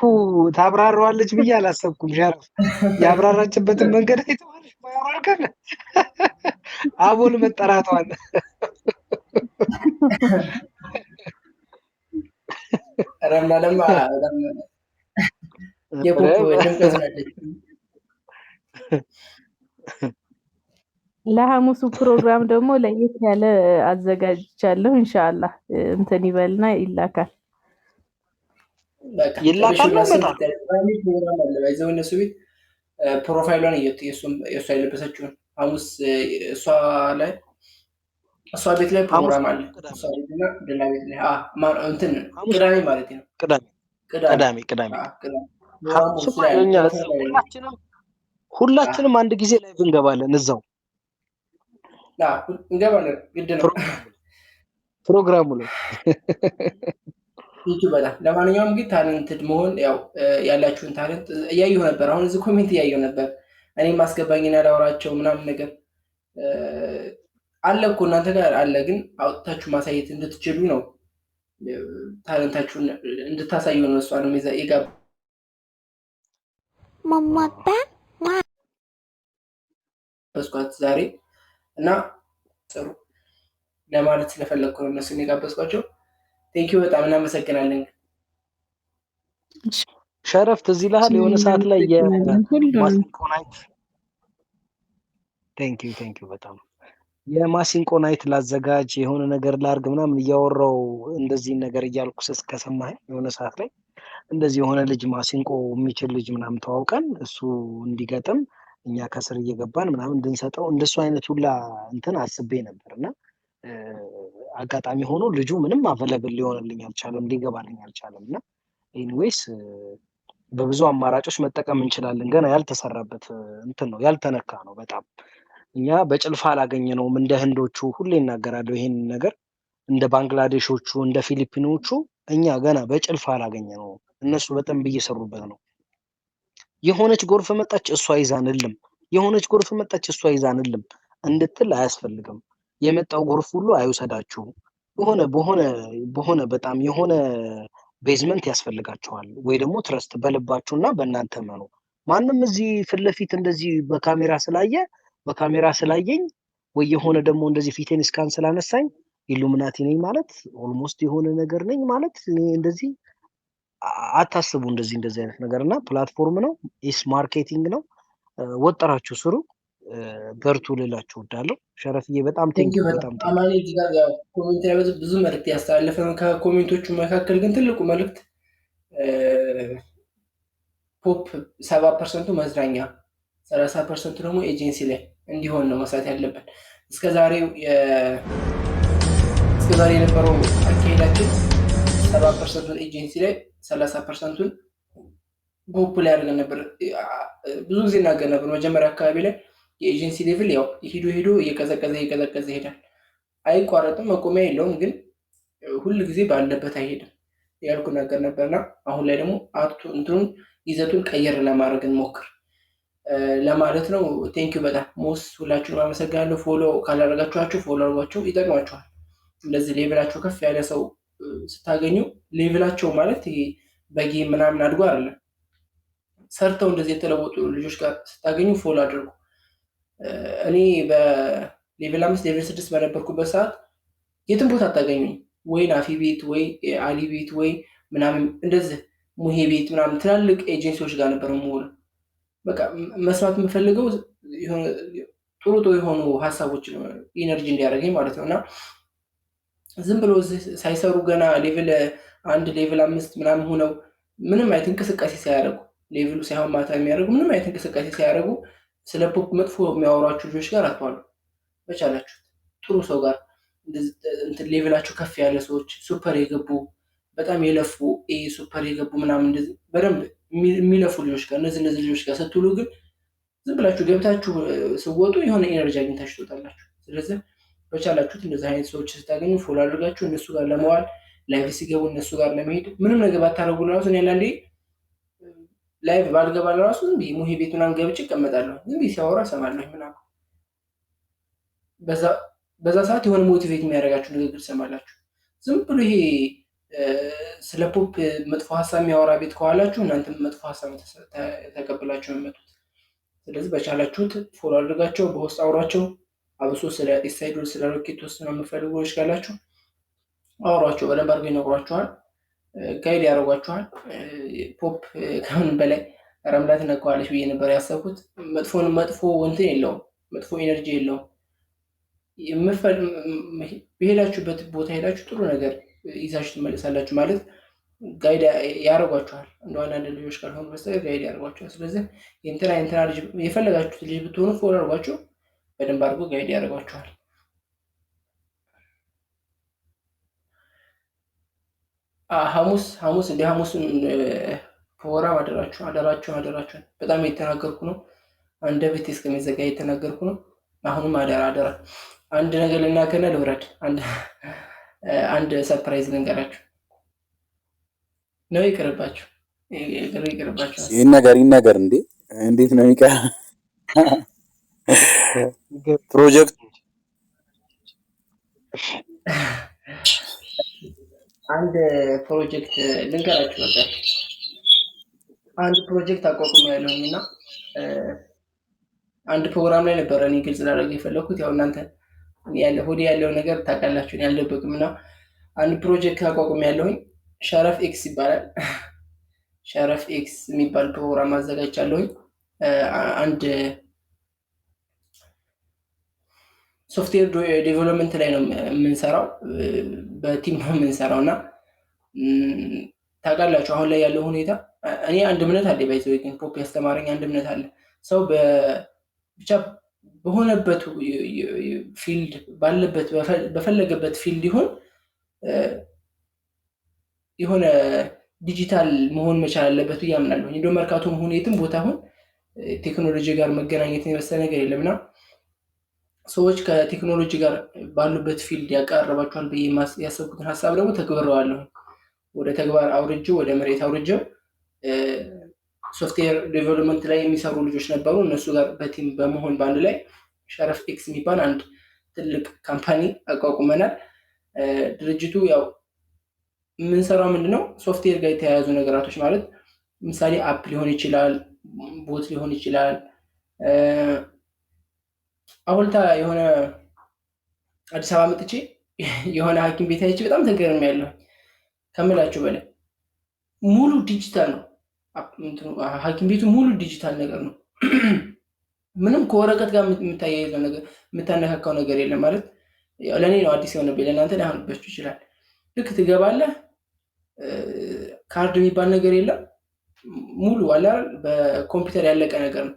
ታብራራዋለች ብዬ አላሰብኩም። ሸረፍ ያብራራችበትን መንገድ አይተዋል። Firework ን አቦል መጠራቷን ረምላ ለማ በጣም የፖፕ ድምቀት ናለች። ለሐሙሱ ፕሮግራም ደግሞ ለየት ያለ አዘጋጅቻለሁ። ኢንሻአላህ እንትን ይበልና ይላካል። በቃ ይላካል ነው መጣ ፕሮግራም አለ ባይዘው እነሱ ቤት profile ሏን እየት የእሷ የለበሰችውን ሐሙስ እሷ ላይ እሷ ቤት ላይ ፕሮግራም አለ። እሷ ቤትና ደላ ቤት ላይ እንትን ቅዳሜ ማለት ነው። ቅዳሜ ቅዳሜ ቅዳሜ ሐሙስማ የእኛ ሁላችንም አንድ ጊዜ live እንገባለን። እዛው እንገባለን፣ ግድ ነው ፕሮግራሙ ላይ። ይቹ በጣም ለማንኛውም ግን talented መሆን ያው ያላችሁን talent እያየሁ ነበር። አሁን እዚህ comment እያየሁ ነበር። እኔም አስገባኝና ላውራቸው ምናምን ነገር አለ እኮ እናንተ ጋር አለ፣ ግን አውጥታችሁ ማሳየት እንድትችሉ ነው። Talent ኣችሁን እንድታሳዩ ነው። እሷንም የጋበዝኳት ዛሬ እና ጥሩ ለማለት ስለፈለግኩ ነው እነሱን የጋበዝኳቸው። Thank you፣ በጣም እናመሰግናለን። ሸረፍ ትዝ ይልሃል የሆነ ሰዓት ላይ የማሲንቆ night፣ thank you, thank you በጣም፣ የማሲንቆ night ላዘጋጅ የሆነ ነገር ላርግ ምናምን እያወራው እንደዚህ ነገር እያልኩ ከሰማኸኝ የሆነ ሰዓት ላይ እንደዚህ የሆነ ልጅ ማሲንቆ የሚችል ልጅ ምናምን ተዋውቀን እሱ እንዲገጥም እኛ ከስር እየገባን ምናምን እንድንሰጠው እንደሱ አይነት ሁላ እንትን አስቤ ነበር። እና አጋጣሚ ሆኖ ልጁ ምንም available ሊሆንልኝ አልቻለም፣ ሊገባልኝ አልቻለም። እና anyways በብዙ አማራጮች መጠቀም እንችላለን። ገና ያልተሰራበት እንትን ነው፣ ያልተነካ ነው በጣም። እኛ በጭልፋ አላገኘነውም። እንደ ህንዶቹ፣ ሁሌ እናገራለሁ ይሄንን ነገር፣ እንደ ባንግላዴሾቹ፣ እንደ ፊሊፒኖቹ እኛ ገና በጭልፋ አላገኘነውም። እነሱ በደንብ እየሰሩበት ነው። የሆነች ጎርፍ መጣች እሷ ይዛን እልም፣ የሆነች ጎርፍ መጣች እሷ ይዛን እልም እንድትል አያስፈልግም። የመጣው ጎርፍ ሁሉ አይውሰዳችሁ። የሆነ በሆነ በጣም የሆነ basement ያስፈልጋችኋል፣ ወይ ደግሞ trust በልባችሁና በእናንተ መኑ። ማንም እዚህ ፊት ለፊት እንደዚህ በካሜራ ስላየኝ ወይ የሆነ ደግሞ እንደዚህ ፊቴን scan ስላነሳኝ ኢሉሚናቲ ነኝ ማለት almost የሆነ ነገር ነኝ ማለት እንደዚህ አታስቡ። እንደዚህ እንደዚህ አይነት ነገር እና platform ነው፣ is marketing ነው። ወጠራችሁ ስሩ፣ በርቱ ልላችሁ እወዳለሁ። ሸረፍዬ በጣም thank you፣ በጣም። አማኒ እዚህ ጋር ያው comment ላይ ብዙ መልዕክት ያስተላለፈ ነው። ከ comment ኦቹ መካከል ግን ትልቁ መልዕክት ፖፕ 70% ኡ መዝናኛ፣ 30% ኡ ደግሞ ኤጀንሲ ላይ እንዲሆን ነው መስራት ያለብን። እስከዛሬ የነበረው አካሄዳችን 70% ኡን ኤጀንሲ ላይ 30% ኡን ፖፕ ላይ አድርገን ነበር። ብዙ ጊዜ እናገር ነበር። መጀመሪያ አካባቢ ላይ የ agency level ያው ሂዶ ሂዶ እየቀዘቀዘ እየቀዘቀዘ ይሄዳል። አይቋረጥም፣ መቆሚያ የለውም፣ ግን ሁል ጊዜ ባለበት አይሄድም ያልኩ ነገር ነበርና አሁን ላይ ደግሞ art ኡ እንትኑን ይዘቱን ቀየር ለማድረግ እንሞክር ለማለት ነው። Thank you በጣም ሞስ፣ ሁላችሁንም አመሰግናለሁ። Follow ካላደረጋችኋቸው follow አድርጓቸው፣ ይጠቅማችኋል። እንደዚህ level ኣቸው ከፍ ያለ ሰው ስታገኙ፣ level ኣቸው ማለት ይሄ በ game ምናምን አድጎ አይደለም፣ ሰርተው እንደዚህ የተለወጡ ልጆች ጋር ስታገኙ follow አድርጉ። እኔ በ level 5 level 6 በነበርኩበት ሰዓት የትም ቦታ አታገኙኝ። ወይ ናፊ ቤት ወይ አሊ ቤት ወይ ምናምን እንደዚህ ሙሄ ቤት ምናምን ትላልቅ ኤጀንሲዎች ጋር ነበር የምውለው። በቃ መስማት የምፈልገው ጥሩ ጥሩ የሆኑ ሀሳቦች energy እንዲያደርገኝ ማለት ነው። እና ዝም ብሎ ሳይሰሩ ገና level 1 level 5 ምናምን ሆነው ምንም አይነት እንቅስቃሴ ሳያደርጉ፣ level ኡ ሳይሆን ማታ የሚያደርጉ፣ ምንም አይነት እንቅስቃሴ ሳያደርጉ ስለ ፖፕ መጥፎ የሚያወሯችሁ ልጆች ጋር አትዋሉ። በቻላችሁት ጥሩ ሰው ጋር፣ level ኣቸው ከፍ ያለ ሰዎች፣ super የገቡ፣ በጣም የለፉ፣ A super የገቡ ምናምን እንደዚህ በደንብ የሚለፉ ልጆች ጋር፣ እነዚህ ልጆች ጋር ስትውሉ ግን ዝም ብላችሁ ገብታችሁ ስትወጡ የሆነ energy አግኝታችሁ ትወጣላችሁ። ስለዚህ በቻላችሁት እንደዚህ አይነት ሰዎች ስታገኙ follow አድርጋችሁ እነሱ ጋር ለመዋል፣ live ሲገቡ እነሱ ጋር ለመሄድ፣ ምንም ነገር ባታደርጉ ለራሱ እኔ አንዳንዴ live ባልገባ ለራሱ ዝም ብዬ ሙሄ ቤት ምናምን ገብቼ እቀመጣለሁ። ዝም ብዬ ሲያወራ እሰማለሁ ምናምን። በዛ ሰዓት የሆነ motivate የሚያደርጋችሁ ንግግር ትሰማላችሁ። ዝም ብሎ ይሄ ስለ ፖፕ መጥፎ ሀሳብ የሚያወራ ቤት ከዋላችሁ እናንተም መጥፎ ሀሳብ ተቀብላችሁ የምትመጡት። ስለዚህ በቻላችሁት follow አድርጋቸው፣ በውስጥ አውሯቸው። አብሶ ስለ ኢሳይዶል ስለ ሮኬት ውስጥ ነው የምፈልጉ ካላችሁ አውሯቸው፣ በደንብ አድርገው ይነግሯችኋል፣ guide ያደርጓችኋል። ፖፕ ከምንም በላይ ረምላ ትነካዋለች ብዬ ነበር ያሰብኩት። መጥፎን መጥፎ እንትን የለውም፣ መጥፎ energy የለውም። በሄዳችሁበት ቦታ ሄዳችሁ ጥሩ ነገር ይዛችሁ ትመለሳላችሁ። ማለት guide ያደርጓችኋል። እንደ አንዳንድ ልጆች ካልሆኑ በስተቀር guide ያደርጓችኋል። ስለዚህ የእንትና የእንትና ልጅ የፈለጋችሁት ልጅ ብትሆኑ follow አድርጓቸው፣ በደንብ አድርጎ guide ያደርጓችኋል። ሐሙስ ሐሙስ እንደ ሐሙስን ፕሮግራም አደራችሁ አደራችሁ አደራችሁን። በጣም የተናገርኩ ነው። አንደበቴ እስከሚዘጋ የተናገርኩ ነው። አሁንም አደራ አደራ። አንድ ነገር ልናገርና ልውረድ። አንድ surprise ልንገራችሁ። ነው። ይቅርባችሁ፣ ይቅርባችሁ። ይህን ነገር ይነገር እንዴ! እንዴት ነው የሚቀር ፕሮጀክት? አንድ ፕሮጀክት ልንገራችሁ። በቃ አንድ ፕሮጀክት አቋቁሜ ያለሁኝ እና አንድ ፕሮግራም ላይ ነበረ እኔ ግልጽ ላደርግ የፈለኩት፣ ያው እናንተ ያለ ሆዴ ያለው ነገር ታውቃላችሁ፣ እኔ አልደብቅም። እና አንድ ፕሮጀክት አቋቁሜ ያለሁኝ ሸረፍ ኤክስ ይባላል። ሸረፍ ኤክስ የሚባል ፕሮግራም አዘጋጅቻለሁኝ። አንድ software development ላይ ነው የምንሰራው፣ በ team ነው የምንሰራው። እና ታውቃላችሁ አሁን ላይ ያለው ሁኔታ፣ እኔ አንድ እምነት አለ፣ by the way ግን ፖፕ ያስተማረኝ አንድ እምነት አለ። ሰው ብቻ በሆነበት field፣ ባለበት በፈለገበት field ይሁን የሆነ ዲጂታል መሆን መቻል አለበት ብዬ አምናለሁ። እንደው መርካቶም ሁን የትም ቦታ ሁን ቴክኖሎጂ ጋር መገናኘትን የመሰለ ነገር የለም። እና ሰዎች ከቴክኖሎጂ ጋር ባሉበት field ያቀርባቸዋል ብዬ ያሰብኩትን ሀሳብ ደግሞ ተግብረዋለሁ። ወደ ተግባር አውርጄው፣ ወደ መሬት አውርጄው software development ላይ የሚሰሩ ልጆች ነበሩ። እነሱ ጋር በ team በመሆን በአንድ ላይ ሸረፍ ኤክስ የሚባል አንድ ትልቅ company አቋቁመናል። ድርጅቱ ያው የምንሰራው ምንድነው፣ ሶፍትዌር ጋር የተያያዙ ነገራቶች፣ ማለት ምሳሌ app ሊሆን ይችላል፣ bot ሊሆን ይችላል። አሁልታ የሆነ አዲስ አበባ መጥቼ የሆነ ሐኪም ቤት አይቼ በጣም ተገርሜያለሁ ከምላችሁ በላይ። ሙሉ ዲጂታል ነው። ሐኪም ቤቱ ሙሉ ዲጂታል ነገር ነው። ምንም ከወረቀት ጋር የምታያይዘው ነገር፣ የምታነካካው ነገር የለም። ማለት ለእኔ ነው አዲስ የሆነብኝ፣ ለእናንተ ላይሆንባችሁ ይችላል። ልክ ትገባለህ፣ ካርድ የሚባል ነገር የለም። ሙሉ አለ በኮምፒውተር ያለቀ ነገር ነው።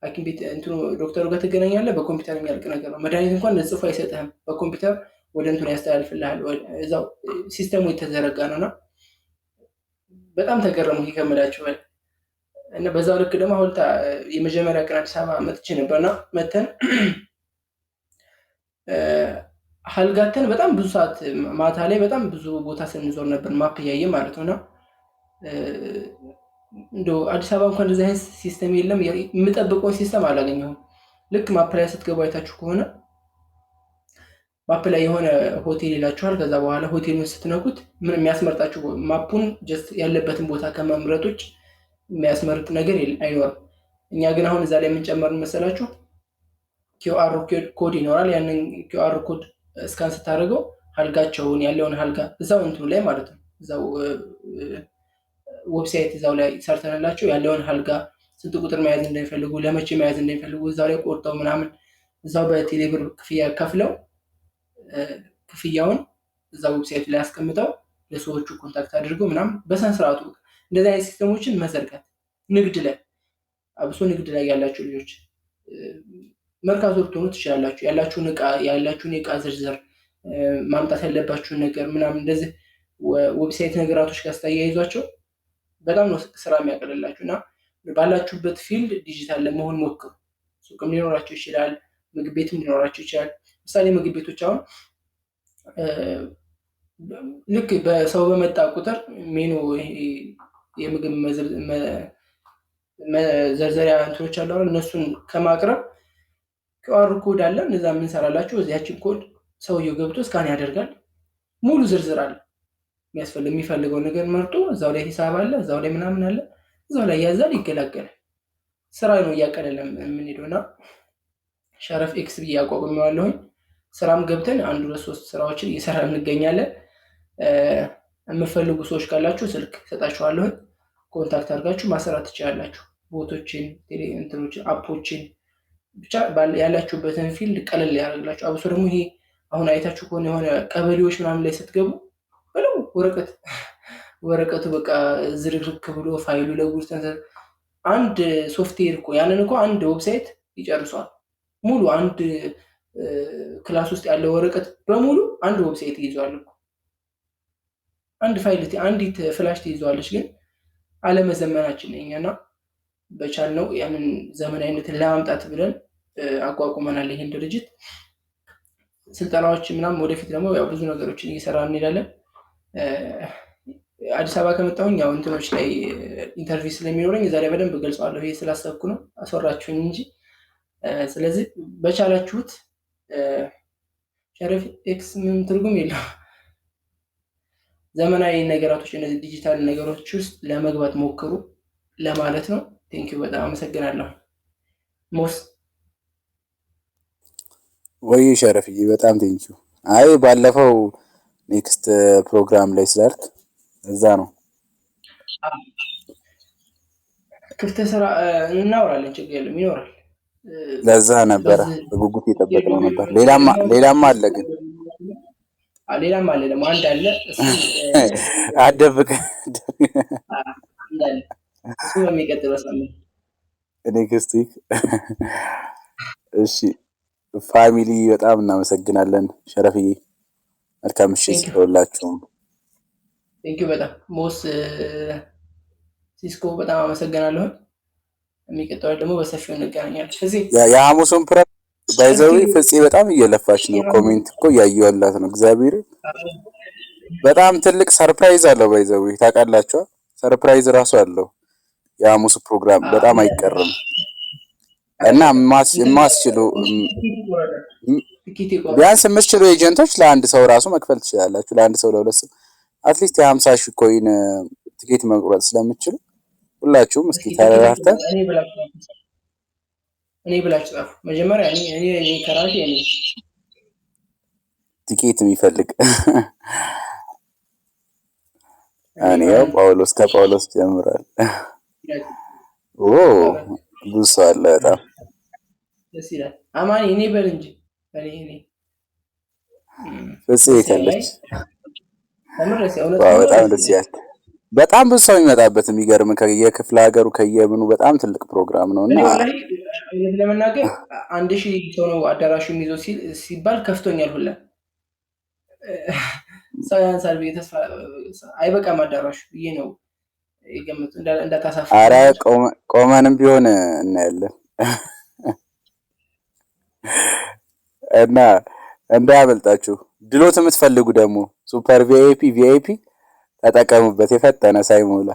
ሐኪም ቤት እንትኑ ዶክተሩ ጋር ትገናኛለህ፣ በኮምፒውተር የሚያልቅ ነገር ነው። መድኃኒት እንኳን ጽፎ አይሰጥህም፣ በኮምፒውተር ወደ እንትኑ ያስተላልፍልሃል። እዛው system ኡ የተዘረጋ ነው። እና በጣም ተገረሙ ከምላችሁ በላይ። እና በዛው ልክ ደግሞ አሁን የመጀመሪያ ቀን አዲስ አበባ መጥቼ ነበርና መተን ሀልጋተን በጣም ብዙ ሰዓት ማታ ላይ በጣም ብዙ ቦታ ስንዞር ነበር፣ map እያየ ማለት ነው። እና እንደው አዲስ አበባ እንኳን እንደዚህ አይነት system የለም። የምጠብቀውን system አላገኘሁም። ልክ map ላይ ስትገቡ አይታችሁ ከሆነ map ላይ የሆነ ሆቴል ይላችኋል። ከዛ በኋላ ሆቴሉን ስትነኩት ምን የሚያስመርጣችሁ map ኡን just ያለበትን ቦታ ከመምረጥ ውጭ የሚያስመርጥ ነገር አይኖርም። እኛ ግን አሁን እዛ ላይ የምንጨመርን መሰላችሁ፣ QR code ይኖራል። ያንን QR code scan ስታደርገው አልጋቸውን፣ ያለውን አልጋ እዛው እንትኑ ላይ ማለት ነው፣ እዛው website እዛው ላይ ሰርተንላቸው ያለውን አልጋ፣ ስንት ቁጥር መያዝ እንደሚፈልጉ፣ ለመቼ መያዝ እንደሚፈልጉ እዛው ላይ ቆርጠው ምናምን እዛው በቴሌብር ክፍያ ከፍለው፣ ክፍያውን እዛው website ላይ አስቀምጠው ለሰዎቹ contact አድርገው ምናምን በስነ ስርዓቱ እንደዚህ አይነት system ኦችን መዘርጋት። ንግድ ላይ፣ አብሶ ንግድ ላይ ያላችሁ ልጆች፣ መርካቶ ልትሆኑ ትችላላችሁ። ያላችሁን እቃ፣ ያላችሁን የእቃ ዝርዝር፣ ማምጣት ያለባችሁን ነገር ምናምን እንደዚህ website ነገራቶች ጋር ስታያይዟቸው በጣም ነው ስራ የሚያቀልላችሁ። እና ባላችሁበት field digital ለመሆን ሞክሩ። ሱቅም ሊኖራችሁ ይችላል፣ ምግብ ቤትም ሊኖራችሁ ይችላል። ምሳሌ ምግብ ቤቶች አሁን ልክ በሰው በመጣ ቁጥር ሜኑ፣ የምግብ መዘርዘሪያ እንትኖች አሉ፣ እነሱን ከማቅረብ QR code አለ። እነዛ የምንሰራላቸው እዚያችን ኮድ ሰውየው ገብቶ scan ያደርጋል። ሙሉ ዝርዝር አለ። የሚያስፈልግ የሚፈልገው ነገር መርጦ እዛው ላይ ሂሳብ አለ፣ እዛው ላይ ምናምን አለ፣ እዛው ላይ ያዛል፣ ይገላገላል። ስራ ነው እያቀለለ የምንሄደው። እና ሸረፍ ኤክስ ብዬ አቋቁሜዋለሁኝ። ስራም ገብተን አንድ ሁለት ሶስት ስራዎችን እየሰራ እንገኛለን። የምፈልጉ ሰዎች ካላችሁ ስልክ ሰጣችኋለሁኝ። Contact አድርጋችሁ ማሰራት ትችላላችሁ። Bot ኦችን፣ እንትኖችን፣ app ኦችን፣ ብቻ ያላችሁበትን field ቀለል ያደርግላችሁ። አብሶ ደግሞ ይሄ አሁን አይታችሁ ከሆነ የሆነ ቀበሌዎች ምናምን ላይ ስትገቡ በለው ወረቀት ወረቀቱ በቃ ዝርክርክ ብሎ ፋይሉ ለጉድ፣ አንድ ሶፍትዌር እኮ ያንን እኮ አንድ website ይጨርሷል። ሙሉ አንድ class ውስጥ ያለው ወረቀት በሙሉ አንድ website ይይዘዋል እኮ። አንድ ፋይል፣ አንዲት flash ትይዘዋለች። ግን አለመዘመናችን እኛና በቻልነው ያንን ዘመናዊነትን ለማምጣት ብለን አቋቁመናል ይህን ድርጅት። ስልጠናዎች ምናምን ወደፊት ደግሞ ያው ብዙ ነገሮችን እየሰራ እንሄዳለን። አዲስ አበባ ከመጣሁኝ ያው እንትኖች ላይ interview ስለሚኖረኝ እዛ ላይ በደንብ ገልጸዋለሁ ይሄ ስላሰብኩ ነው፣ አስወራችሁኝ እንጂ። ስለዚህ በቻላችሁት ሸረፍ ኤክስ ምንም ትርጉም የለው፣ ዘመናዊ ነገራቶች እነዚህ ዲጂታል ነገሮች ውስጥ ለመግባት ሞክሩ ለማለት ነው። Thank you፣ በጣም አመሰግናለሁ። ሞስ። ወይ ሸረፍዬ፣ በጣም thank you። አይ፣ ባለፈው next ፕሮግራም ላይ ስላልክ እዛ ነው። ክፍት ስራ እናወራለን፣ ችግር የለም፣ ይኖራል። ለዛ ነበረ በጉጉት የጠበቅነው ነበር። ሌላማ አለ ግን። ሌላም አለ ደግሞ፣ አንድ አለ እሱ። አደብቅ። አንድ አለ፣ እሱ በሚቀጥለው ሳምንት። Next week። እሺ family፣ በጣም እናመሰግናለን። ሸረፍዬ፣ መልካም ምሽት ለሁላችሁም። Thank you በጣም ሞስ፣ ሲስኮ፣ በጣም አመሰግናለሁ። የሚቀጥለው ደግሞ በሰፊው እንገናኛለን። እዚህ የሐሙሱን ፕረ by the way ፍፄ በጣም እየለፋች ነው። Comment እኮ እያየሁላት ነው። እግዚአብሔር፣ በጣም ትልቅ surprise አለው። By the way ታውቃላችኋ፣ surprise ራሱ አለው። የሐሙሱ ፕሮግራም በጣም አይቀርም እና የማስችሉ ቢያንስ የምትችሉ agent ኦች ለአንድ ሰው ራሱ መክፈል ትችላላችሁ። ለአንድ ሰው፣ ለሁለት ሰው at least የ50,000 coin ትኬት መቁረጥ ስለምትችሉ ሁላችሁም እስኪ ተረራርተን እኔ ብላችሁ ጻፉ። መጀመሪያ እኔ፣ እኔ፣ እኔ ከራሴ እኔ። ትኬት የሚፈልግ እኔ ያው ጳውሎስ፣ ከጳውሎስ ጀምራል። ኦ፣ ብዙ ሰው አለ በጣም። ደስ ይላል። አማኒ እኔ በል እንጂ፣ እኔ፣ እኔ። ፍፄ የት አለች? በጣም ደስ ይላል። በጣም ብዙ ሰው የሚመጣበት፣ የሚገርም ከየክፍለ ሀገሩ ከየምኑ፣ በጣም ትልቅ ፕሮግራም ነው እና እኔ እውነት ለመናገር 1,000 ሰው ነው አዳራሹ የሚይዘው ሲባል ከፍቶኛል ሁላ። ሰው ያንሳል ብዬ ተስፋ፣ አይበቃም አዳራሹ ብዬ ነው የገመቱ። እንዳታሳፍር። አረ ቆመንም ቢሆን እናያለን እና እንዳያመልጣችሁ። ድሎት የምትፈልጉ ደግሞ super VIP፣ VIP ተጠቀሙበት የፈጠነ ሳይሞላ።